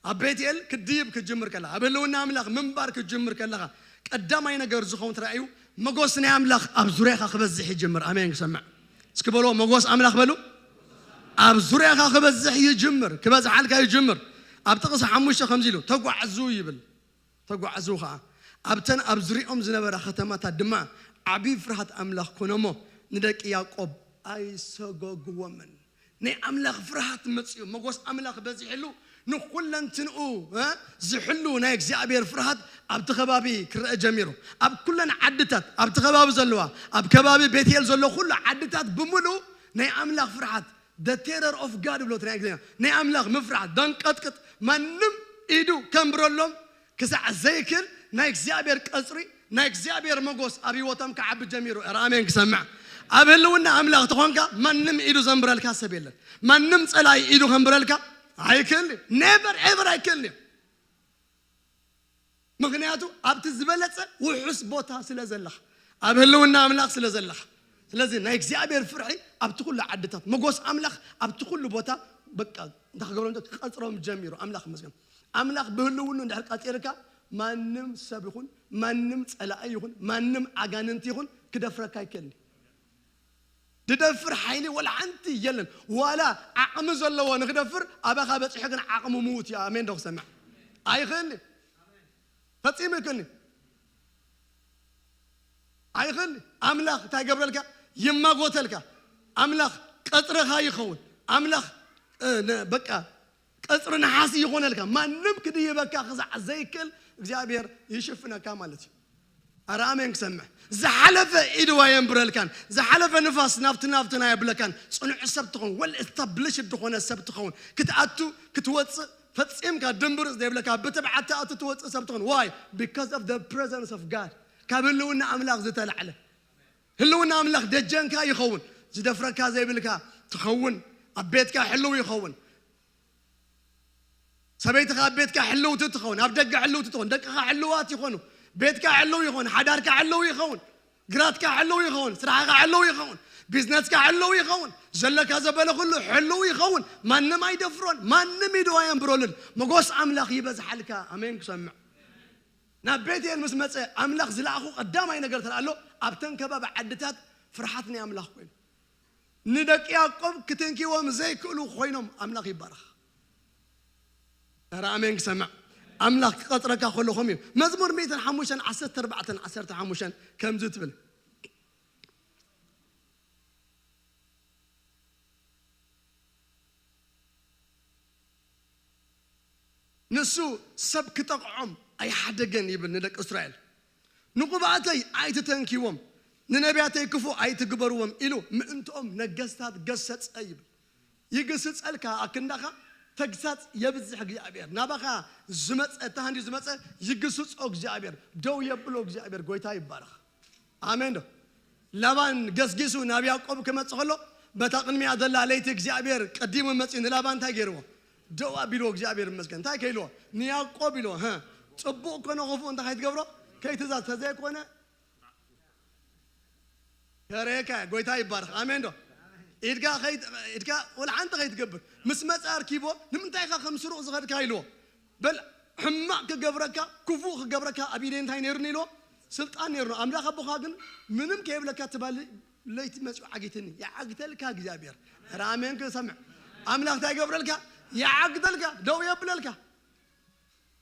ኣብ ቤትኤል ክትድይብ ክትጅምር ከለኻ ኣብ ህልውና ኣምላኽ ምንባር ክትጅምር ከለኻ ቀዳማይ ነገር ዝኸውን ትራእዩ መጎስ ናይ ኣምላኽ ኣብ ዙርያኻ ክበዝሕ ይጅምር። ኣሜን ክሰምዕ። እስኪ በሎ መጎስ ኣምላኽ በሉ። ኣብ ዙርያኻ ክበዝሕ ይጅምር፣ ክበዝሓልካ ይጅምር። ኣብ ጥቕሲ ሓሙሽተ ከምዚ ኢሉ ተጓዕዙ ይብል። ተጓዕዙ ኸዓ ኣብተን ኣብ ዙሪኦም ዝነበራ ኸተማታት ድማ ዓብዪ ፍርሃት ኣምላኽ ኮነ እሞ ንደቂ ያዕቆብ ኣይሰጎግዎምን። ናይ ኣምላኽ ፍርሃት መጺኡ፣ መጎስ ኣምላኽ በዚሕሉ ንኹለንትንኡ እ ዝሕሉ ናይ እግዚኣብሔር ፍርሃት ኣብቲ ከባቢ ክረአ ጀሚሩ። ኣብ ኩለን ዓድታት ኣብቲ ከባቢ ዘለዋ ኣብ ከባቢ ቤትኤል ዘሎ ኩሉ ዓድታት ብምሉእ ናይ ኣምላኽ ፍርሃት the terror of God ብሎ ናይ እግዚኣብሔር ናይ ኣምላኽ ምፍራህ ደንቀጥቅጥ ማንም ኢዱ ከንብረሎም ክሳዕ ዘይክል ናይ እግዚኣብሔር ቀጽሪ ናይ እግዚኣብሔር መጎስ ኣብ ህይወቶም ክዓቢ ጀሚሩ። ኧረ ኣሜን ክሰምዕ። ኣብ ህልውና ኣምላኽ ተኾንካ ማንም ኢዱ ዘንብረልካ ሰብ የለን። ማንም ጸላኢ ኢዱ ከንብረልካ ኣይክእል። Never ever ኣይክእል። ምኽንያቱ ኣብቲ ዝበለጸ ውሑስ ቦታ ስለ ዘለኻ ኣብ ህልውና ኣምላኽ ስለ ዘለኻ። ስለዚ ናይ እግዚኣብሔር ፍርሒ ኣብቲ ኩሉ ዓድታት መጎስ ኣምላኽ ኣብቲ ኩሉ ቦታ በቃ እንታይ ክገብሮም ክቐጽሮም ጀሚሩ። ኣምላኽ ይመስገን። ኣምላኽ ብህልውኑ እንድሕር ቀጺርካ ማንም ሰብ ይኹን ማንም ጸላኢ ይኹን ማንም ኣጋንንቲ ይኹን ክደፍረካ ኣይክእልን። ድደፍር ሓይሊ ወላ ሓንቲ የለን። ዋላ ዓቕሚ ዘለዎ ንክደፍር ኣባኻ በፂሑ ግን ዓቕሙ ምዉት እዩ። ኣሜን ዶ ክሰምዕ? ኣይኽእልን። ፈፂሙ ይክእልን። ኣይኽእል። ኣምላኽ እንታይ ገብረልካ? ይማጎተልካ። ኣምላኽ ቀፅርኻ ይኸውን። ኣምላኽ እ፣ ነ- በቃ ቀፅሪ ነሓሲ ይኾነልካ። ማንም ክድይበካ ክዛዕ ዘይክእል እግዚኣብሔር ይሽፍነካ ማለት እዩ። ኣረ ኣሜን ክሰምዕ። ዝሓለፈ ኢድዋ የንብረልካን ዝሓለፈ ንፋስ ናብቲ ናብትን ኣየብለካን። ፅኑዕ ሰብ ትኸውን ወል ስታብሊሽድ ዝኾነ ሰብ ትኸውን ክትኣቱ ክትወፅእ ፈፂምካ ድንብርፅ ዘይብለካ ብትብዓት ትኣቱ ትወፅእ ሰብ ትኸውን። Why? Because of the presence of God። ካብ ህልውና ኣምላኽ ዝተላዕለ ህልውና ኣምላኽ ደጀንካ ይኸውን። ዝደፍረካ ዘይብልካ ትኸውን። ኣብ ቤትካ ሕልው ይኸውን። ሰበይትኻ ኣብ ቤትካ ሕልውቲ ትኸውን። ኣብ ደገ ሕልውቲ ትኸውን። ደቅኻ ሕልዋት ይኾኑ። ቤትካ ሕልው ይኸውን። ሓዳርካ ሕልው ይኸውን። ግራትካ ሕልው ይኸውን። ስራሕኻ ሕልው ይኸውን። ቢዝነስካ ሕልው ይኸውን። ዘለካ ዘበለ ኩሉ ሕልው ይኸውን። ማንም ኣይደፍሮን። ማንም ኢዱ ኣየንብረሉን። መጎስ ኣምላኽ ይበዝሓልካ። ኣሜን ክሰምዕ። ናብ ቤትኤል ምስ መጸ ኣምላኽ ዝለኣኹ ቀዳማይ ነገር ተለኣሎ ኣብተን ከባቢ ዓድታት ፍርሓት ናይ ኣምላኽ ኮይኑ ንደቂ ያዕቆብ ክትንኪዎም ዘይክእሉ ኮይኖም ኣምላኽ ይባረኽ። ኧረ ኣሜን ክሰምዕ። ኣምላኽ ክቐጽረካ ከሎ ከምኡ እዩ። መዝሙር ሚእትን ሓሙሽተን ዓሰርተ ኣርባዕተን ዓሰርተ ሓሙሽተን ከምዚ ትብል። ንሱ ሰብ ክጠቕዖም ኣይሓደገን ይብል ንደቂ እስራኤል። ንቑባእተይ ኣይትተንኪዎም፣ ንነቢያተይ ክፉእ ኣይትግበርዎም ኢሉ ምእንትኦም ነገስታት ገሰጸ ይብል። ይግስጸልካ ኣክንዳኻ ተግሳጽ የብዝሕ እግዚኣብሔር ናባኻ ዝመጸ ተሃንዲ ዝመጸ ይግስጾ እግዚኣብሔር ደው የብሎ እግዚኣብሔር ጎይታ ይባረኽ። ኣሜን ዶ? ላባን ገስጊሱ ናብ ያዕቆብ ክመጽእ ከሎ በታ ቅድሚያ ዘላ ለይቲ እግዚኣብሔር ቀዲሙ መጺኡ ንላባን እንታይ ገይርዎ? ደው ኣቢልዎ። እግዚኣብሔር ይመስገን። እንታይ ከይልዎ? ንያዕቆብ ኢልዎ። "ሀ፣ ጽቡቕ ኮነ ክፉእ እንታይ ከይትገብሮ? ከይትዛዝ ተዘይኮነ ከረየካ ጎይታ ይባረኽ። ኣሜን ዶ? ኢድካ ከይት- ኢድካ ወላ ሓንቲ ከይትገብር ምስ መጻ ኣርኪቦ ንምንታይ ኢኻ ከም ስሩቕ ዝኸድካ?" ኢልዎ። በል ሕማቕ ክገብረካ ክፉእ ክገብረካ ኣብ ኢደይ እንታይ ነይሩኒ ኢልዎ። ስልጣን ነይሩኒ። ኣምላኽ ኣቦኻ ግን ምንም ከየብለካ ትባል ለይቲ መጽኡ ዓጊትኒ። ይዓግተልካ እግዚኣብሔር። ራሜን ክሰምዕ ኣምላኽ እንታይ ይገብረልካ? ይዓግተልካ። ደው የብለልካ።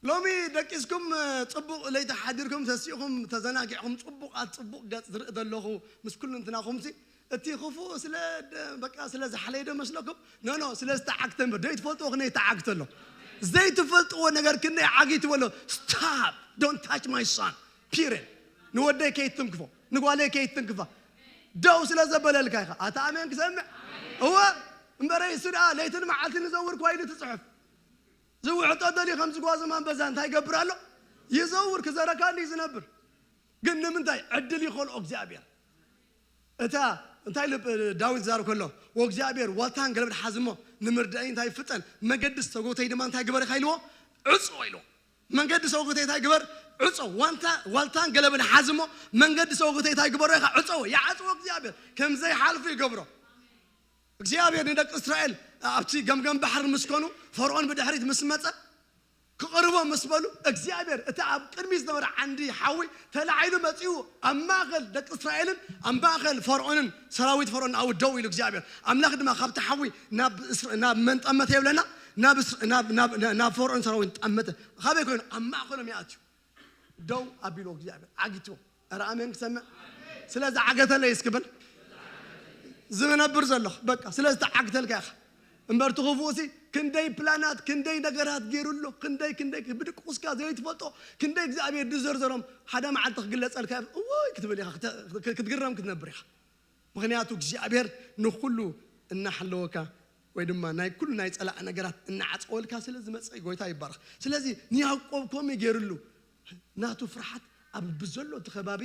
ሎሚ ደቂስኩም ጽቡቕ ለይቲ ሓዲርኩም ተሲእኹም ተዘናጊዕኹም ጽቡቓት ጽቡቕ ገጽ ዝርኢ ዘለኹ ምስ ኩሉ እንትናኹምሲ እቲ ክፉእ ስለ ደ- በቃ ስለ ዝሓለየ ዶ መስለኩም? ኖ ኖ፣ ስለ ዝተዓግተ እምበር። ዘይትፈልጥዎ ክንደይ ተዓግተ ኣሎ። ዘይትፈልጥዎ ነገር ክንደይ ዓጊትዎ ኣሎ። Stop, don't touch my son, period። ንወደይ ከይትንክፎ፣ ንጓለይ ከይትንክፋ። ደው ስለ ዘበለልካ ኢኻ። ኣታ ኣሜን ክሰምዕ? እወ እምበረ እሱ ደኣ ለይትን መዓልትን ይዘውር እኳ ኢሉ ትጽሕፍ። ዝውሕጦ ደልዩ ከም ዝጓዘ ኣንበሳ እንታይ ይገብር ኣሎ? ይዘውር፣ ክዘረካ እንዲ ዝነብር። ግን ንምንታይ? ዕድል ይኸልኦ እግዚኣብሔር። እታ እንታይ ልብ ዳዊት ዛር ከሎ፣ "ወእግዚኣብሔር ዋልታን ገለበን ሓዝሞ ንምርዳእይ እንታይ ፍጠን፣ መገዲ ሰጎተይ ድማ እንታይ ግበር ኢኻ?" ኢልዎ፣ "ዕጾ" ኢልዎ። መንገዲ ሰጎተይ እንታይ ግበር? ዕጾ። ዋንታ ዋልታን ገለበን ሓዝሞ መንገዲ ሰጎተይ እንታይ ግበሮ ኢኻ? ዕጾ። ይዓጽዎ እግዚኣብሔር፣ ከም ዘይሓልፉ ይገብሮ። እግዚኣብሔር ንደቂ እስራኤል ኣብቲ ገምገም ባሕሪ ምስ ኮኑ፣ ፈርዖን ብድሕሪት ምስ መጸ፣ ክቐርቦ ምስ በሉ፣ እግዚኣብሔር እቲ ኣብ ቅድሚት ዝነበረ ዓንዲ ሓዊ ተላዒሉ መጺኡ፣ ኣብ ማእከል ደቂ እስራኤልን ኣብ ማእከል ፈርዖንን ሰራዊት ፈርዖን ኣብኡ ደው ኢሉ እግዚኣብሔር። ኣምላኽ ድማ ካብቲ ሓዊ ናብ እስራ-፣ ናብ መን ጠመተ ይብለና? ናብ እስራ-፣ ናብ፣ ናብ፣ ናብ ፈርዖን ሰራዊት ጠመተ። ካበይ ኮይኑ? ኣብ ማእከሎም ይኣትዩ። ደው ኣቢሎ እግዚኣብሔር ዓጊትዎ። ኧረ ኣሜን ክሰምዕ። ስለ ዝዓገተለይ እስኪ በል። ዝነብር ዘለኹ በቃ ስለ ዝተዓግተልካ ኢኻ። እምበር እቲ ክፉእሲ ክንደይ ፕላናት፣ ክንደይ ነገራት ገይሩ ኣሎ፣ ክንደይ፣ ክንደይ ብድቁስካ ዘይትፈልጦ፣ ክንደይ እግዚኣብሔር ዝዘርዘሮም ሓደ መዓልቲ ክግለጸልካ እዎይ ክትብል ኢኻ፣ ክተ-፣ ክትግረም ክትነብር ኢኻ። ምኽንያቱ እግዚኣብሔር ንኹሉ እናሓለወካ ወይ ድማ ናይ ኩሉ ናይ ጸላእ ነገራት እናዓጸወልካ ስለ ዝመጸ ጎይታ ይባረኽ። ስለዚ ንያዕቆብ ከምኡ ገይሩሉ ናቱ ፍርሓት ኣብ ብዘሎ እቲ ከባቢ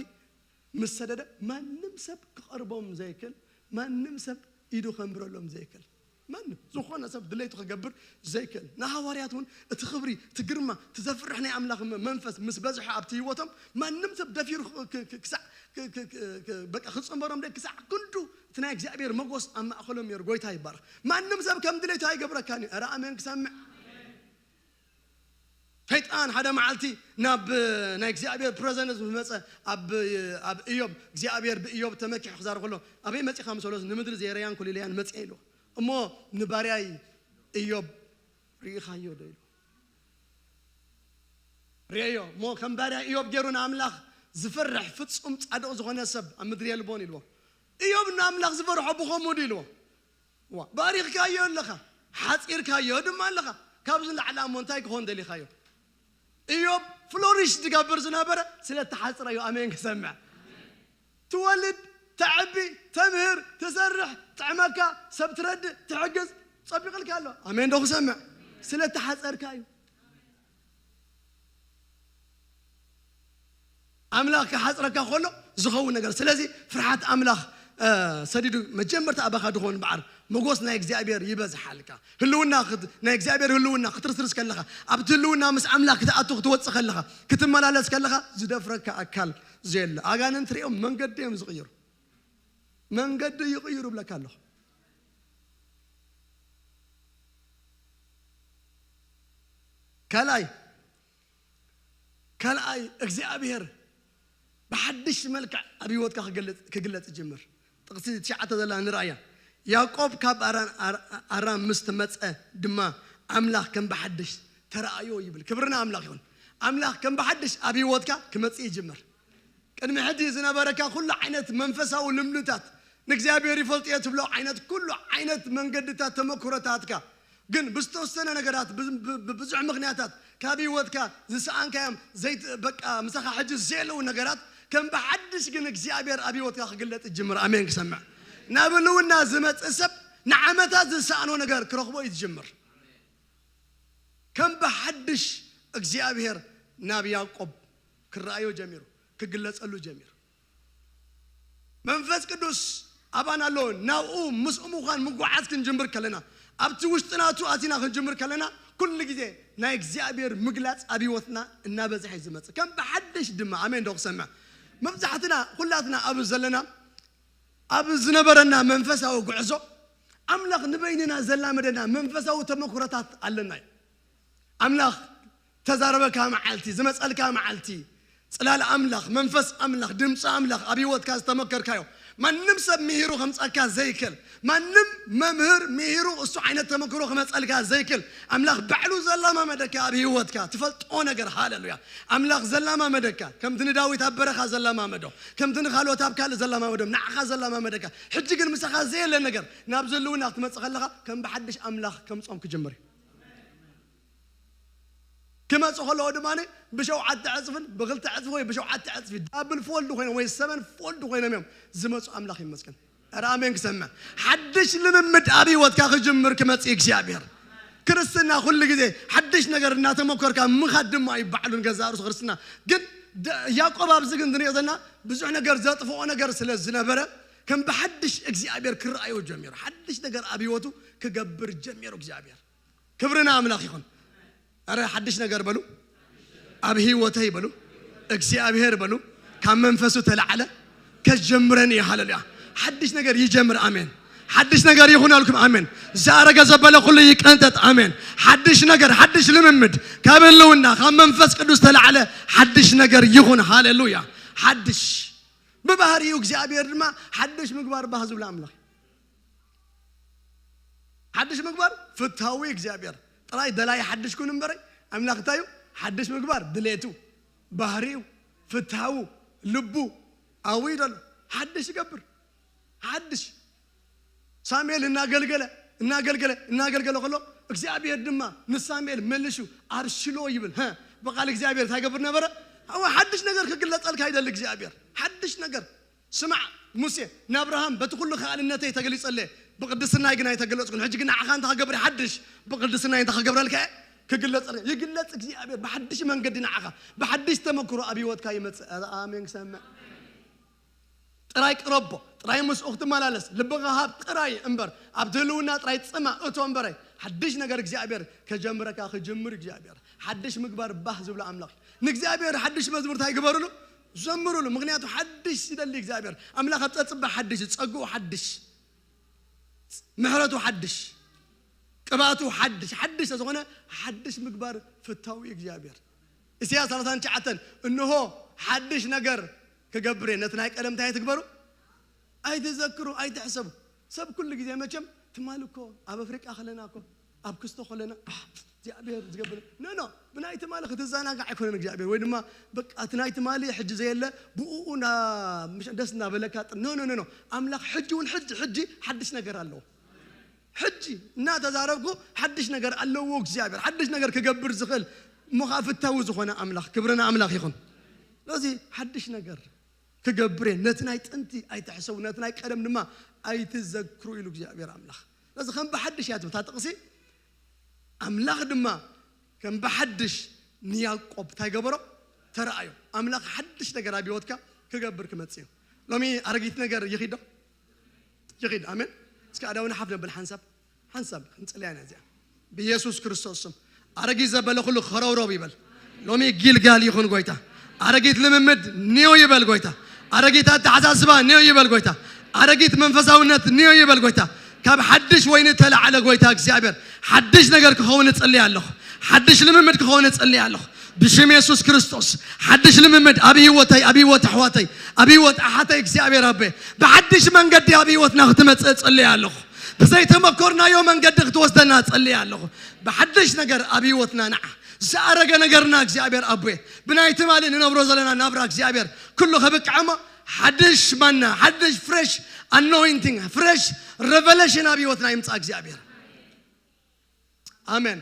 ምስ ሰደደ ማንም ሰብ ክቐርቦም ዘይክእል፣ ማንም ሰብ ኢዱ ከንብረሎም ዘይክእል፣ ማንም ዝኾነ ሰብ ድሌቱ ክገብር ዘይክእል። ንሃዋርያት እውን እቲ ክብሪ፣ እቲ ግርማ፣ እቲ ዘፍርሕ ናይ ኣምላኽ መ-፣ መንፈስ ምስ በዝሖ ኣብቲ ህይወቶም ማንም ሰብ ደፊሩ ክ-፣ ክ-፣ ክ-፣ ክሳዕ ክ-፣ ክ-፣ ክ-፣ ክ-፣ በቃ ክጽንበሮም ደይ ክሳዕ ክንዱ እቲ ናይ እግዚኣብሔር መጎስ ኣብ ማእከሎም ነይሩ። ጎይታ ይባረኽ። ማንም ሰብ ከም ድሌቱ ኣይገብረካን እዩ። ኧረ ኣሜን ክሰምዕ። ሰይጣን ሓደ መዓልቲ ናብ ናይ እግዚኣብሔር ፕሬዘንስ ምስ መጸ ኣብ፣ ኣብ እዮብ እግዚኣብሔር ብእዮብ ተመኪሑ ክዛረብ ከሎ ኣበይ መጺኻ ምስ በሎ ንምድሪ ዘይረያን ኩሊለያን መጺአ ኢልዎ። እሞ ንባርያይ እዮብ ርኢኻዮ ዶ ኢልዎ። ርእዮ እሞ ከም ባርያ እዮብ ገይሩ ንኣምላኽ ዝፈርሕ ፍጹም ጻድቕ ዝኾነ ሰብ ኣብ ምድሪ የልቦን ኢልዎ። እዮብ ንኣምላኽ ዝፈርሖ ብኸምኡ ድዩ ኢልዎ። ዋ፣ ባሪኽካዮ ኣለኻ፣ ሓጺርካዮ ድማ ኣለኻ። ካብዚ ንላዕሊ እሞ እንታይ ክኾን ደሊኻዮ? እዮብ ፍሎሪሽ ዝገብር ዝነበረ ስለ እተሓጽረ እዩ። ኣሜን ክሰምዕ። ትወልድ፣ ተዕቢ፣ ተምህር፣ ትሰርሕ፣ ጥዕመካ፣ ሰብ ትረድእ፣ ትሕግዝ፣ ጸቢቕልካ ኣሎ። ኣሜን ዶ ክሰምዕ? ስለ እተሓጸርካ እዩ። ኣምላኽ ክሓጽረካ ከሎ ዝኸውን ነገር። ስለዚ ፍርሓት ኣምላኽ፣ እ፣ ሰዲዱ መጀመርታ ኣባኻ ድኾን በዓር መጎስ ናይ እግዚኣብሔር ይበዝሓልካ። ህልውና ክት-፣ ናይ እግዚኣብሔር ህልውና ክትርስርስ ከለኻ፣ ኣብቲ ህልውና ምስ ኣምላኽ ክትኣቱ ክትወጽእ ከለኻ፣ ክትመላለስ ከለኻ፣ ዝደፍረካ ኣካል ዘየለ። ኣጋንንቲ ሪኦም መንገዲ እዮም ዝቕይሩ። መንገዲ ይቕይሩ እብለካ ኣለኹ። ካልኣይ፣ ካልኣይ እግዚኣብሔር ብሓድሽ መልክዕ ኣብ ህይወትካ ክገልጽ፣ ክግለጽ ይጅምር። ጥቕሲ ትሽዓተ ዘላ ንርኣያ። ያዕቆብ ካብ ኣራን፣ ኣር-፣ ኣራን ምስ ተመጸ ድማ ኣምላኽ ከም ብሓድሽ ተራእዮ ይብል። ክብርና ኣምላኽ ይኹን። ኣምላኽ ከም ብሓድሽ ኣብ ህይወትካ ክመጽእ ይጅምር። ቅድሚ ሕጂ ዝነበረካ ኩሉ ዓይነት መንፈሳዊ ልምድታት፣ ንእግዚኣብሔር ይፈልጥ እየ ትብሎ ዓይነት ኩሉ ዓይነት መንገድታት፣ ተመክሮታትካ ግን ብዝተወሰነ ነገራት፣ ብ-፣ ብ-፣ ብብዙሕ ምኽንያታት ካብ ህይወትካ ዝሰኣንካዮም ዘይት-፣ በቃ ምሳኻ ሕጂ ዘየለዉ ነገራት ከም ብሓድሽ ግን እግዚኣብሔር ኣብ ህይወትካ ክግለጥ ይጅምር። ኣሜን ክሰምዕ። ናብ ህልውና ዝመጽእ ሰብ ንዓመታት ዝሰኣኖ ነገር ክረኽቦ እዩ ዝጅምር። ከም ብሓድሽ እግዚኣብሔር ናብ ያዕቆብ ክረኣዮ ጀሚሩ፣ ክግለጸሉ ጀሚሩ። መንፈስ ቅዱስ ኣባና ኣሎ። ናብኡ ምስኡ ምዃን ምጉዓዝ ክንጅምር ከለና፣ ኣብቲ ውሽጥና እቱ ኣቲና ክንጅምር ከለና፣ ኩሉ ግዜ ናይ እግዚኣብሔር ምግላጽ ኣብ ህይወትና እናበዝሐ እዩ ዝመጽእ። ከም ብሓድሽ ድማ፣ ኣሜን ዶ ክሰምዕ? መብዛሕትና፣ ኩላትና ኣብ ዘለና፣ ኣብ ዝነበረና መንፈሳዊ ጉዕዞ፣ ኣምላኽ ንበይንና ዘላመደና መንፈሳዊ ተመክሮታት ኣለና እዩ። ኣምላኽ ተዛረበካ መዓልቲ፣ ዝመጸልካ መዓልቲ፣ ጽላል ኣምላኽ፣ መንፈስ ኣምላኽ፣ ድምጺ ኣምላኽ ኣብ ህይወትካ ዝተመከርካዮ፣ ማንም ሰብ ምሂሩ ከምጸካ ዘይክእል፣ ማንም መምህር ምሂሩ እሱ ዓይነት ተመክሮ ክመጸልካ ዘይክእል፣ ኣምላኽ ባዕሉ ዘላማመደካ ኣብ ህይወትካ ትፈልጦ ነገር፣ ሃሌሉያ። ኣምላኽ ዘላማመደካ፣ ከምቲ ንዳዊት ኣብ በረኻ ዘላማመዶ፣ ከምቲ ንኻልኦት ኣብ ካልእ ዘላማመዶም፣ ንዓኻ ዘላማመደካ፣ ሕጂ ግን ምሳኻ ዘየለ ነገር ናብ ህልውና ክትመጽእ ከለኻ፣ ከም ብሓድሽ ኣምላኽ ከምጾም ክጅምር እዩ። ክመጽእ ከለዎ ድማ ብሸውዓተ ዕጽፍን ብኽልተ ዕጽፊ ወይ ብሸውዓተ ዕጽፊ ዳብል ፎልድ ኮይኖም ወይ ሰቨን ፎልድ ኮይኖም እዮም ዝመጹ። ኣምላኽ ይመስገን። ኧረ ኣሜን ክሰምዕ። ሓድሽ ልምምድ ኣብ ህይወትካ ክጅምር ክመጽእ እግዚኣብሔር። ክርስትና ኩሉ ግዜ ሓድሽ ነገር እናተመኮርካ ምኻድ ድማ እዩ ባዕሉን ገዛእ ርእሱ ክርስትና። ግን ደ-፣ ያዕቆብ ኣብዚ ግን ንሪኦ ዘለና ብዙሕ ነገር ዘጥፍኦ ነገር ስለ ዝነበረ፣ ከም ብሓድሽ እግዚኣብሔር ክረኣዮ ጀሚሩ። ሓድሽ ነገር ኣብ ህይወቱ ክገብር ጀሚሩ እግዚኣብሔር። ክብሪ ንኣምላኽ ይኹን። ኣረ ሓድሽ ነገር በሉ። ኣብ ህይወተይ በሉ። እግዚኣብሔር በሉ። ካብ መንፈሱ ተላዕለ። ከጀምረን እዩ። ሃሌሉያ። ሓድሽ ነገር ይጀምር። ኣሜን። ሓድሽ ነገር ይኹነልኩም። ኣሜን። ዝኣረገ ዘበለ ኩሉ ይቀንጠጥ። ኣሜን። ሓድሽ ነገር፣ ሓድሽ ልምምድ ካብ ህልውና፣ ካብ መንፈስ ቅዱስ ተላዕለ ሓድሽ ነገር ይኹን። ሃሌሉያ። ሓድሽ ብባህሪኡ እግዚኣብሔር ድማ ሓድሽ ምግባር ባህ ዝብሎ ኣምላኽ እዩ። ሓድሽ ምግባር ፍትሃዊ እግዚኣብሔር ጥራይ ደላይ ሓድሽ ኩን እምበረይ ኣምላኽ እንታይ እዩ? ሓድሽ ምግባር ድሌቱ፣ ባህሪኡ፣ ፍትሃዊ ልቡ ኣውይ ደሎ ሓድሽ ይገብር። ሓድሽ ሳሙኤል እናገልገለ እናገልገለ እናገልገለ ከሎ እግዚኣብሔር ድማ ንሳሙኤል መልሹ ኣብ ሽሎ ይብል። ሀ፣ ብቓል እግዚኣብሔር እንታይ ይገብር ነበረ? ኣዎ፣ ሓድሽ ነገር ክግለጸልካ ይደሊ እግዚኣብሔር። ሓድሽ ነገር ስማዕ፣ ሙሴ ንኣብርሃም በቲ ኩሉ ከኣልነተይ ተገሊጸለ፣ ብቅድስናይ ግን ኣይተገለጽኩን። ሕጂ ግን ንዓኻ እንታይ ክገብር ሓድሽ ብቅድስናይ እንታይ ክገብረልካ እየ? ክግለጸልካ። ይግለጽ እግዚኣብሔር ብሓድሽ መንገዲ ንዓኻ፣ ብሓድሽ ተመክሮ ኣብ ህይወትካ ይመጽእ። ኣረ ኣሜን ክሰምዕ። ጥራይ ቅረቦ፣ ጥራይ ምስኡ ክትመላለስ፣ ልብኻ ሃብ ጥራይ እምበር፣ ኣብቲ ህልውና ጥራይ ጽማ እቶ እምበረይ። ሓድሽ ነገር እግዚኣብሔር ከጀምረካ ክጅምር እግዚኣብሔር። ሓድሽ ምግባር ባህ ዝብሎ ኣምላኽ እዩ። ንእግዚኣብሔር ሓድሽ መዝሙር እንታይ ግበሩሉ? ዘምሩሉ። ምኽንያቱ ሓድሽ ይደሊ እግዚኣብሔር። ኣምላኽ ኣብ ጸጽባ ሓድሽ እዩ፣ ጸግኡ ሓድሽ፣ ምሕረቱ ሓድሽ፣ ቅብኣቱ ሓድሽ፣ ሓድሽ ስለዝኾነ ሓድሽ ምግባር ፍታዊ እዩ እግዚኣብሔር። ኢሳያስ ሰላሳን ትሽዓተን እንሆ ሓድሽ ነገር ክገብር እየ፣ ነቲ ናይ ቀደም እንታይ ትግበሩ? ኣይትዘክሩ፣ ኣይትሕሰቡ። ሰብ ኩሉ ግዜ መቸም ትማሊ እኮ ኣብ ኣፍሪቃ ከለና እኮ ኣብ ክስቶ ከለና፣ ኣሕ፣ እግዚኣብሔር ዝገብር፣ ኖ፣ ኖ፣ ብናይ ትማሊ ክትዘናጋዕ ኣይኮነን እግዚኣብሔር። ወይ ድማ በቃ እቲ ናይ ትማሊ ሕጂ ዘየለ ብኡኡ እንዳ-፣ ምሽ-፣ ደስ እናበለካ ጥር-፣ ኖ፣ ኖ፣ ኖ፣ ኖ። ኣምላኽ ሕጂ እውን ሕጂ፣ ሕጂ ሓድሽ ነገር ኣለዎ። ሕጂ እናተዛረብኩ ሓድሽ ነገር ኣለዎ እግዚኣብሔር። ሓድሽ ነገር ክገብር ዝኽእል እሞ ኸዓ ፍታዊ ዝኾነ ኣምላኽ፣ ክብሪ ንኣምላኽ ይኹን። ስለዚ ሓድሽ ነገር ክገብር እየ፣ ነቲ ናይ ጥንቲ ኣይትሕሰቡ፣ ነቲ ናይ ቀደም ድማ ኣይትዘክሩ ኢሉ እግዚኣብሔር ኣምላኽ። ስለዚ ከም ብሓድሽ እያ ትብል እታ ጥቕሲ። ኣምላኽ ድማ ከም ብሓድሽ ንያዕቆብ እንታይ ገበሮ? ተረኣዮ። ኣምላኽ ሓድሽ ነገር ኣብ ህይወትካ ክገብር ክመጽእ እዩ። ሎሚ ኣረጊት ነገር ይኺድ ዶ? ይኺድ። ኣሜን። እስኪ ኣእዳውና ሓፍ ነብል ሓንሳብ፣ ሓንሳብ ክንጽልያ ኢና እዚኣ። ብኢየሱስ ክርስቶስ ስም ኣረጊት ዘበለ ኩሉ ከረውረው ይበል። ሎሚ ጊልጋል ይኹን ጎይታ። ኣረጊት ልምምድ ኒው ይበል ጎይታ። ኣረጊት ኣተሓሳስባ ኒው ይበል ጎይታ። ኣረጊት መንፈሳውነት ኒው ይበል ጎይታ። ካብ ሓድሽ ወይኒ ተላዕለ ጎይታ እግዚኣብሔር። ሓድሽ ነገር ክኸውን እጽሊ ኣለኹ። ሓድሽ ልምምድ ክኸውን እጽሊ ኣለኹ። ብሽም የሱስ ክርስቶስ ሓድሽ ልምምድ ኣብ ህይወተይ፣ ኣብ ህይወት ኣሕዋተይ፣ ኣብ ህይወት ኣሓተይ እግዚኣብሔር ኣቦ። ብሓድሽ መንገዲ ኣብ ህይወትና ክትመጽእ እጽሊ ኣለኹ። ብዘይተመኮርናዮ መንገዲ ክትወስደና እጸሊ ኣለኹ። ብሓድሽ ነገር ኣብ ህይወትና ንዓ። ዝኣረገ ነገርና እግዚኣብሔር ኣቦ። ብናይ ትማሊ ንነብሮ ዘለና ናብራ እግዚኣብሔር ኩሉ ከብቅዕ እሞ ሓድሽ ማና፣ ሓድሽ ፍሬሽ ኣኖይንቲንግ፣ ፍሬሽ ሬቨሌሽን ኣብ ህይወትና ይምጻእ እግዚኣብሔር። ኣሜን።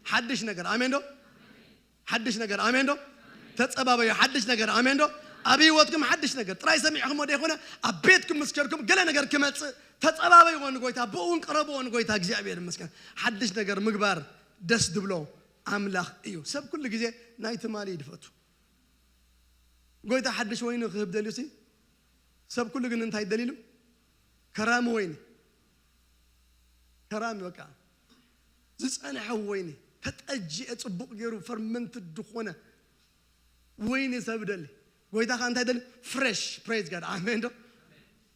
ሓድሽ ነገር ኣሜን ዶ? ሓድሽ ነገር ኣሜን ዶ? ተጸባበዩ ሓድሽ ነገር ኣሜን ዶ? ኣብ ህይወትኩም ሓድሽ ነገር ጥራይ ሰሚዕኹም ወደ ይኾነ ኣብ ቤትኩም ምስ ከድኩም ገለ ነገር ክመጽእ ተጸባበይዎ ንጎይታ፣ ብእውን ቅረብዎ ንጎይታ። እግዚኣብሔር ይመስገን። ሓድሽ ነገር ምግባር ደስ ድብሎ ኣምላኽ እዩ። ሰብ ኩሉ ግዜ ናይ ትማሊ ድፈቱ። ጎይታ ሓድሽ ወይኒ ክህብ ደልዩሲ፣ ሰብ ኩሉ ግን እንታይ ደሊሉ? ከራሚ ወይኒ። ከራሚ በቃ ዝጸንሐ ወይኒ፣ ተጠጅአ ጽቡቕ ገይሩ ፈርመንትድ ዝኾነ ወይኒ ሰብ ደሊ። ጎይታ ኸኣ እንታይ ደሊ? ፍሬሽ። ፕሬዝ ጋድ። ኣሜን ዶ?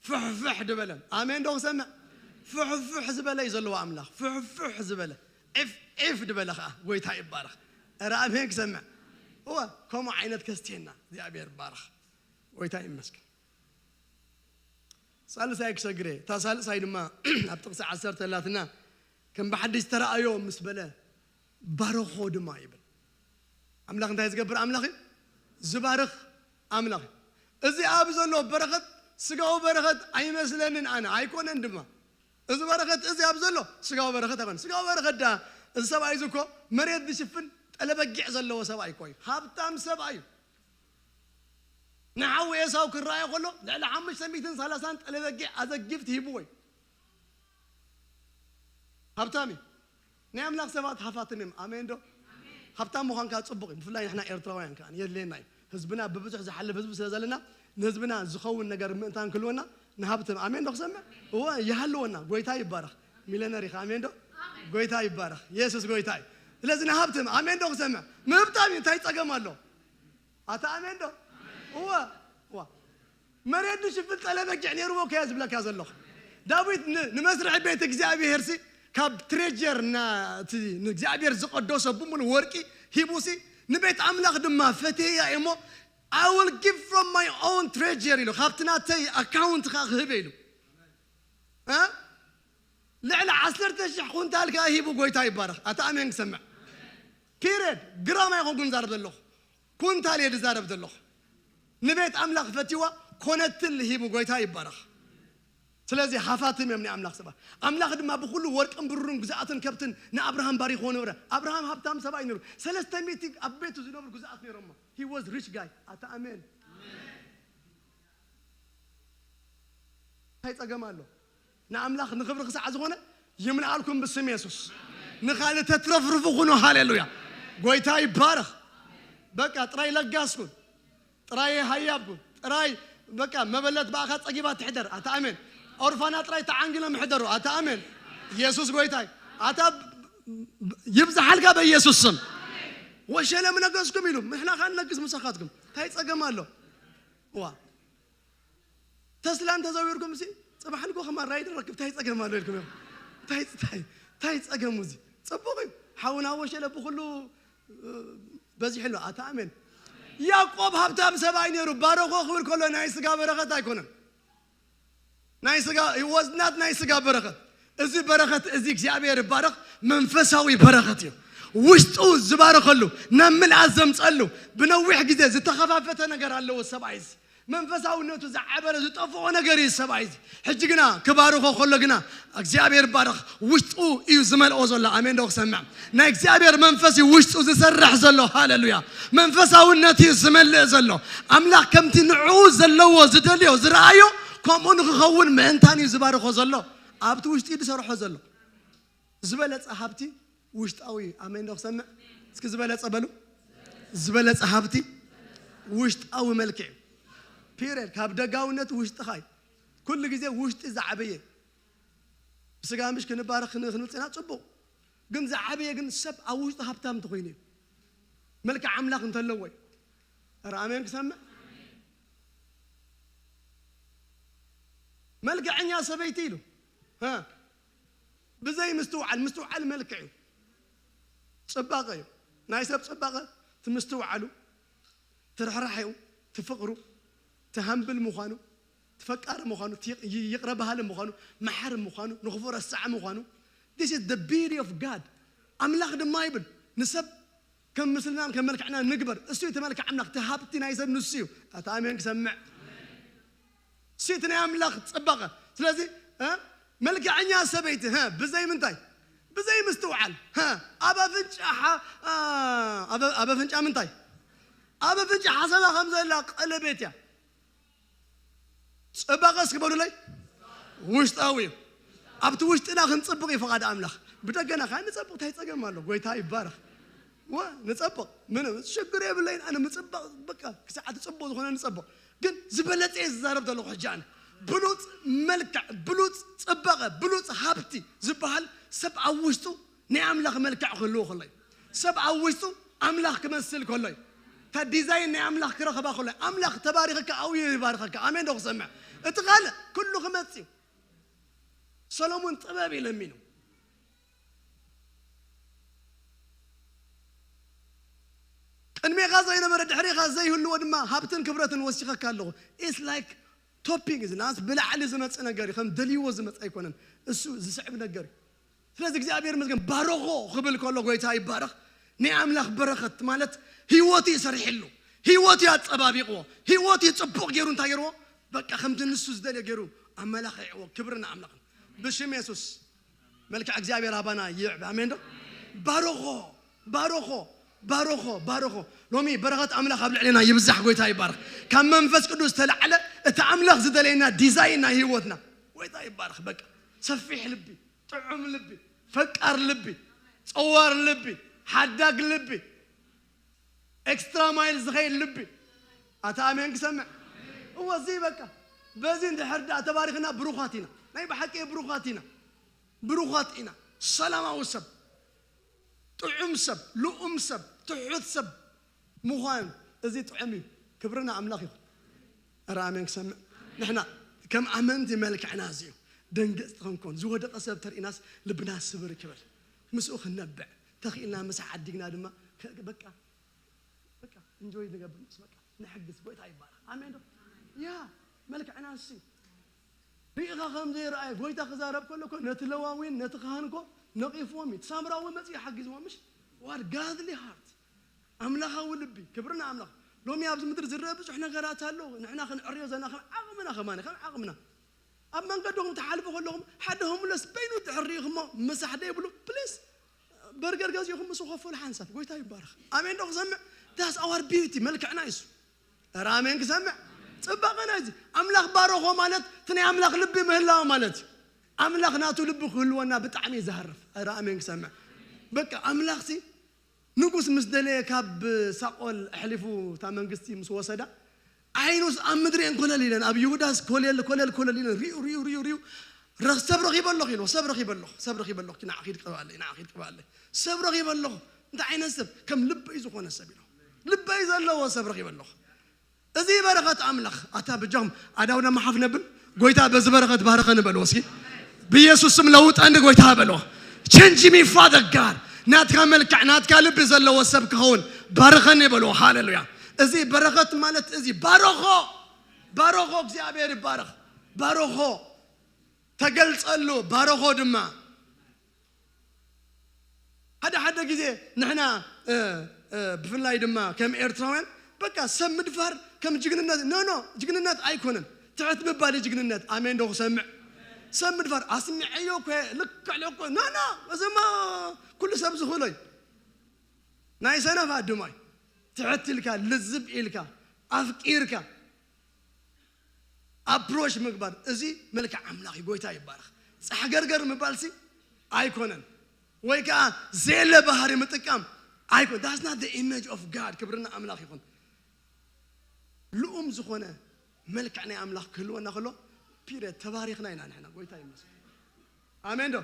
ፍሕፍሕ ድበለ። ኣሜን ዶ ክሰምዕ? ፍሕፍሕ ዝበለ እዩ ዘለዎ ኣምላኽ። ፍሕፍሕ ዝበለ። ዒፍ ዒፍ ድበለ ኸኣ ጎይታ ይባረኽ። ኧረ ኣሜን ክሰምዕ። እወ፣ ከምኡ ዓይነት ከስቴና እግዚኣብሔር ይባረኽ። ጎይታ ይመስገን። ሳልሳይ ክሰግር እየ። እታ ሳልሳይ ድማ ኣብ ጥቕሲ ዓሰርተ ኣላትና፣ ከም ብሓድሽ ተራእዮ ምስ በለ፣ ባረኾ ድማ ይብል። ኣምላኽ እንታይ ዝገብር ኣምላኽ እዩ? ዝባርኽ ኣምላኽ እዩ። እዚ ኣብ ዘሎ በረኸት ስጋዊ በረኸት ኣይመስለንን ኣነ፣ ኣይኮነን ድማ። እዚ በረኸት እዚ ኣብ ዘሎ ስጋዊ በረኸት ኣይኮነን። ስጋዊ በረኸት ደኣ፣ እዚ ሰብኣይ እዚ እኮ መሬት ዝሽፍን ጠለበጊዕ ዘለዎ ሰብኣይ እኮ እዩ። ሃብታም ሰብኣይ እዩ። ንሓው ኤሳው ክረኣዮ ከሎ ልዕሊ ሓሙሽተ ሚእትን ሰላሳን ጠለበጊዕ ኣዘጊፍት ሂብዎ እዩ። ሃብታም እዩ። ናይ ኣምላኽ ሰባት ሃፋትም እዮም። ኣሜን ዶ? ሃብታም ምዃንካ ጽቡቕ እዩ። ብፍላይ ንሕና ኤርትራውያን ከኣ የድልየና እዩ። ህዝብና ብብዙሕ ዝሓልፍ ህዝቢ ስለ ዘለና፣ ንህዝብና ዝኸውን ነገር ምእንታን ክህልወና ንሃብትም። ኣሜን ዶ ክሰምዕ? እወ፣ ይሃልወና። ጎይታ ይባረኽ። ሚለነር ኢኻ። ኣሜን ዶ? ጎይታ ይባረኽ። የሱስ ጎይታ እዩ። ስለዚ ንሃብትም። ኣሜን ዶ ክሰምዕ? ምህብታም እዩ። እንታይ ጸገም ኣሎ? ኣታ ኣሜን ዶ? እወ። እዋ። መሬት ዝሽፍን ጠለ በጊዕ ነይርዎ ከየ ዝብለካ ዘለኹ። ዳዊት ን-፣ ንመስርሒ ቤት እግዚኣብሔር ሲ ካብ ትሬጀር ና-፣ እቲ ንእግዚኣብሔር ዝቐደሶ ብምሉእ ወርቂ ሂቡ ሲ ንቤት ኣምላኽ ድማ ፈትየያ እየ እሞ፣ "I will give from my own treasure" ኢሉ፣ "ካብቲ ናተይ ኣካውንት ከኣ ክህብ" ኢሉ። እ? ልዕሊ ዓሰርተ ሽሕ ኩንታል ከኣ ሂቡ ጎይታ ይባረኽ። ኣታ ኣሜን ክሰምዕ። ፒሬድ። ግራም ኣይኮንኩን ዛረብ ዘለኹ። ኩንታል እየ ዝዛረብ ዘለኹ። ንቤት ኣምላኽ ፈትዋ ኮነትል ሂቡ ጎይታ ይባረኽ። ስለዚ ሃፋትም እዮም ናይ ኣምላኽ ሰባት። ኣምላኽ ድማ ብኹሉ ወርቅን ብሩርን ግዝኣትን ከብትን ንኣብርሃም ባሪኽዎ ነበረ። ኣብርሃም ሃብታም ሰብኣይ ነይሩ። ሰለስተ ሚእቲ ኣብ ቤቱ ዝነብሩ ግዝኣት ነይሮሞ። He was rich guy። ኣታ ኣሜን። እንታይ ጸገም ኣሎ? ንኣምላኽ ንኽብሪ ክሳዕ ዝኾነ ይምልኣልኩም ብስም የሱስ። ንኻልእ ተትረፍርፉ ኩኑ። ሃሌሉያ። ጎይታ ይባረኽ። በቃ ጥራይ ለጋስኩን፣ ጥራይ ሃያብኩን፣ ጥራይ በቃ መበለት ብኣኻ ጸጊባ ትሕደር። ኣታ ኣሜን። ኦርፋና ጥራይ ተዓንጊሎም ይሕደሩ። ኣታ ኣሜን። የሱስ ጎይታይ። ኣታ ይብዝሓልካ በኢየሱስ ስም። ወሸለ ምነገስኩም ኢሉ፣ ንሕና ኸኣ ንነግስ ምሳኻትኩም። እንታይ ጸገም ኣሎ? ዋ። ተስላ እንተዘዊርኩም ሲ ጽባሕ ንግሆ ከማን ራይድ ንረክብ፣ እንታይ ጸገም ኣሎ ኢልኩም እዮም። እንታይ፣ እንታይ፣ እንታይ ጸገሙ እዚ? ጽቡቕ እዩ። ሓውና ወሸለ ብኹሉ፣ እ፣ በዚሑ ኣሎ። ኣታ ኣሜን። ያዕቆብ ሃብታም ሰብኣይ ነይሩ። ባረኾ ክብል ከሎ ናይ ስጋ በረኸት ኣይኮነን። ናይ ስጋ፣ it was not ናይ ስጋ በረኸት። እዚ በረኸት እዚ እግዚኣብሔር ይባረኽ፣ መንፈሳዊ በረኸት እዩ። ውሽጡ ዝባረኸሉ፣ ናብ ምልኣት ዘምጸሉ፣ ብነዊሕ ግዜ ዝተኸፋፈተ ነገር ኣለዎ ሰብኣይ እዚ። መንፈሳውነቱ ዝዓበረ ዝጠፍኦ ነገር እዩ ሰብኣይ እዚ። ሕጂ ግና ክባርኾ ከሎ ግና እግዚኣብሔር ባረኽ ውሽጡ እዩ ዝመልኦ ዘሎ። ኣሜን ዶ ክሰምዕ? ናይ እግዚኣብሔር መንፈስ እዩ ውሽጡ ዝሰርሕ ዘሎ። ሃሌሉያ። መንፈሳውነት እዩ ዝመልእ ዘሎ። ኣምላኽ ከምቲ ንዕኡ ዘለዎ ዝደልዮ ዝረኣዮ ከምኡ ንክኸውን ምእንታን እዩ ዝባርኾ ዘሎ። ኣብቲ ውሽጢ እዩ ዝሰርሖ ዘሎ። ዝበለጸ ሃብቲ ውሽጣዊ እዩ። ኣሜን ዶ ክሰምዕ? እስኪ ዝበለጸ በሉ። ዝበለጸ ሃብቲ ውሽጣዊ መልክዕ እዩ። ፒሪየድ። ካብ ደጋውነት ውሽጥኻ እዩ። ኩሉ ግዜ ውሽጢ ዝዓበየ። ብስጋ ምሽ ክንባረኽ ክን-፣ ክንብል ጽና ጽቡቕ። ግን ዝዓበየ ግን ሰብ ኣብ ውሽጡ ሃብታም እንተኾይኑ እዩ። መልክዕ ኣምላኽ እንተለዎ እዩ። ኧረ ኣሜን ክሰምዕ? መልክዐኛ ሰበይቲ ኢሉ። ሀ። ብዘይ ምስትውዓል፣ ምስትውዓል መልክዕ እዩ። ጽባቐ እዩ። ናይ ሰብ ጽባቐ እቲ ምስትውዓሉ፣ እቲ ርሕራሕኡ፣ እቲ ፍቕሩ፣ እቲ ሃምብል ምዃኑ፣ እቲ ፈቃሪ ምዃኑ፣ እቲ ይቕ-፣ ይ-፣ ይቕረ በሃሊ ምዃኑ፣ መሓሪ ምዃኑ፣ ንኽፉእ ረሳዕ ምዃኑ። This is the beauty of God። ኣምላኽ ድማ ይብል ንሰብ ከም ምስልናን ከም መልክዕና ንግበር። እሱ እቲ መልክዕ ኣምላኽ፣ እቲ ሃብቲ ናይ ሰብ ንሱ እዩ። ኣታ ኣሜን ክሰምዕ። እሱ እቲ ናይ ኣምላኽ ጽባቐ። ስለዚ፣ እ፣ መልክዐኛ ሰበይቲ፣ እ፣ ብዘይ ምንታይ? ብዘይ ምስትውዓል፣ እ፣ ኣብ ኣፍንጫ ሓ-፣ እ፣ ኣብ፣ ኣብ ኣፍንጫ ምንታይ? ኣብ ኣፍንጫ ሓሰማ ከም ዘላ ቀለቤት እያ። ጽባቐ እስኪ በሉለይ። ውሽጣዊ እዩ። ኣብቲ ውሽጥና ክንጽብቕ እዩ ፈቓድ ኣምላኽ። ብደገና ከኣ ንጸብቕ እንታይ ጸገም ኣሎ? ጎይታ ይባረኽ። ወ-፣ ንጸብቕ። ምንም ሽግር የብለይን። ኣነ ምጽባቕ በቃ ክሳዕ እቲ ጽቡቕ ዝኾነ ንጸብቕ። ግን ዝበለጸ እየ ዝዛረብ ዘለኹ ሕጂ ኣነ። ብሉጽ መልክዕ፣ ብሉጽ ጽባቐ፣ ብሉጽ ሃብቲ ዝበሃል ሰብ ኣብ ውሽጡ ናይ ኣምላኽ መልክዕ ክህልዎ ከሎ እዩ። ሰብ ኣብ ውሽጡ ኣምላኽ ክመስል ከሎ እዩ። እታ ዲዛይን ናይ ኣምላኽ ክረኽባ ከሎ እዩ። ኣምላኽ ተባሪኽካ ኣብዩ ይባርኸካ። ኣሜን ዶ ክሰምዕ? እቲ ካልእ ኩሉ ክመጽእ እዩ። ሰሎሞን ጥበብ እዩ ለሚኑ። ቅድሜኻ ዘይነበረ ድሕሬኻ ዘይህልዎ ድማ ሃብትን ክብረትን ወሲኸካ ኣለኹ። It's like topping እዚ ናስ ብላዕሊ ዝመጽእ ነገር እዩ። ከም ደልይዎ ዝመጽእ ኣይኮነን። እሱ ዝስዕብ ነገር እዩ። ስለዚ እግዚኣብሔር ይመስገን ባረኾ ክብል ከሎ ጎይታ ይባረኽ። ናይ ኣምላኽ በረኸት ማለት ህይወቱ እዩ ሰሪሕሉ። ህይወቱ እዩ ኣጸባቢቕዎ። ህይወቱ እዩ ጽቡቕ ገይሩ እንታይ ገይርዎ? በቃ ከምቲ ንሱ ዝደልዮ ገይሩ ኣመላኺዕዎ። ክብሪ ንኣምላኽን። ብሽም የሱስ። መልክዕ እግዚኣብሔር ኣባና ይዕብ። ኣሜን ዶ? ባርኾ፣ ባርኾ፣ ባርኾ፣ ባርኾ። ሎሚ በረኸት ኣምላኽ ኣብ ልዕሌና ይብዛሕ። ጎይታ ይባረኽ። ካብ መንፈስ ቅዱስ ተላዕለ እቲ ኣምላኽ ዝደለየና ዲዛይን ናይ ህይወትና። ጎይታ ይባረኽ። በቃ ሰፊሕ ልቢ፣ ጥዑም ልቢ፣ ፈቃር ልቢ። ጸዋር ልቢ፣ ሓዳግ ልቢ፣ ኤክስትራ ማይል ዝኸይድ ልቢ። ኣታ ኣሜን ክሰምዕ። እወ፣ እዚ በቃ በዚ እንድሕር ደኣ ተባሪኽና ብሩኻት ኢና። ናይ ብሓቂ ብሩኻት ኢና። ብሩኻት ኢና። ሰላማዊ ሰብ፣ ጥዑም ሰብ፣ ልኡም ሰብ፣ ትሑት ሰብ ምዃን፣ እዚ ጥዑም እዩ። ክብርና ኣምላኽ ይኹን። ኧረ ኣሜን ክሰምዕ። ንሕና ከም ኣመንቲ መልክዕና እዚ እዩ። ደንገጽቲ ክንኮን፣ ዝወደቐ ሰብ ተርኢናስ ልብና ስብር ክብል፣ ምስኡ ክነብዕ፣ ተኽኢልና ምስ ሓዲግና ድማ ከ-፣ በቃ፣ በቃ እንጆይ ንገብር፣ ምስ በቃ ንሕግዝ። ጎይታ ይባረኽ። ኣሜን ዶ? ያ መልክዕና እሲ ርኢኻ ከም ዘይረኣየ ጎይታ ክዛረብ ከሎ እኮ ነቲ ለዋዊን ነቲ ካህን እኮ ነቒፍዎም እዩ። እቲ ሳምራዊ መጺኡ ሓጊዝዎም፣ ምሽ? What godly heart፣ ኣምላኻዊ ልቢ። ክብርና ኣምላኽ። ሎሚ ኣብዚ ምድሪ ዝረአ ብዙሕ ነገራት ኣሎ። ንሕና ክንዕርዮ ዘለና ከም ዓቕምና፣ ከማን ከም ዓቕምና። ኣብ መንገድኹም ትሓልፉ ከለኹም ሓደ ሆምለስ በይኑ እንድሕር ርኢኹሞ፣ ምሳሕ ደይብሉ፣ ፕሊስ፣ በርገር ገዚእኹም ምስኡ ከፈሉ ሓንሳብ። ጎይታ ይባረኽ። ኣሜን ዶ ክሰምዕ? That's our beauty፣ መልክዕና እዩ እሱ። ኧረ ኣሜን ክሰምዕ። ጽባቐና እዚ ኣምላኽ ባረኾ ማለት እቲ ናይ ኣምላኽ ልቢ ምህላው ማለት እዩ። ኣምላኽ ናቱ ልቢ ክህልወና ብጣዕሚ እዩ ዝሃርፍ። ኧረ ኣሜን ክሰምዕ። በቃ ኣምላኽሲ ንጉስ ምስ ደለየ ካብ ሳኦል ኣሕሊፉ እታ መንግስቲ ምስ ወሰዳ፣ ዓይኑስ ኣብ ምድሪ እየን ኮለል ኢለን፣ ኣብ ይሁዳስ ኮለል ኮለል ኮለል ኢለን ሪኡ ሪኡ ሪኡ ሪኡ ረኽ-፣ ሰብ ረኺበ ኣለኹ ኢልዎ። ሰብ ረኺበ ኣለኹ፣ ሰብ ረኺበ ኣለኹ፣ ንዓ ኺድ ቅብኣለይ፣ ንዓ ኺድ ቅብኣለይ። ሰብ ረኺበ ኣለኹ። እንታይ ዓይነት ሰብ? ከም ልበይ ዝኾነ ሰብ ኢልዎ። ልበይ ዘለዎ ሰብ ረኺበ ኣለኹ። እዚ በረኸት ኣምላኽ። ኣታ በጃኹም ኣዳውና መሓፍ ነብል። ጎይታ በዚ በረኸት ባረኸኒ በልዎ እስኪ። ብኢየሱስ ስም ለውጠኒ ጎይታ በልዎ። Change me, Father God። ናትካ መልክዕ፣ ናትካ ልቢ ዘለዎ ሰብ ክኸውን ባርኸኒ በልዎ። ሃሌሉያ። እዚ በረኸት ማለት እዚ ባረኾ፣ ባረኾ፣ እግዚኣብሔር ይባረኽ። ባረኾ፣ ተገልጸሉ፣ ባረኾ ድማ። ሓደ ሓደ ግዜ ንሕና፣ እ፣ እ፣ ብፍላይ ድማ ከም ኤርትራውያን በቃ ሰብ ምድፋር ከም ጅግንነት፣ ኖ፣ ኖ፣ ጅግንነት ኣይኮነን። ትሕት ምባል እዩ ጅግንነት። ኣሜን ዶ ክሰምዕ? ሰብ ምድፋር ኣስሚዐዮ እኮ፣ ልክዕ እኮ፣ ኖ፣ ኖ፣ እዚማ ኩሉ ሰብ ዝኽእሎ እዩ። ናይ ሰነፍ ኣድማ እዩ። ትሕት ኢልካ፣ ልዝብ ኢልካ፣ ኣፍቂርካ ኣፕሮች ምግባር፣ እዚ መልክዕ ኣምላኽ እዩ። ጎይታ ይባረኽ። ጻሕገርገር ምባልሲ ኣይኮነን፣ ወይ ከዓ ዘየለ ባህሪ ምጥቃም ኣይኮን። That's not the image of God። ክብርና ኣምላኽ ይኹን። ልኡም ዝኾነ መልክዕ ናይ ኣምላኽ ክህልወና ከሎ፣ ፒሪየድ፣ ተባሪኽና ኢና ንሕና። ጎይታ ይመስገን። ኣሜን ዶ?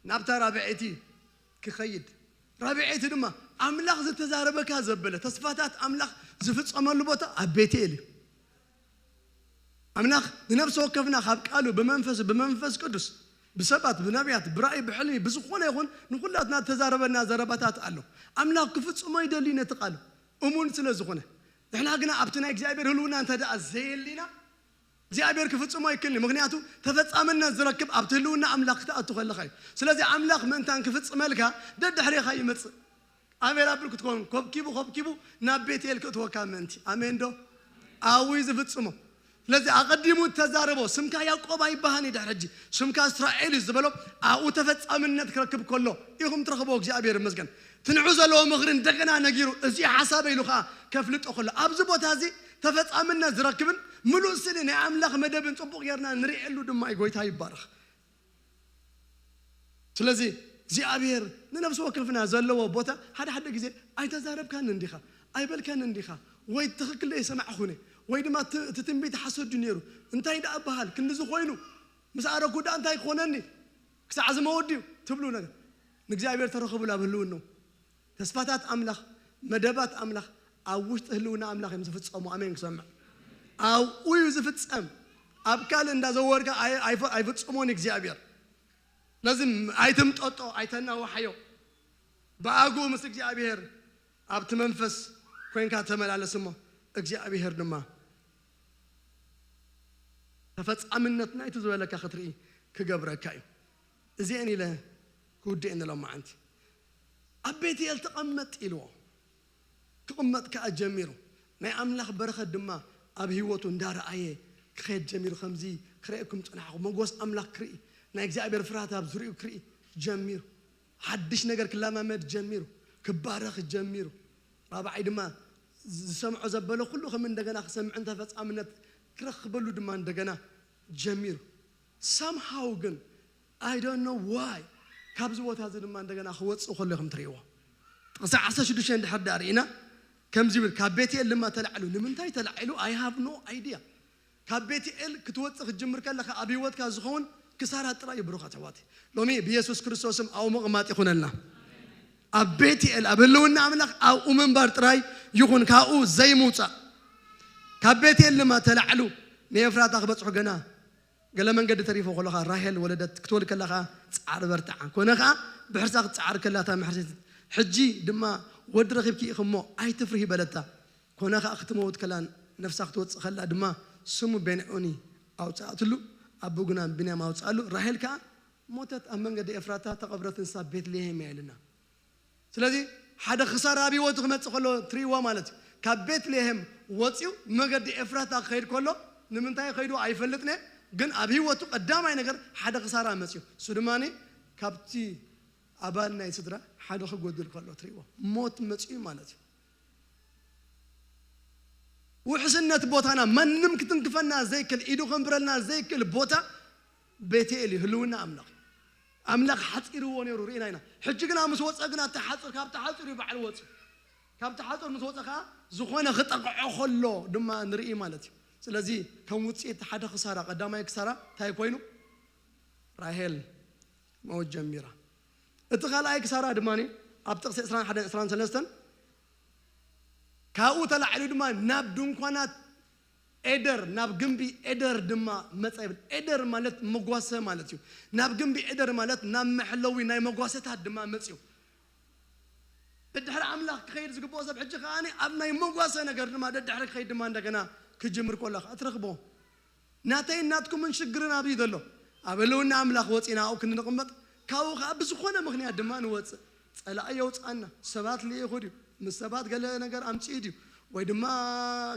ናብታ ራብዐይቲ ክኸይድ፣ ራብዐይቲ ድማ ኣምላኽ ዝተዛረበካ ዘበለ፣ ተስፋታት ኣምላኽ ዝፍጸመሉ ቦታ ኣብ ቤቴል እዩ። ኣምላኽ ንነፍሲ ወከፍና ካብ ቃሉ ብመንፈስ፣ ብመንፈስ ቅዱስ፣ ብሰባት፣ ብነቢያት፣ ብራእይ፣ ብሕልሚ፣ ብዝኾነ ይኹን ንኹላትና ዝተዛረበና ዘረባታት ኣሎ። ኣምላኽ ክፍጽሞ ይደሊ ነቲ ቃሉ እሙን ስለ ዝኾነ። ንሕና ግና ኣብቲ ናይ እግዚኣብሔር ህልውና እንተ ደኣ ዘየሊና፣ እግዚኣብሔር ክፍጽሞ ኣይክእልን እዩ። ምኽንያቱ ተፈጻምነት ዝረክብ ኣብቲ ህልውና ኣምላኽ ክትኣቱ ከለኻ እዩ። ስለዚ ኣምላኽ ምእንታን ክፍጽመልካ ደድሕሬኻ ይመጽእ። ኣቤል ኣብል ክትከውን ኮብኪቡ ኮብኪቡ ናብ ቤትኤል ክእትወካ ምእንቲ። ኣሜን ዶ? ኣብኡ እዩ ዝፍጽሞ። ስለዚ ኣቐዲሙ እተዛረቦ፣ ስምካ ያዕቆብ ኣይበሃን እዩ ድሕሪ ሕጂ፣ ስምካ እስራኤል እዩ ዝበሎ፣ ኣብኡ ተፈጻምነት ክረክብ ከሎ ኢኹም ትረኽቦ። እግዚኣብሔር ይመስገን። እቲ ንዑ ዘለዎ ምኽሪ እንደገና ነጊሩ፣ እዚ ሓሳብ ኢሉ ኸዓ ከፍልጦ ከሎ፣ ኣብዚ ቦታ እዚ ተፈጻምነት ዝረክብን ምሉእ ስእሊ ናይ ኣምላኽ መደብን ጽቡቕ ጌርና ንርእየሉ ድማ እዩ። ጎይታ ይባረኽ። ስለዚ እግዚኣብሔር ንነፍሲ ወከፍና ዘለዎ ቦታ ሓደ ሓደ ግዜ ኣይተዛረብካን እንዲኻ፣ ኣይበልካን እንዲኻ፣ ወይ ትኽክል ዘይሰማዕኹነ፣ ወይ ድማ እቲ፣ እቲ ትንቢት ሓሶት ድዩ ነይሩ፣ እንታይ ደኣ በሃል፣ ክንድዚ ኮይኑ ምስ ኣረኩ ደኣ እንታይ ክኾነኒ፣ ክሳዕ ዝመውት ድዩ ትብሉ ነገር ንእግዚኣብሔር ተረኸቡሉ ኣብ ህልውናኡ። ተስፋታት ኣምላኽ፣ መደባት ኣምላኽ ኣብ ውሽጢ ህልውና ኣምላኽ እዮም ዝፍጸሙ። ኣሜን ክሰምዕ። ኣብኡ እዩ ዝፍጸም። ኣብ ካልእ እንዳዘወርካ ኣይ-፣ ኣይፈ-፣ ኣይፍጽሞን እግዚኣብሔር። ስለዚ ኣይትምጠጦ፣ ኣይተናዋሓዮ። ብኣግኡ ምስ እግዚኣብሔር ኣብቲ መንፈስ ኮይንካ ተመላለስ እሞ እግዚኣብሔር ድማ ተፈጻምነት ናይቲ ዝበለካ ክትርኢ ክገብረካ እዩ። እዚአን ኢለ ክውድእ ንሎማዓንቲ። ኣብ ቤትኤል ተቐመጥ ኢልዎ። ክቕመጥ ከኣ ጀሚሩ። ናይ ኣምላኽ በረኸት ድማ ኣብ ህይወቱ እንዳረኣየ ክኸድ ጀሚሩ። ከምዚ ክርእየኩም ጸናሕኩ። መጎስ ኣምላኽ ክርኢ፣ ናይ እግዚኣብሔር ፍርሃት ኣብ ዙርያኡ ክርኢ ጀሚሩ። ሓድሽ ነገር ክለማመድ ጀሚሩ። ክባረኽ ጀሚሩ። ራብዓይ ድማ ዝሰምዖ ዘበለ ኩሉ ከም እንደገና ክሰምዕን ተፈጻምነት ክረኽበሉ ድማ እንደገና ጀሚሩ። Somehow ግን፣ I don't know why፣ ካብዚ ቦታ እዚ ድማ እንደገና ክወፅእ ከሎ ኢኹም ትርእይዎ። ጥቕሲ ዓሰርተ ሽዱሽተ እንድሕር ደኣ ርኢና ከምዚ ይብል፣ ካብ ቤትኤል ድማ ተላዕሉ። ንምንታይ ተላዒሉ? I have no idea። ካብ ቤትኤል ክትወፅእ ክትጅምር ከለኻ ኣብ ህይወትካ ዝኸውን ክሳራ ጥራይ እዩ። ብሩኻት ኣሕዋተይ፣ ሎሚ ብየሱስ ክርስቶስም ኣብኡ ምቕማጥ ይኹነልና። ኣብ ቤትኤል፣ ኣብ ህልውና ኣምላኽ ኣብኡ ምንባር ጥራይ ይኹን፣ ካብኡ ዘይምውፃእ። ካብ ቤትኤል ድማ ተላዕሉ፣ ንኤፍራታ ክበፅሑ ገና ገለ መንገዲ ተሪፎ ከለኻ፣ ራሄል ወለደት ክትወልድ ከለኻ ጻዕር በርትዓ። ኮነ ኸኣ ብሕርሳ ክትጻዓር ከላ እታ መሕርሲት፣ ሕጂ ድማ ወዲ ረኺብኪ ኢኺ እሞ ኣይትፍርሂ በለታ። ኮነ ኸኣ ክትመውት ከላ፣ ነፍሳ ክትወጽእ ከላ ድማ ስሙ ቤንኦኒ ኣውጽኣትሉ፣ ኣቦ ግና ብንያም ኣውጽኣሉ። ራሄል ከኣ ሞተት፣ ኣብ መንገዲ ኤፍራታ ተቐብረት፣ ንሳ ቤትልሄም እያ ኢልና። ስለዚ ሓደ ክሳራ ኣብ ህይወቱ ክመጽእ ከሎ ትርእይዎ ማለት እዩ። ካብ ቤትልሄም ወጺኡ መገዲ ኤፍራታ ክኸይድ ከሎ፣ ንምንታይ ከይዱ ኣይፈልጥን እየ፣ ግን ኣብ ህይወቱ ቀዳማይ ነገር ሓደ ክሳራ መጽኡ። እሱ ድማ ካብቲ ኣባል ናይ ስድራ ሓደ ክጎድል ከሎ ትርእይዎ። ሞት መጽኡ ማለት እዩ። ውሕስነት ቦታና፣ ማንም ክትንክፈና ዘይክእል፣ ኢዱ ከንብረልና ዘይክእል ቦታ ቤትኤል እዩ፣ ህልውና ኣምላኽ። ኣምላኽ ሓጺርዎ ነይሩ ርኢና ኢና። ሕጂ ግና ምስ ወጸ ግና እቲ ሓጹር፣ ካብቲ ሓጹር እዩ ባዕሉ ወጺኡ። ካብቲ ሓጹር ምስ ወጸ ከኣ ዝኾነ ክጠቕዖ ከሎ ድማ ንርኢ ማለት እዩ። ስለዚ ከም ውጽኢት ሓደ ክሳራ፣ ቀዳማይ ክሳራ እንታይ ኮይኑ? ራሄል መውት ጀሚራ። እቲ ካልኣይ ክሳራ ድማ ኣብ ጥቕሲ ዕስራን ሓደን ዕስራን ሰለስተን፣ ካብኡ ተላዒሉ ድማ ናብ ድንኳናት ኤደር፣ ናብ ግንቢ ኤደር ድማ መጸ ይብል። ኤደር ማለት መጓሰ ማለት እዩ። ናብ ግንቢ ኤደር ማለት ናብ መሕለዊ ናይ መጓሰታት ድማ መጽዩ። ብድሕሪ ኣምላኽ ክኸይድ ዝግብኦ ሰብ ሕጂ ከኣ ኣብ ናይ መጓሰ ነገር ድማ ደድሕሪ ክኸይድ ድማ እንደገና ክጅምር ከሎ ከኣ ትረኽቦ። ናተይን ናትኩምን ሽግርን ኣብዩ ዘሎ። ኣብ ህልውና ኣምላኽ ወጺና ኣብኡ ክንቕመጥ፣ ካብኡ ከኣ ብዝኾነ ምኽንያት ድማ ንወጽእ። ጸላኢ የውጽኣና። ሰባት ልኢኹ ድዩ? ምስ ሰባት ገለ ነገር ኣምጺኡ ድዩ? ወይ ድማ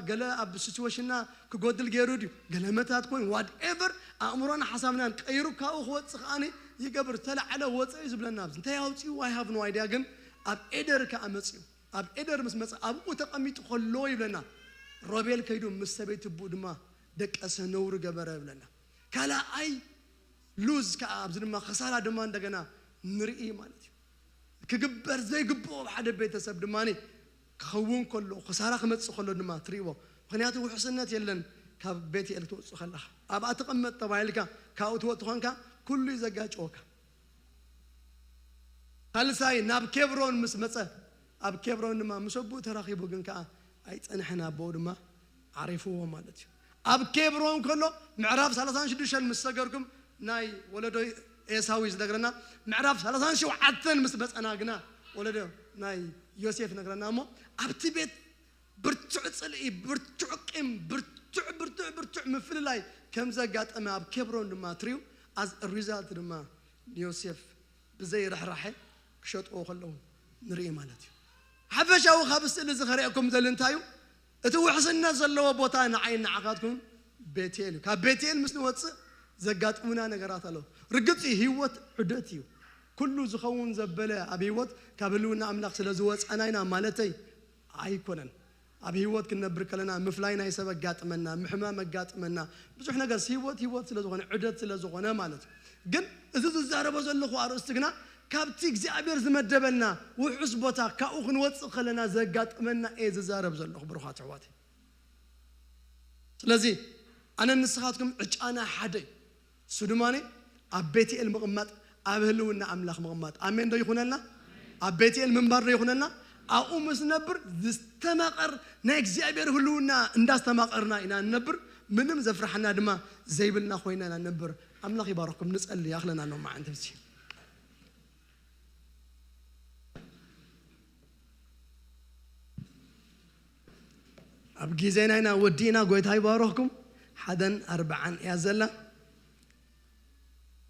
ገለ ኣብ ሲቹዌሽንና ክጎድል ገይሩ ድዩ? ገለ መታት ኮይኑ፣ ዋትኤቨር፣ ኣእምሮን ሓሳብናን ቀይሩ ካብኡ ክወጽእ ከኣ ይገብር። ዝተላዕለ ወጸ እዩ ዝብለና። ኣብዚ እንታይ ኣውጺኡ? I have no idea። ግን ኣብ ኤደር ከኣ መጺኡ። ኣብ ኤደር ምስ መጸ ኣብኡ ተቐሚጡ ከሎ ይብለና። ሮቤል ከይዱ ምስ ሰበይቲ ብኡ ድማ ደቀሰ፣ ነውሪ ገበረ ይብለና። ካልኣይ ሉዝ ከኣ ኣብዚ ድማ ክሳራ ድማ እንደገና ንርኢ ማለት እዩ። ክግበር ዘይግብኦ ኣብ ሓደ ቤተሰብ ድማ ክኸውን ከሎ፣ ክሳራ ክመጽእ ከሎ ድማ ትርእይዎ። ምኽንያቱ ውሕስነት የለን ካብ ቤትኤል ክትወጽእ ከለኻ። ኣብኣ ተቐመጥ ተባሂልካ ካብኡ ትወጽእ ኮንካ ኩሉ እዩ ዘጋጭወካ። ሳልሳይ ናብ ኬብሮን ምስ መጸ፣ ኣብ ኬብሮን ድማ ምስ ኣቦኡ ተራኺቡ፣ ግን ከኣ ኣይጸንሐን፣ ኣቦኡ ድማ ዓሪፍዎ ማለት እዩ። ኣብ ኬብሮን ከሎ ምዕራፍ ሰላሳን ሽዱሽተን ምስ ሰገርኩም ናይ ወለዶ ኤሳው እዩ ዝነግረና። ምዕራፍ ሰላሳን ሸውዓተን ምስ መጸና ግና ወለዶ ናይ ዮሴፍ ነግረና። እሞ ኣብቲ ቤት ብርቱዕ ጽልኢ፣ ብርቱዕ ቂም፣ ብርቱዕ፣ ብርቱዕ፣ ብርቱዕ ምፍልላይ ከም ዘጋጠመ ኣብ ኬብሮን ድማ ትርእዩ። As a result ድማ ንዮሴፍ ብዘይ ርሕራሐ ክሸጥዎ ከለዉ ንርኢ ማለት እዩ። ሓፈሻዊ ካብ ስእሊ እዚ ከርእየኩም ዘሊ እንታይ እዩ? እቲ ውሕስነት ዘለዎ ቦታ ንዓይን ንዓኻትኩም ቤቴል እዩ። ካብ ቤቴል ምስ ንወጽእ ዘጋጥሙና ነገራት ኣለዉ። ርግጽ እዩ፣ ህይወት ዑደት እዩ። ኩሉ ዝኸውን ዘበለ ኣብ ህይወት ካብ ህልውና ኣምላኽ ስለ ዝወጻና ኢና ማለተይ ኣይኮነን። ኣብ ህይወት ክንነብር ከለና ምፍላይ ናይ ሰብ ኣጋጥመና፣ ምሕማም ኣጋጥመና፣ ብዙሕ ነገር ህይወት ህይወት ስለ ዝኾነ፣ ዑደት ስለ ዝኾነ ማለት እዩ። ግን እዚ ዝዛረቦ ዘለኹ ኣርእስቲ ግና ካብቲ እግዚኣብሔር ዝመደበልና ውሑስ ቦታ ካብኡ ክንወጽእ ከለና ዘጋጥመና እየ ዝዛረብ ዘለኹ ብሩኻት ኣሕዋተይ። ስለዚ ኣነ ንስኻትኩም ዕጫና ሓደ እዩ። እሱ ድማ ኣብ ቤትኤል ምቕማጥ፣ ኣብ ህልውና ኣምላኽ ምቕማጥ። ኣሜን ዶ ይኹነልና? ኣብ ቤትኤል ምንባር ዶ ይኹነልና? ኣብኡ ምስ ነብር ዝተማቐር ናይ እግዚኣብሔር ህልውና እንዳስተማቐርና ኢና ንነብር። ምንም ዘፍርሓና ድማ ዘይብልና ኮይና ኢና ንነብር። ኣምላኽ ይባርኽኩም። ንጸሊ ያኽለና ነው ማዓንተ ብሲ ኣብ ግዜና ኢና ወዲእና። ጎይታ ይባርኽኩም። ሓደን ኣርብዓን እያ ዘላ።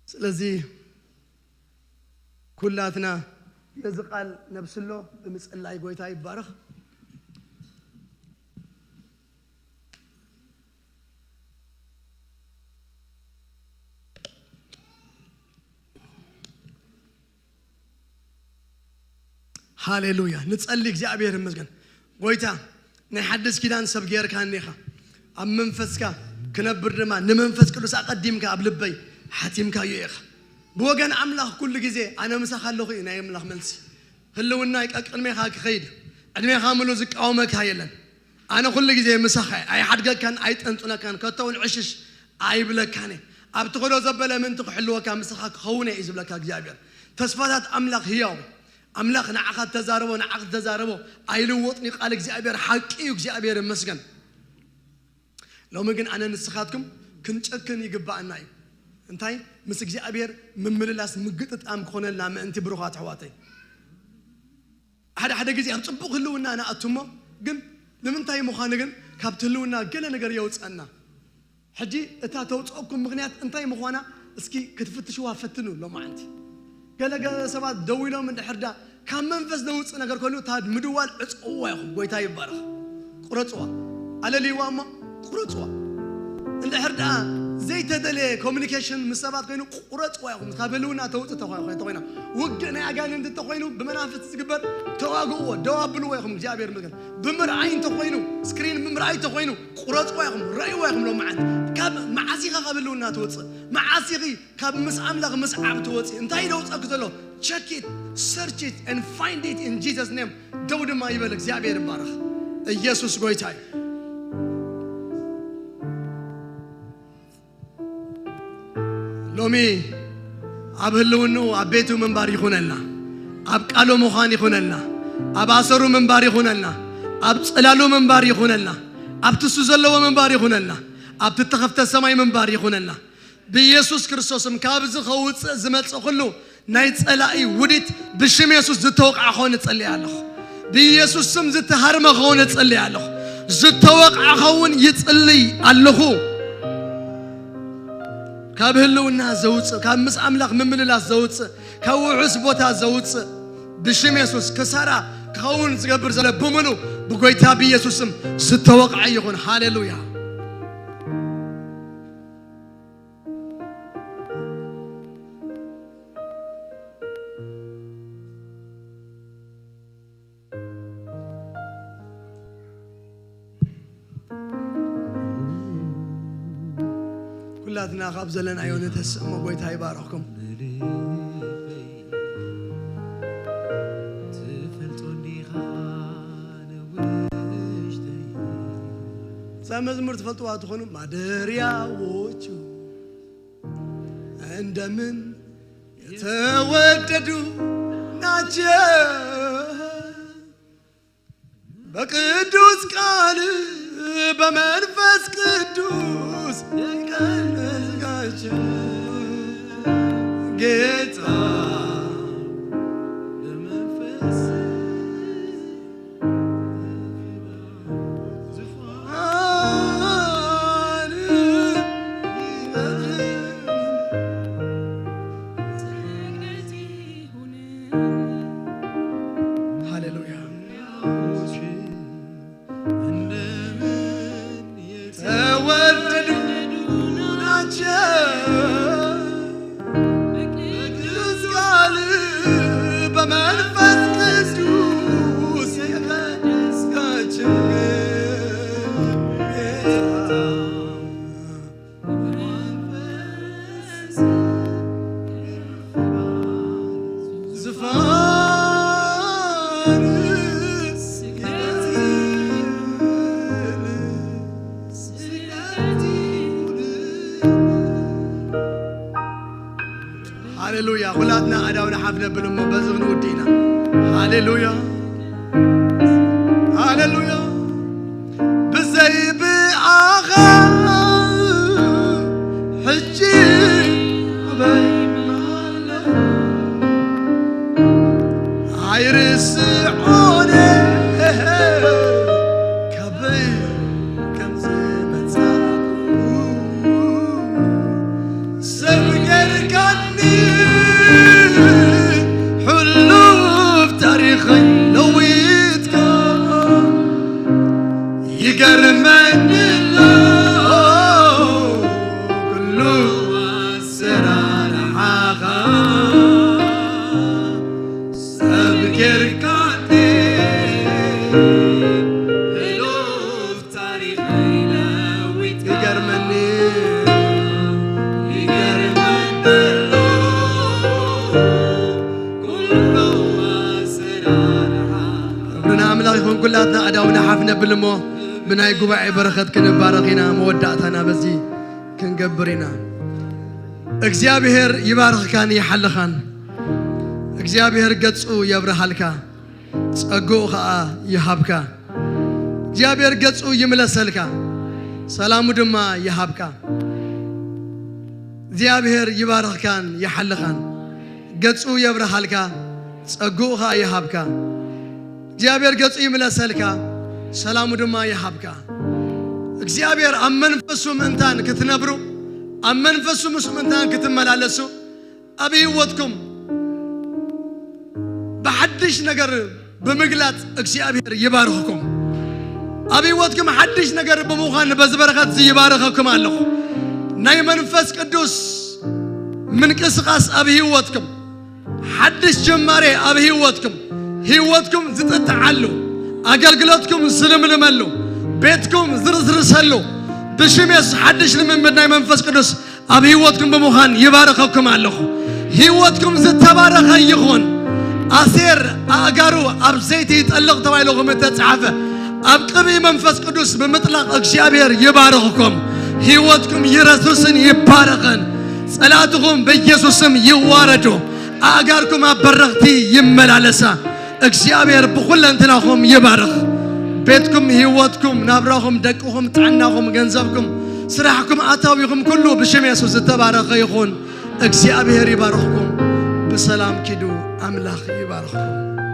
ስለዚ ኩላትና ነዚ ቃል ነብስሎ ብምጽላይ ጎይታ ይባረኽ። ሃሌሉያ። ንጸሊ። እግዚኣብሔር ይመስገን። ጎይታ፣ ናይ ሓድሽ ኪዳን ሰብ ገይርካኒ ኢኻ። ኣብ መንፈስካ ክነብር ድማ ንመንፈስ ቅዱስ ኣቐዲምካ ኣብ ልበይ ሓቲምካዮ ኢኻ። ብወገን ኣምላኽ ኩሉ ግዜ ኣነ ምሳኻ ኣለኹ እዩ ናይ ኣምላኽ መልሲ። ህልውናይ ቀቅድሜኻ ክኸይድ እዩ። ዕድሜኻ ምሉእ ዝቃወመካ የለን። ኣነ ኩሉ ግዜ ምሳኻ እየ። ኣይሓድገካን፣ ኣይጠንጥነካን፣ ከቶ እውን ዕሽሽ ኣይብለካን እየ። ኣብ ትኸዶ ዘበለ ምእንቲ ክሕልወካ ምሳኻ ክኸውን እየ እዩ ዝብለካ እግዚኣብሔር። ተስፋታት ኣምላኽ ህያው እዩ። ኣምላኽ ንዓኻ እተዛረቦ፣ ንዓኺ እተዛረቦ ኣይልወጥን እዩ። ቃል እግዚኣብሔር ሓቂ እዩ። እግዚኣብሔር ይመስገን። ሎሚ ግን ኣነ ንስኻትኩም ክንጨክን ይግባኣና እዩ። እንታይ? ምስ እግዚኣብሔር ምምልላስ ምግጥጣም ክኾነልና ምእንቲ ብሩኻት ኣሕዋተይ። ሓደ ሓደ ግዜ ኣብ ጽቡቕ ህልውና ንኣቱ እሞ ግን ንምንታይ ምዃኑ ግን ካብቲ ህልውና ገለ ነገር የውጸና። ሕጂ እታ ተውጽኦኩም ምኽንያት እንታይ ምዃና እስኪ ክትፍትሽዋ ፈትኑ። ሎማዓንቲ ገለ ገለ ሰባት ደው ኢሎም እንድሕር ዳ ካብ መንፈስ ዘውጽእ ነገር ከሉ እታ ምድዋል ዕጽውዋ ኢኹም። ጎይታ ይባረኽ። ቁረጽዋ። ኣለልይዋ እሞ ቁረጽዋ። እንድሕር ደኣ ዘይተደለየ ኮሚኒኬሽን ምስ ሰባት ኮይኑ ቁረጽዋ ኢኹም። ካብ ህልውና ተውጽእ ተኾይ-፣ ተኾይና ውግእ ናይ ኣጋንንቲ እንተኾይኑ ብመናፍስቲ ዝግበር ተዋግእዎ፣ ደው ኣብልዎ ኢኹም። እግዚኣብሔር ይመስገን። ብምርኣይ እንተኾይኑ፣ ስክሪን ብምርኣይ እንተኾይኑ ቁረጽዋ ኢኹም፣ ረእይዋ ኢኹም። ሎም መዓልቲ ካብ መዓስ ኢኻ ካብ ህልውና ትወጽእ? መዓስ ኢኺ ካብ ምስ ኣምላኽ ምስዓብ ትወጽእ? እንታይ ደውጸክ ዘሎ? Check it, search it and find it in Jesus name። ደው ድማ ይበል። እግዚኣብሔር ይባረኽ። ኢየሱስ ጎይታ እዩ። ሎሚ ኣብ ህልውንኡ ኣብ ቤቱ ምንባር ይኹነልና፣ ኣብ ቃሉ ምዃን ይኹነልና፣ ኣብ ኣሰሩ ምንባር ይኹነልና፣ ኣብ ጽላሉ ምንባር ይኹነልና፣ ኣብቲ እሱ ዘለዎ ምንባር ይኹነልና፣ ኣብቲ እተኸፍተ ሰማይ ምንባር ይኹነልና። ብኢየሱስ ክርስቶስም ካብዚ ከውፅእ ዝመጽእ ኩሉ ናይ ጸላኢ ውዲት ብሽም የሱስ ዝተወቕዐ ክኸውን እጸልይ ኣለኹ። ብኢየሱስ ስም ዝተሃርመ ክኸውን እጸልይ ኣለኹ። ዝተወቕዐ ክኸውን ይጽልይ ኣለኹ። ካብ ህልውና ዘውፅእ፣ ካብ ምስ ኣምላኽ ምምልላስ ዘውፅእ፣ ካብ ውሑስ ቦታ ዘውፅእ ብሽም የሱስ ክሳራ ክኸውን ዝገብር ዘሎ ብምሉ ብጎይታ ብኢየሱስ ስም ዝተወቕዐ ይኹን። ሃሌሉያ። ኩላትና ካብ ዘለናዮ ንተስእሞ። ጎይታ ይባረኽኩም። እዛ መዝሙር ትፈልጥዋ ትኾኑ። ማደሪያዎቹ እንደምን የተወደዱ ናቸው። በቅዱስ ቃል በመንፈስ ቅዱስ የቀረጽካቸው ጌታ በመንፈስ ሃሌሉያ። ተወደዱ ናቸው። በቅዱስ ቃል በመንፈስ ቅዱስ የቀደስካቸው ጌታ። ዙፋን ሃሌሉያ። ኩላትና ኣእዳውና ሓፍ ነብል እሞ በዚ ክንውዲ ኢና። ሃሌሉያ፣ ሃሌሉያ። ብዘይ ብኣኻ ሕጂ ኣበይ ኣለኹ? ኣይርስዖን ካበይ ከም ዝመጻእኩ። ሰብ ጌርካኒ ሕሉፍ ታሪኸይ። ኣዳውና ሓፍ ነብል እሞ ብናይ ጉባኤ በረኸት ክንባረኽ ኢና። መወዳእታና በዚ ክንገብር ኢና። እግዚኣብሔር ይባርኽካን ይሓልኻን። እግዚኣብሔር ገጹ የብርሃልካ፣ ጸግኡ ኸኣ ይሃብካ። እግዚኣብሔር ገጹ ይምለሰልካ፣ ሰላሙ ድማ ይሃብካ። እግዚኣብሔር ይባርኽካን ይሓልኻን፣ ገጹ የብርሃልካ፣ ጸግኡ ኸኣ ይሃብካ። እግዚኣብሔር ገጹ ይምለሰልካ፣ ሰላሙ ድማ ይሃብካ። እግዚኣብሔር ኣብ መንፈሱ ምእንታን ክትነብሩ፣ ኣብ መንፈሱ ምስ ምእንታን ክትመላለሱ፣ ኣብ ህይወትኩም ብሓድሽ ነገር ብምግላጽ እግዚኣብሔር ይባርኽኩም። ኣብ ህይወትኩም ሓድሽ ነገር ብምዃን በዚ በረኸት እዚ ይባርኸኩም ኣለኹ። ናይ መንፈስ ቅዱስ ምንቅስቓስ ኣብ ህይወትኩም፣ ሓድሽ ጅማሬ ኣብ ህይወትኩም፣ ህይወትኩም ዝጥጥዓሉ፣ ኣገልግሎትኩም ዝልምልመሉ፣ ቤትኩም ዝርስርሰሉ፣ ብሽም የሱስ ሓድሽ ልምምድ ናይ መንፈስ ቅዱስ ኣብ ህይወትኩም ብምዃን ይባርኸኩም ኣለኹ። ህይወትኩም ዝተባረኸ ይኹን። ኣሴር ኣእጋሩ ኣብ ዘይቲ ይጠልቕ ተባሂሉ ከም እተጻሕፈ፣ ኣብ ቅብኢ መንፈስ ቅዱስ ብምጥላቕ እግዚኣብሔር ይባርኽኩም። ህይወትኩም ይረስርስን ይባረኽን። ጸላእትኹም በኢየሱስ ስም ይዋረዱ። ኣእጋርኩም ኣብ በረኽቲ ይመላለሳ። እግዚኣብሔር ብኹለንትናኹም ይባርኽ። ቤትኩም፣ ህይወትኩም፣ ናብራኹም፣ ደቅኹም፣ ጥዕናኹም፣ ገንዘብኩም፣ ስራሕኩም፣ ኣታዊኹም ኩሉ ብሽም የሱስ ዝተባረኸ ይኹን። እግዚኣብሔር ይባርኽኩም። ብሰላም ኪዱ። ኣምላኽ ይባርኽኩም።